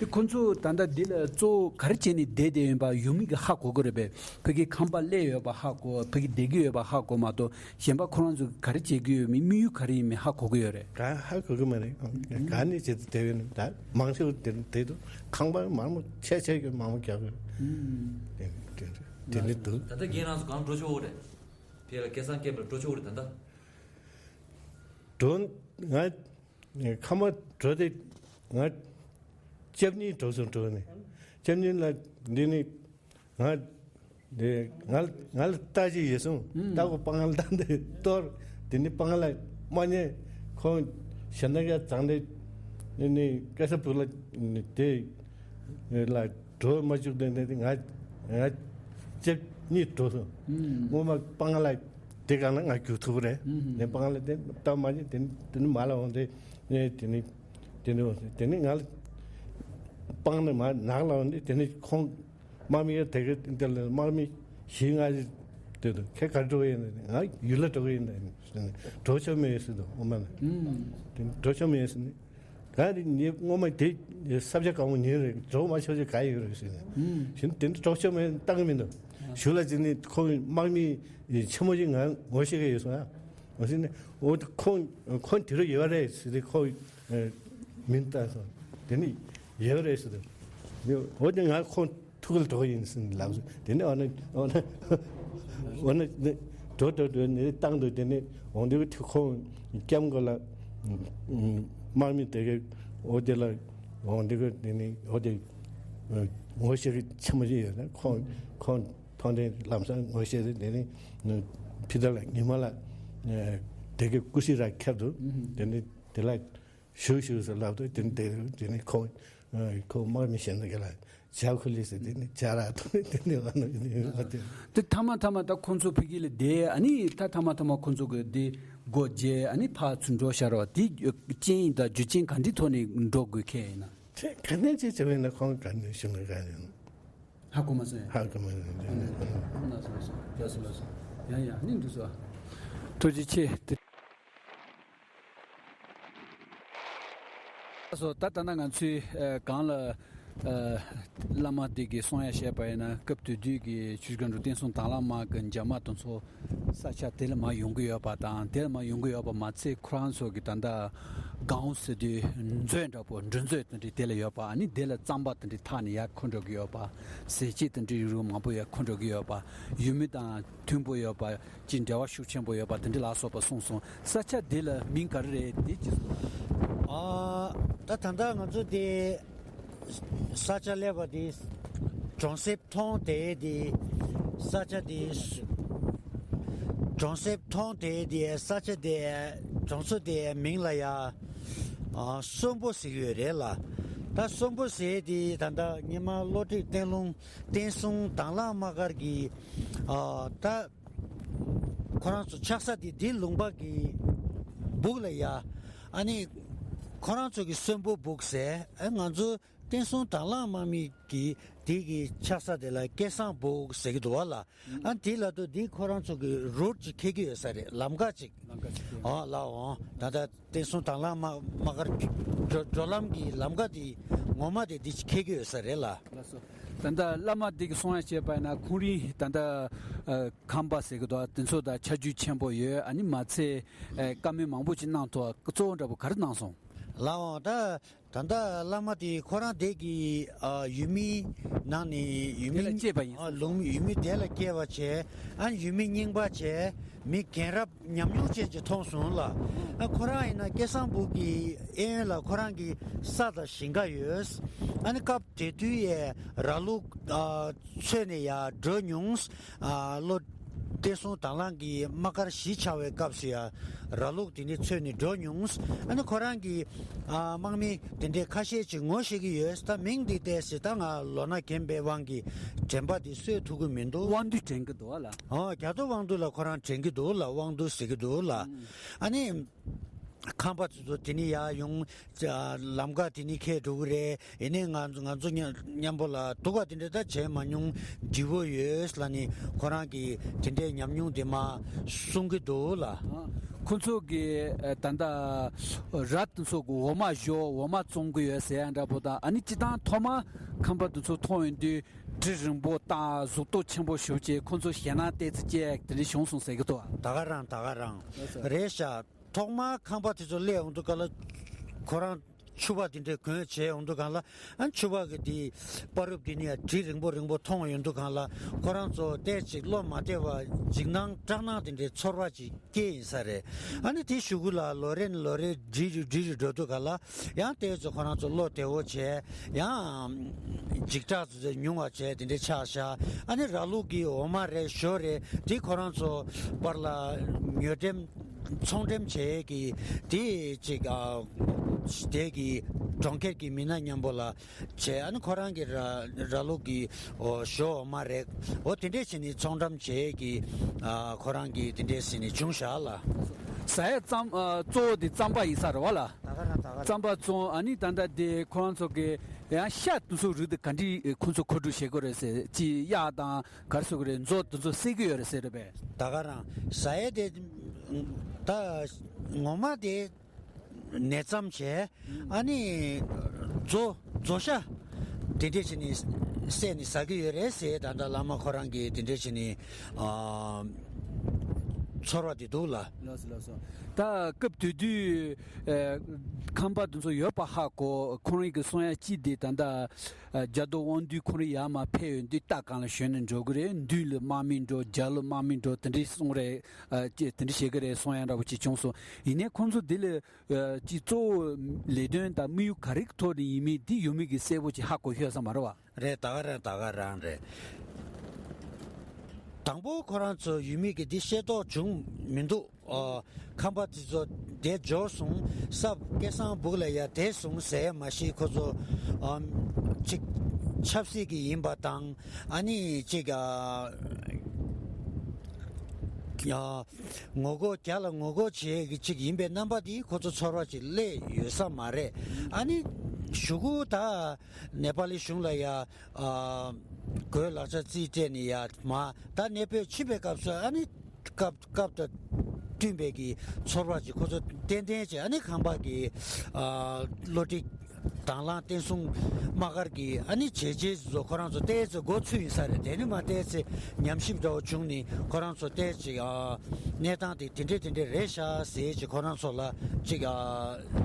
དེ་ཁོ་ཚོ་ད་ལྟ་འདི་ལ་གཙོ་བོ་ག་རེ་བྱས་ནས་བསྡད་བསྡད་ཡོད་པ་ཡུལ་མི་གི་ཧ་གོ་གི་རེད་པས། ཕ་གི་ཁང་པ་སླེབས་ཡོད་པ་ཧ་གོ། ཕ་གི་བསྡད་ཀྱི་ཡོད་པ་ཧ་གོ་མ་གཏོགས་གཞན་པ་ཁོ་རང་ཚོ་ག་རེ་བྱེད་ཀྱི་ཡོད་མེད་དམིགས་ཡུལ་ག་རེ་ཡིན་མིན་ཧ་གོ་གི་ཡོད་རེད། ག་ཧ་གོ་གི་མ་རེད། ག་ནས་བྱེད་དུ་བསྡད་ཡོད་ན་ད་མང་ཤོས་དེ་དེ་དུ་ཁང་པ་མང་པོ་ཆེ་ཆེ་གི་མང་པོ་རྒྱབ་ཡོད། དེ་དེ་དེ་ནི་འདུག་ད་ལྟ་རྒན་རང་ཚོ་གང་འགྲོ་ཆོག་གི་རེད། དེ་ལ་སྐལ་བཟང་སྐྱེས་པར་འགྲོ་ཆོག་རེད་ད་ལྟ། འགྲོ་ང་ཁ་མ་འགྲོ་དེ་ང་སྐྱབས་གཉིས་འགྲོ་སོང་། འགྲོ་ནས་སྐྱབས་གཉིས་ལ་འདི་ནི་ང་འདི་ང་ང་ལ་རྟ་ཅིག་ཡོད་སོང་། རྟ་གོ་སྤང་ལ་བཏང་དེ་གཏོར། དེ་ནི་སྤང་ལ་མ་ཉེ་ཁོང་གཞན་དག་ཡ་བཙང་དེ་ནི་སྐལ་བཟང་བུ་ལ་དེ་ལ། འགྲོ་མ་བཅུག་དེ་ནས་ང་ང་ལྕེ་གཉིས་འགྲོ་སོང་། སྔོན་མ་སྤང་ལ་དེ་གང་ལ་ང་རྒྱུག་ཐུབ་རེད། ནས་སྤང་ལ་དེ་སྟབས་མ་བྱུང་། དེ་དེ་ནི་མ་ལ་འོང་དེ་ནས་དེ་ནི་དེ་ནི་འོང་དེ་ནི་ང་ལ་སྤང་ནས་མ་ནག་ལ་འོང་དེ་དེ་ནི་ཁོང་དམག་མི་དེ་ག་དེ་ལ་དམག་མི་བཞི་ལྔ་ཞིག་དེ་དུ་ཁྱེད་གར་འགྲོ་ཡིན་ནས་ང་ཡུལ་ལ་འགྲོ་གི་ཡིན་ནས་འགྲོ་ཆོག་མེད་ཟེར་དུ་འོ་མ་ནས་དེ་འགྲོ་ཆོག་མེད་ཟེར་ནས། ག་རེ་ཉེ་སྔོན་མ་དེ་ས་ཆ་གང་བོ་ཉེ་རེད། འགྲོ་མ་ཆོག་ཆོག་ག་ཡོད་རེད་ཟེར་ནས། གཞན་དེ་འདྲ་གྲོགས་ཆོག་མེད་བཏང་གི་མི་འདུག་ཞུ་ལ་ཅི་ནི་ཁོང་དམག་མི་ཆེན་མོ་ཅིག་ང་ངོ་ཤེས་ཀྱི་ཡོད་སོང་ཨ། ཟེར་ནས་འོ་ཁོང་ཁོང་དེ་རུ་ཡོད་རེད་ཟེར་ཏེ་ཁོང་མིང་བཏགས་སོང་། དེ་ནི་ཡོད་རེད་ཟེར་ཏེ་འོ་དེ་ང་ཁོང་ཐུག་ལ་འགྲོ་ཡིན་ཟིན་ལབ་སོང་། དེ་ནས་འོ་ན་འོ་ན་འོ་ན་འགྲོ་འགྲོ་འགྲོ་ནས་བཏང་འདུག་དེ་ནས་འོང་དུས་ཁོང་སྐྱབས་མགོན་ལ་དམག་མི་དེ་གའི་འོ་དེ་ལ་འོང་དུས་དེ་ནས་འོ་དེ་ངོ་ཤེས་ཀྱི་ཆེན་མོ་ཞིག་ཡོད་ན་ཁོང་ཁོང་མཐོང་དྲན་ལམ་སང་ངོ་ཤེས་དེ་ནས་ཕི་ད་ལ་ཉི་མ་ལ་དེ་གའི་ཀུ་སི་ར་ཁྱེར་འདུག་དེ་ནས་དེ་ལ། ཞུ་ཞུ་ཟེར་ལབ་དུས་དེ་ནི་དེ་དེ་ནི་ཁོ་ཁོ་དམག་མི་གཞན་དག་ལ་ཇ་ཁུ་ལི་ཟེར་དེ་ནི་ཇ་ར་ཐོ་ནི་དེ་ནི་ཨ་ནི་ཨ་དེ། དེ་ཐ་མ་ཐ་མ་ད་ཁོང་ཚོ་ཕ་གི་ལ་བསྡད་ཨ་ནི་ད་ཐ་མ་ཐ་མ་ཁོང་ཚོ་གི་དེ་སྒོ་འབྱེད་ཨ་ནི་ཕར་ཚུར་འགྲོ་ཤར་བ་དེ་རྐྱེན་ཡིན་ད་རྒྱུ་རྐྱེན་ག་འདྲི་ཐོག་ནས་འགྲོ་དགོས་ཁེལ་ཡིན་ན། དེ་ག་ནས་ཅི་བྱ་བས་ན་ཁོང་ག་ནས་ཞུ་ངེས་ག་ཡིན། ཧ་གོ་མ་སོང་། ཧ་གོ་མ་སོང་། ཨ་ནི་ཨ་ནི་ལགས་སོ་ལགས་སོ་ལགས་སོ་ལགས་སོ། ཡ་ཡ་ནི་འདུག་སོ། ཐུགས་རྗེ་ཆེ། སོ་ད་ལྟ་ན་ང་ཚོས་ཨ་གང་ལ་ཨ་བླ་མ་དེ་གི་གསུང་ཡ་བཤད་པ་ཡིན་ན་སྐབས་དེ་དུས་ཀྱི་ཆོས་སྒང་དུ་བསྟན་སྲུང་དྭང་བླངས་དམག་གི་འཇབ་དམག་དེ་ཚོ་ས་ཆ་དེ་ལ་མར་ཡོང་གི་ཡོད་པ་དང་དེ་ལ་མར་ཡོང་གི་ཡོད་པ་མ་ཚད་ཁོ་རང་ཚོ་གི་ད་ལྟ་སྒང་ཟེར་དུས་མཛོད་འདྲ་པོ་འབྲུ་མཛོད་དེ་འདྲ་དེ་ལ་ཡོད་པ་ཨ་ནི་དེ་ལ་རྩམ་པ་དེ་འདྲ་འཐག་ནས་ཡར་འཁོར་འགྲོ་གི་ཡོད་པ་ཟས་བཅད་དེ་འདྲ་ཡོད་རུང་མང་པོ་ཡར་འཁོར་འགྲོ་གི་ཡོད་པ་ཡུལ་མི་དང་མཐུན་པོ་ཡོད་པ། ཀྱི་འབྲེལ་བ་ཤུགས་ཆེན་པོ་ཡོད་པ་དེ་འདྲ་ལ་སོགས་པ་གསུངས་སོང་། ས་ཆ་འདི་ལ་མིང་ག་རེ་རེད་དེ་ཅི་གསུངས། ཨ་ད་ད་ལྟ་ང་ཚོ་དེ་ས་ཆ་སླེབས་པ་དེ་གྲོང་གསེབ་མཐོང་དེ་དེ་ས་ཆ་དེ་གྲོང་གསེབ་མཐོང་དེ་དེ་ས་ཆ་དེ་གྲོང་ཚོ་དེ་མིང་ལ་ཡ་ཨ་གསོན་པོ་ཟེར་གྱི་ཡོད་རེད་ལ། ད་གསོན་པོ་ཟེར་དེ་ད་ལྟ་སྔོན་མ་བློ་གྲོས་བསྟན་ལུང་བསྟན་སྲུང་དྭང་བླངས་དམག་སྒར་གྱི་ཨ་ད། ཁོ་རང་ཚོ་ཆགས་ས་དེ་འདི་ལུང་པ་གི་སྦུག་ལ་ཡ། ཨ་ནི་ཁོ་རང་ཚོ་གི་གསོན་པོ་སྦུག་ཟེར། ཨ་ང་ཚོ་བསྟན་སྲུང་དྭང་བླངས་དམག་མི་གི་དེ་གི་ཆགས་ས་དེ་ལ་སྐལ་བཟང་སྦུག་ཟེར་གི་འདུག་བ་ལ། ཨ་དེ་ལ་དུ་འདི་ཁོ་རང་ཚོ་གི་རུཊ་ཅིག་འཁེལ་གི་ཡོད་ས་རེད། ལམ་ཁ་ཅིག་ལམ་ཁ་ཅིག་འཁེལ། ཨོ་ལ་འོང་ད་ལྟ་བསྟན་སྲུང་དྭང་བླངས་དམག་དམག་སྒར་འགྲོ་འགྲོ་ལམ་གི་ལམ་ཁ་དེ་ངོ་མ་དེ་འདི་ཅིག་འཁེལ་གི་ཡོད་ས་རེད་ལ། ལགས་སོ། ད་ལྟ་བླ་མ་འདི་གི་གསུང་ཡ་བྱས་པ་ཡིན་ན་ཁོང་རིང་ད་ལྟ་ཨ་ཁམས་པ་ཟེར་གི་འདུག་དེ་ཚོ་དང་ཆ་རྒྱུས་ཆེན་པོ་ཡོད། ཨ་ནི་མ་ཚད་ཨ་བཀའ་མོལ་མང་པོ་ཅིག་གནང་ཐུབ། གཙོ་བོ་འདྲ་པོ་ག་རེ་གནང་སོང་། ལགས་འོང་ད་ད་ལྟ་བླ་མ་དེ་ཁོ་རང་དེ་གི་ཨ་ཡུལ་མི་ནང་ནས་ཡུལ་དེ་ལ་མི་སྐྱེས་པ་ཡིན། ཨ་ལུང་ཡུལ་མི་དེ་ལ་སྐྱེས་པ་བྱས། ཨ་ཡུལ་མི་རྙིང་པ་བྱས། མི་རྒན་རབས་ཉམས་མྱོང་ཅན་ཅིག་མཐོང་སོང་ལ། ཨ་ཁོ་རང་ཡིན་ན་སྐལ་བཟང་སྦུག་གི་གཡས་གཡོན་ལ་ཁོ་རང་གི་ས་དང་ཞིང་ཁ་ཡོད། ཨ་ནི་སྐབས་དེ་དུས་ཡས་ར་ལུག་ཨ་འཚོས་ནས་ཡར་འགྲོ་མྱོང་། ཨ་བློ་བསྟན་སྲུང་དྭང་བླངས་ཀྱི་དམག་སྒར་གཞིས་ཆགས་པའི་སྐབས་སུ་ཡ་ར་ལུག་དེ་ནི་འཚོས་ནས་འགྲོ་མྱོང་། ཨ་ནི་ཁོ་རང་གི་ཨ་དམག་མི་དེ་འདྲའི་ཁ་ཤས་ཅིག་ངོ་ཤེས་ཀྱི་ཡོད། ད་མིང་འདི་བལྟས་ཟེར་ད་ང་ལོ་ན་རྒན་པའི་དབང་གིས་དྲན་པ་འདི་གསོས་ཐུབ་ཀྱི་མི་འདུག་དབང་འདུས་དྲན་གྱི་འདུག་ཨ་ལ། ཨོ་རྒྱ་མཚོ་དབང་འདུས་ལ་ཁོ་རང་དྲན་གྱི་འདུག་ལ། དབང་འདུས་ཟེར་གྱི་འདུག་ལ། ཨ་ནི་ཁམས་པ་ཚོ་ཚོ་དེ་ནི་ཡར་ཡོང་། ལམ་ཁ་དེ་ནི་ཁེལ་འགྲོ་གི་རེད། ཡིན་ནའི་ང་ང་ཚོ་མཉམ་མཉམ་པོ་ལ་སྡུག་ག་དེ་འདྲ་ད་བྱས་མ་མྱོང་། འདྲི་བོ་ཡོད་ལ་ནི་ཁོ་རང་གིས་དེ་འདྲའི་ཉམས་མྱོང་དེ་མ་གསུང་གི་འདུག་ལ། ཁོ་ཚོ་གི་ད་ལྟ་ར་དེ་ཚོ་གི་འོ་མ་བཞོ་འོ་མ་བཙོང་གི་ཡོད་ཟེར་ཡ་འདྲ་པོ་དང་ཨ་ནི་སྤྱི་བཏང་ཐོག་མ་ཁམས་པ་དེ་ཚོ་མཐོང་ཡོང་དུས། གྲི་རིང་པོ་དང་གཟུགས་སྟོབས་ཆེན་པོ་ཞེ་པོ་ཅིག་ཁོ་ཚོ་ཞེད་སྣང་ཏོག་ཙམ་སྐྱེ་དེ་འདྲ་བྱུང་སོང་ཟེར་གི་འདུག་ད་ག་རང་ད་ག་རང་རེད་ཤག་ཐོག་མར་ཁམས་པ་དེ་ཚོ་སླེབས་ཡོང་དུས་ག་ལ་ཁོ་རང་ཕྱུ་པ་དེ་འདྲ་གོན་བྱས་ཡོང་དུས་ག་ལ་ཨ་ཕྱུ་པ་གི་དེ་པ་རུབ་དེ་ནས་གྲི་རིང་པོ་རིང་པོ་མཐོང་ཡོང་དུས་ག་ལ་ཁོ་རང་ཚོ་ཏོག་ཙམ་བློ་མ་བདེ་བ་འཇིགས་སྣང་སྐྲག་སྣང་དེ་འདྲའི་ཚོར་བ་ཅིག་སྐྱེ་ཡིན་ས་རེད། ཨ་ནི་དེ་གཞུག་གུ་ལ་ལོ་རེ་ནས་ལོ་རེ་འགྲིབ་རུ་འགྲིབ་རུ་འགྲོ་དུས་ག་ལ་ཡང་ཏོག་ཙམ་ཁོ་རང་ཚོ་བློ་བདེ་བོ་བྱས་ཡང་འཇིགས་སྐྲག་ཚོ་ཉུང་བ་བྱས་དེ་འདྲའི་ཆགས་ཤག་ཨ་ནི་ར་ལུག་གི་འོ་མ་རེད་ཞོ་རེད་དེ་ཁོ་རང་ཚོ་བར་ལ་ཉོ་འགྲེམས་ཚོང་འགྲེམས་བྱས་ཀྱི་དེ་ཅིག་ཨ་དེ་གི་ གྲོང་ཁྱེར་གྱི་མི་སྣ་མཉམ་པོ་ལ་བྱས། ཨ་ནི་ཁོ་རང་གི་ར་ར་ལུག་གི་ཨོ་ཞོ་འོ་མ་རེད། འོ་དེ་འདྲས་བྱས་ནས་ཚོང་འགྲམ་བྱས་ཀྱི་ཨ་ཁོ་རང་གི་དེ་འདྲས་ཟིན་ནས་བྱུང་བཞག་ལ། ཟ་ཡ་རྩམ་ཨ་གཙོ་བོ་དེ་རྩམ་པ་ཡིན་ས་རེད་བ་ལ། ད་ག་རང་ད་ག་རང་། རྩམ་པ་བཙོང་ཨ་ནི་ད་ལྟ་དེ་ཁོ་རང་ཚོ་གི་ཡང་ཤ་དེ་ཚོ་རིགས་དེ་ག་འདྲས་ཁོ་ཚོ་མཁོ་སྤྲོད་བྱེད་དགོས་རེད་ཟེར། ཅི་གཡག་དང་ག་རེ་ཟེར་དགོས་རེད། མཛོ་དེ་ཚོ་བསད་ཀྱི་ཡོད་རེད་ཟེར་རེད་པས། ད་ག་རང་ཟ་ཡ་དེ་ད་ངོ་མ་དེ་ནས་རྩམ་བྱས། ཨ་ནི་མཛོ་མཛོ་ཤ་དེ་འདྲས་བྱས་ནས་བསད་ནས་ཟ་གི་ཡོད་རེད་ཟེར། ད་ལྟ་བླ་མ་ཁོ་རང་གིས་དེ་འདྲས་བྱས་ནས་ཨ་ཚོར་བ་དེ་འདུག་ལ། ལགས་སོ་ལགས་སོ། ད་སྐབས་དེ་དུས་ཨ་ཁམས་པ་དེ་ཚོ་ཡོད་པ་ཧ་གོ། ཁོང་རང་གིས་གསུང་ཡ་ཅི་དེ་ད་ལྟ་ཨ་རྒྱ་རྡོ་དབང་འདུས་ཁོང་རང་ཡར་མར་ཕེབས་ཡོང་དུས་རྟ་གང་ལ་ཞོན་ནས་འགྲོ་གི་རེད། མདུན་ལ་དམག་མི་འགྲོ། རྒྱབ་ལ་དམག་མི་འགྲོ། དེ་འདྲས་གསུང་རེད། ཨ་ཅེ་དེ་འདྲ་བྱེད་ཀྱི་རེད་གསུང་ཡ་འདྲ་བོ་ཅིག་བྱུང་སོང་། ཡིན་ནའི་ཁོང་ཚོ་དེ་ལ་ཨ་ཅིག་གཙོ་བོ་ལས་དོན་དང་དམིགས་ཡུལ་ག་རེ་གི་ཐོག་ནས་ཡིན་མིན་འདི་ཡུལ་མི་གིས་གསལ་པོ་ཅིག་ཧ་གོ་ཤེས་ས་མ་རེད་བ། རེད། ད་ག་རང་ད་ག་རང་རེད། དང་པོ་ཁོ་རང་ཚོ་ཡུལ་མི་གིས་འདི་ཤེས་རྟོགས་བྱུང་མི་འདུག་ཨ་ཁམས་པ་དེ་ཚོ་དེ་འབྱོར་སོང་། ས་སྐལ་བཟང་སྦུག་ལ་ཡ་དེད་སོང་ཟེར་མ་གཞི་ཁོ་ཚོ་ཨ་ཅིག་ཆབ་སྲིད་ཀྱི་ཡིན་པ་དང་ཨ་ནི་ཅིག་ཨ་ཡ། ངོ་རྒོལ་རྒྱ་ལ་ངོ་རྒོལ་བྱེད་ཀྱི་ཅིག་ཡིན་པའི་རྣམ་པ་འདི་ཁོ་ཚོ་ཚོར་བ་ཅིག་སླེབས་ཡོད་ས་མ་རེད། ཨ་ནི་གཞུག་གུ་ད་ནེ་པ་ལི་གཞུང་ལ་ཡ་ཨ་གོས་ལག་ཆ་རྩིས་སྤྲད་ནས་ཡ་མ་ད་གནས་སྤོས་ཕྱིན་པའི་སྐབས་སུ་ཨ་ནི་སྐབས་སྐབས་དང་བསྟུན་པའི་གི་ཚོར་བ་ཅིག་ཁོ་ཚོ་ཏན་ཏན་ཅིག་ཨ་ནི་ཁམས་པ་གི་ཨ་བློ་གྲོས་དང་བླངས་བསྟན་སྲུང་དམག་སྒར་གྱི་ཨ་ནི་བྱས་རྗེས་བཟོ་ཁོ་རང་ཚོ་ཏོག་ཙམ་འགོ་ཚུགས་ཡིན་ས་རེད། དེ་ནི་མ་ཏོག་ཙམ་ཉམས་ཞིབ་འདྲ་བོ་བྱུང་ནས་ཁོ་རང་ཚོ་ཏོག་ཙམ་ཅིག་ཨ་གནས་སྟངས་དེ་དེ་འདྲས་དེ་འདྲས་རེད་ཤག་ཟེར་ཅིག་ཁོ་རང་ཚོ་ལ་ཅིག་ཨ་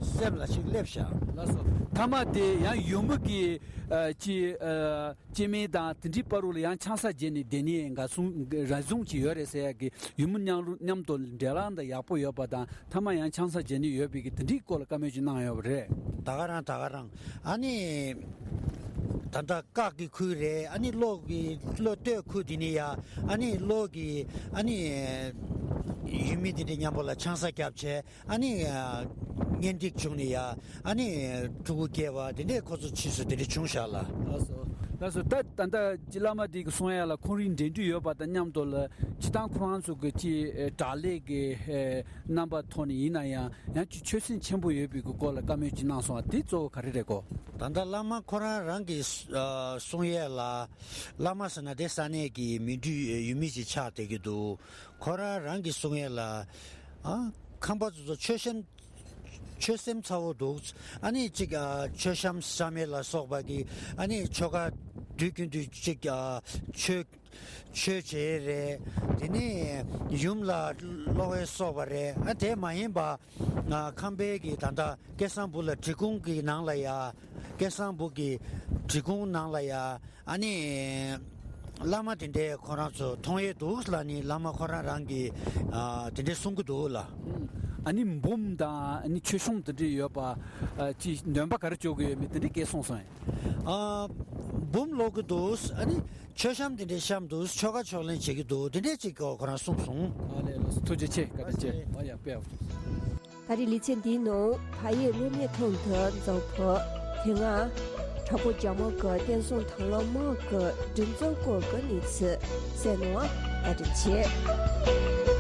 སེམས་ལ་ཅིག་སླེབས་ཤག་ལགས་སོ། མཐའ་མ་དེ་ཡང་ཡུལ་མི་གི་ཨ་ཅིག་ཨ་སྐྱེ་དམན་དང་དེ་འདྲའི་བར་དུ་ལ་ཡང་ཆང་ས་བརྗེས་ནས་བསྡད་ནས་འགའ་སོང་ར་བཟུང་ཅིག་ཡོད་རེད་ཟེར་ཡ་གི་ཡུལ་མི་མཉམ་མཉམ་དུ་འབྲེལ་ལམ་དང་ཡག་པོ་ཡོད་པ་དང་། མཐའ་མ་ཡང་ཆང་ས་བརྗེས་ནས་ཡོད་པའི་གི་དེ་འདྲའི་སྐོར་ལ་བཀའ་མོལ་ཅིག་གནང་ཡོད་པ་རེད། ད་ག་རང་ད་ག་རང་ཨ་ནི་ད་ལྟ་སྐག་གི་ཁུལ་རེད། ཨ་ནི་གློག་གི་གློག་གཏོད་ཁུལ་དེ་ནས་ཡ་ཨ་ནི་གློག་གི་ཨ་ནི་ཡུལ་མི་དེ་འདྲ་མཉམ་པོ་ལ་ཆང་ས་བརྒྱབ་བྱས་ཨ་ནི་གཉེན་སྒྲིག་བྱུང་ནས་ཡ་ཨ་ནི་ཕྲུ་གུ་སྐྱེ་བ་དེ་འདྲས་ཁོ་ཚོ་ཕྱིས་སུ་དེ་འདྲས་བྱུང་བཞག་ལ། ལགས་སོ། ལགས་སོ། ད་ད་ལྟ་ཅི་བླ་མ་དེ་གི་གསུང་ཡ་ལ་ཁོང་རང་འབྲེལ་འདྲིས་ཡོད་པ་དང་མཉམ་དུ་ལ་སྤྱི་བཏང་ཁོ་རང་ཚོ་གི་ཅི་དྲག་ལས་ཀྱི་རྣམ་པ་ཐོག་ནས་ཡིན་ན་ཡང་ཡང་ཅིག་ཆོད་སེམས་ཆེན་པོ་ཡོད་པའི་གི་སྐོར་ལ་བཀའ་མོལ་ཅིག་གནང་སོང་བ་དེ་གཙོ་བོ་ག་རེ་རེད་གོ། ད་ལྟ་བླ་མ་ཁོ་རང་རང་གི་གསུང་ཡས་ལ་བླ་མ་ཟེར་ན་དེ་ས་གནས་ཀྱི་མི་འདུས་ཡུལ་མི་ཅིག་ཆགས་བསྡད་ཀྱི་འདུག་ཁོ་རང་རང་གི་གསུང་ཡས་ལ་ཨ་ཁམས་པ་ཚོ་ཚོ་ཆོད་སེམས་ཆོད་སེམས་ཚ་བོ་འདུག་ཨ་ནི་ཅིག་ཨ་མཆོད་བཤམས་བཤམས་ཡས་ལ་སོགས་པ་གི་ཨ་ནི་ཆོ་ག་དུས་རྒྱུན་དུ་ཅིག་ཨ་མཆོད་མཆོད་བྱེད་རེད། དེ་ནས་ཡུམ་ལ་གློག་འོད་གསོག་པ་རེད། ཨ་དེ་མ་ཡིན་པ་ཨ་ཁམས་པའི་གི་ད་ལྟ་སྐལ་བཟང་སྦུག་ལ་འབྲི་གུང་གི་ནང་ལ་ཡ་སྐལ་བཟང་སྦུག་གི་འབྲི་གུང་ནང་ལ་ཡ་ཨ་ནི་བླ་མ་དེ་འདྲའི་ཁོ་རང་ཚོ་མཐོང་ཡས་འདུག་ལ་ནི་བླ་མ་ཁོ་རང་རང་གི་ཨ་དེ་འདྲའི་གསུང་གི་འདུག་ལ། ཨ་ནི་འབུམ་དང་ཨ་ནི་མཆོད་གཤོམ་དེ་འདྲ་ཡོད་པ་ཨ་ཅི་འདོན་པ་ག་རེ་བཅོ་གི་ཡོད་མེད་དེ་འདྲ་སྐད་གསུངས་སོང་ཨེ། ཨ་འབུམ་ཀློག་གི་འདུག་ཨ་ནི་མཆོད་བཤམས་དེ་འདྲ་བཤམས་འདུག་ཆོ་ག་ཕྱག་ལེན་བྱེད་ཀྱི་འདུག་དེ་འདྲ་ཅིག་གོ་ཁོ་རང་གསུངས་སོང་། ཨ་ལས་ལགས་སོ། ཐུགས་རྗེ་ཆེ། བཀའ་དྲིན་ཆེ། ཨ་ཡ་དཔེ་ཨ། ད་རེས་ལེ་ཚན་འདིའི་ནང་ཕ་ཡུལ་ལྷོ་མའི་ཐང་དུ་འཛོམས་ཕོ། དེ་སྔ་དྲག་པོ་རྒྱ་དམག་གི་བསྟན་སྲུང་དང་བླངས་དམག་གི་མགྲིན་ཚབ་སྐོར་གྱི་གནས་ཚུལ་གསན་གནང་བ་བཀའ་དྲིན་ཆེ།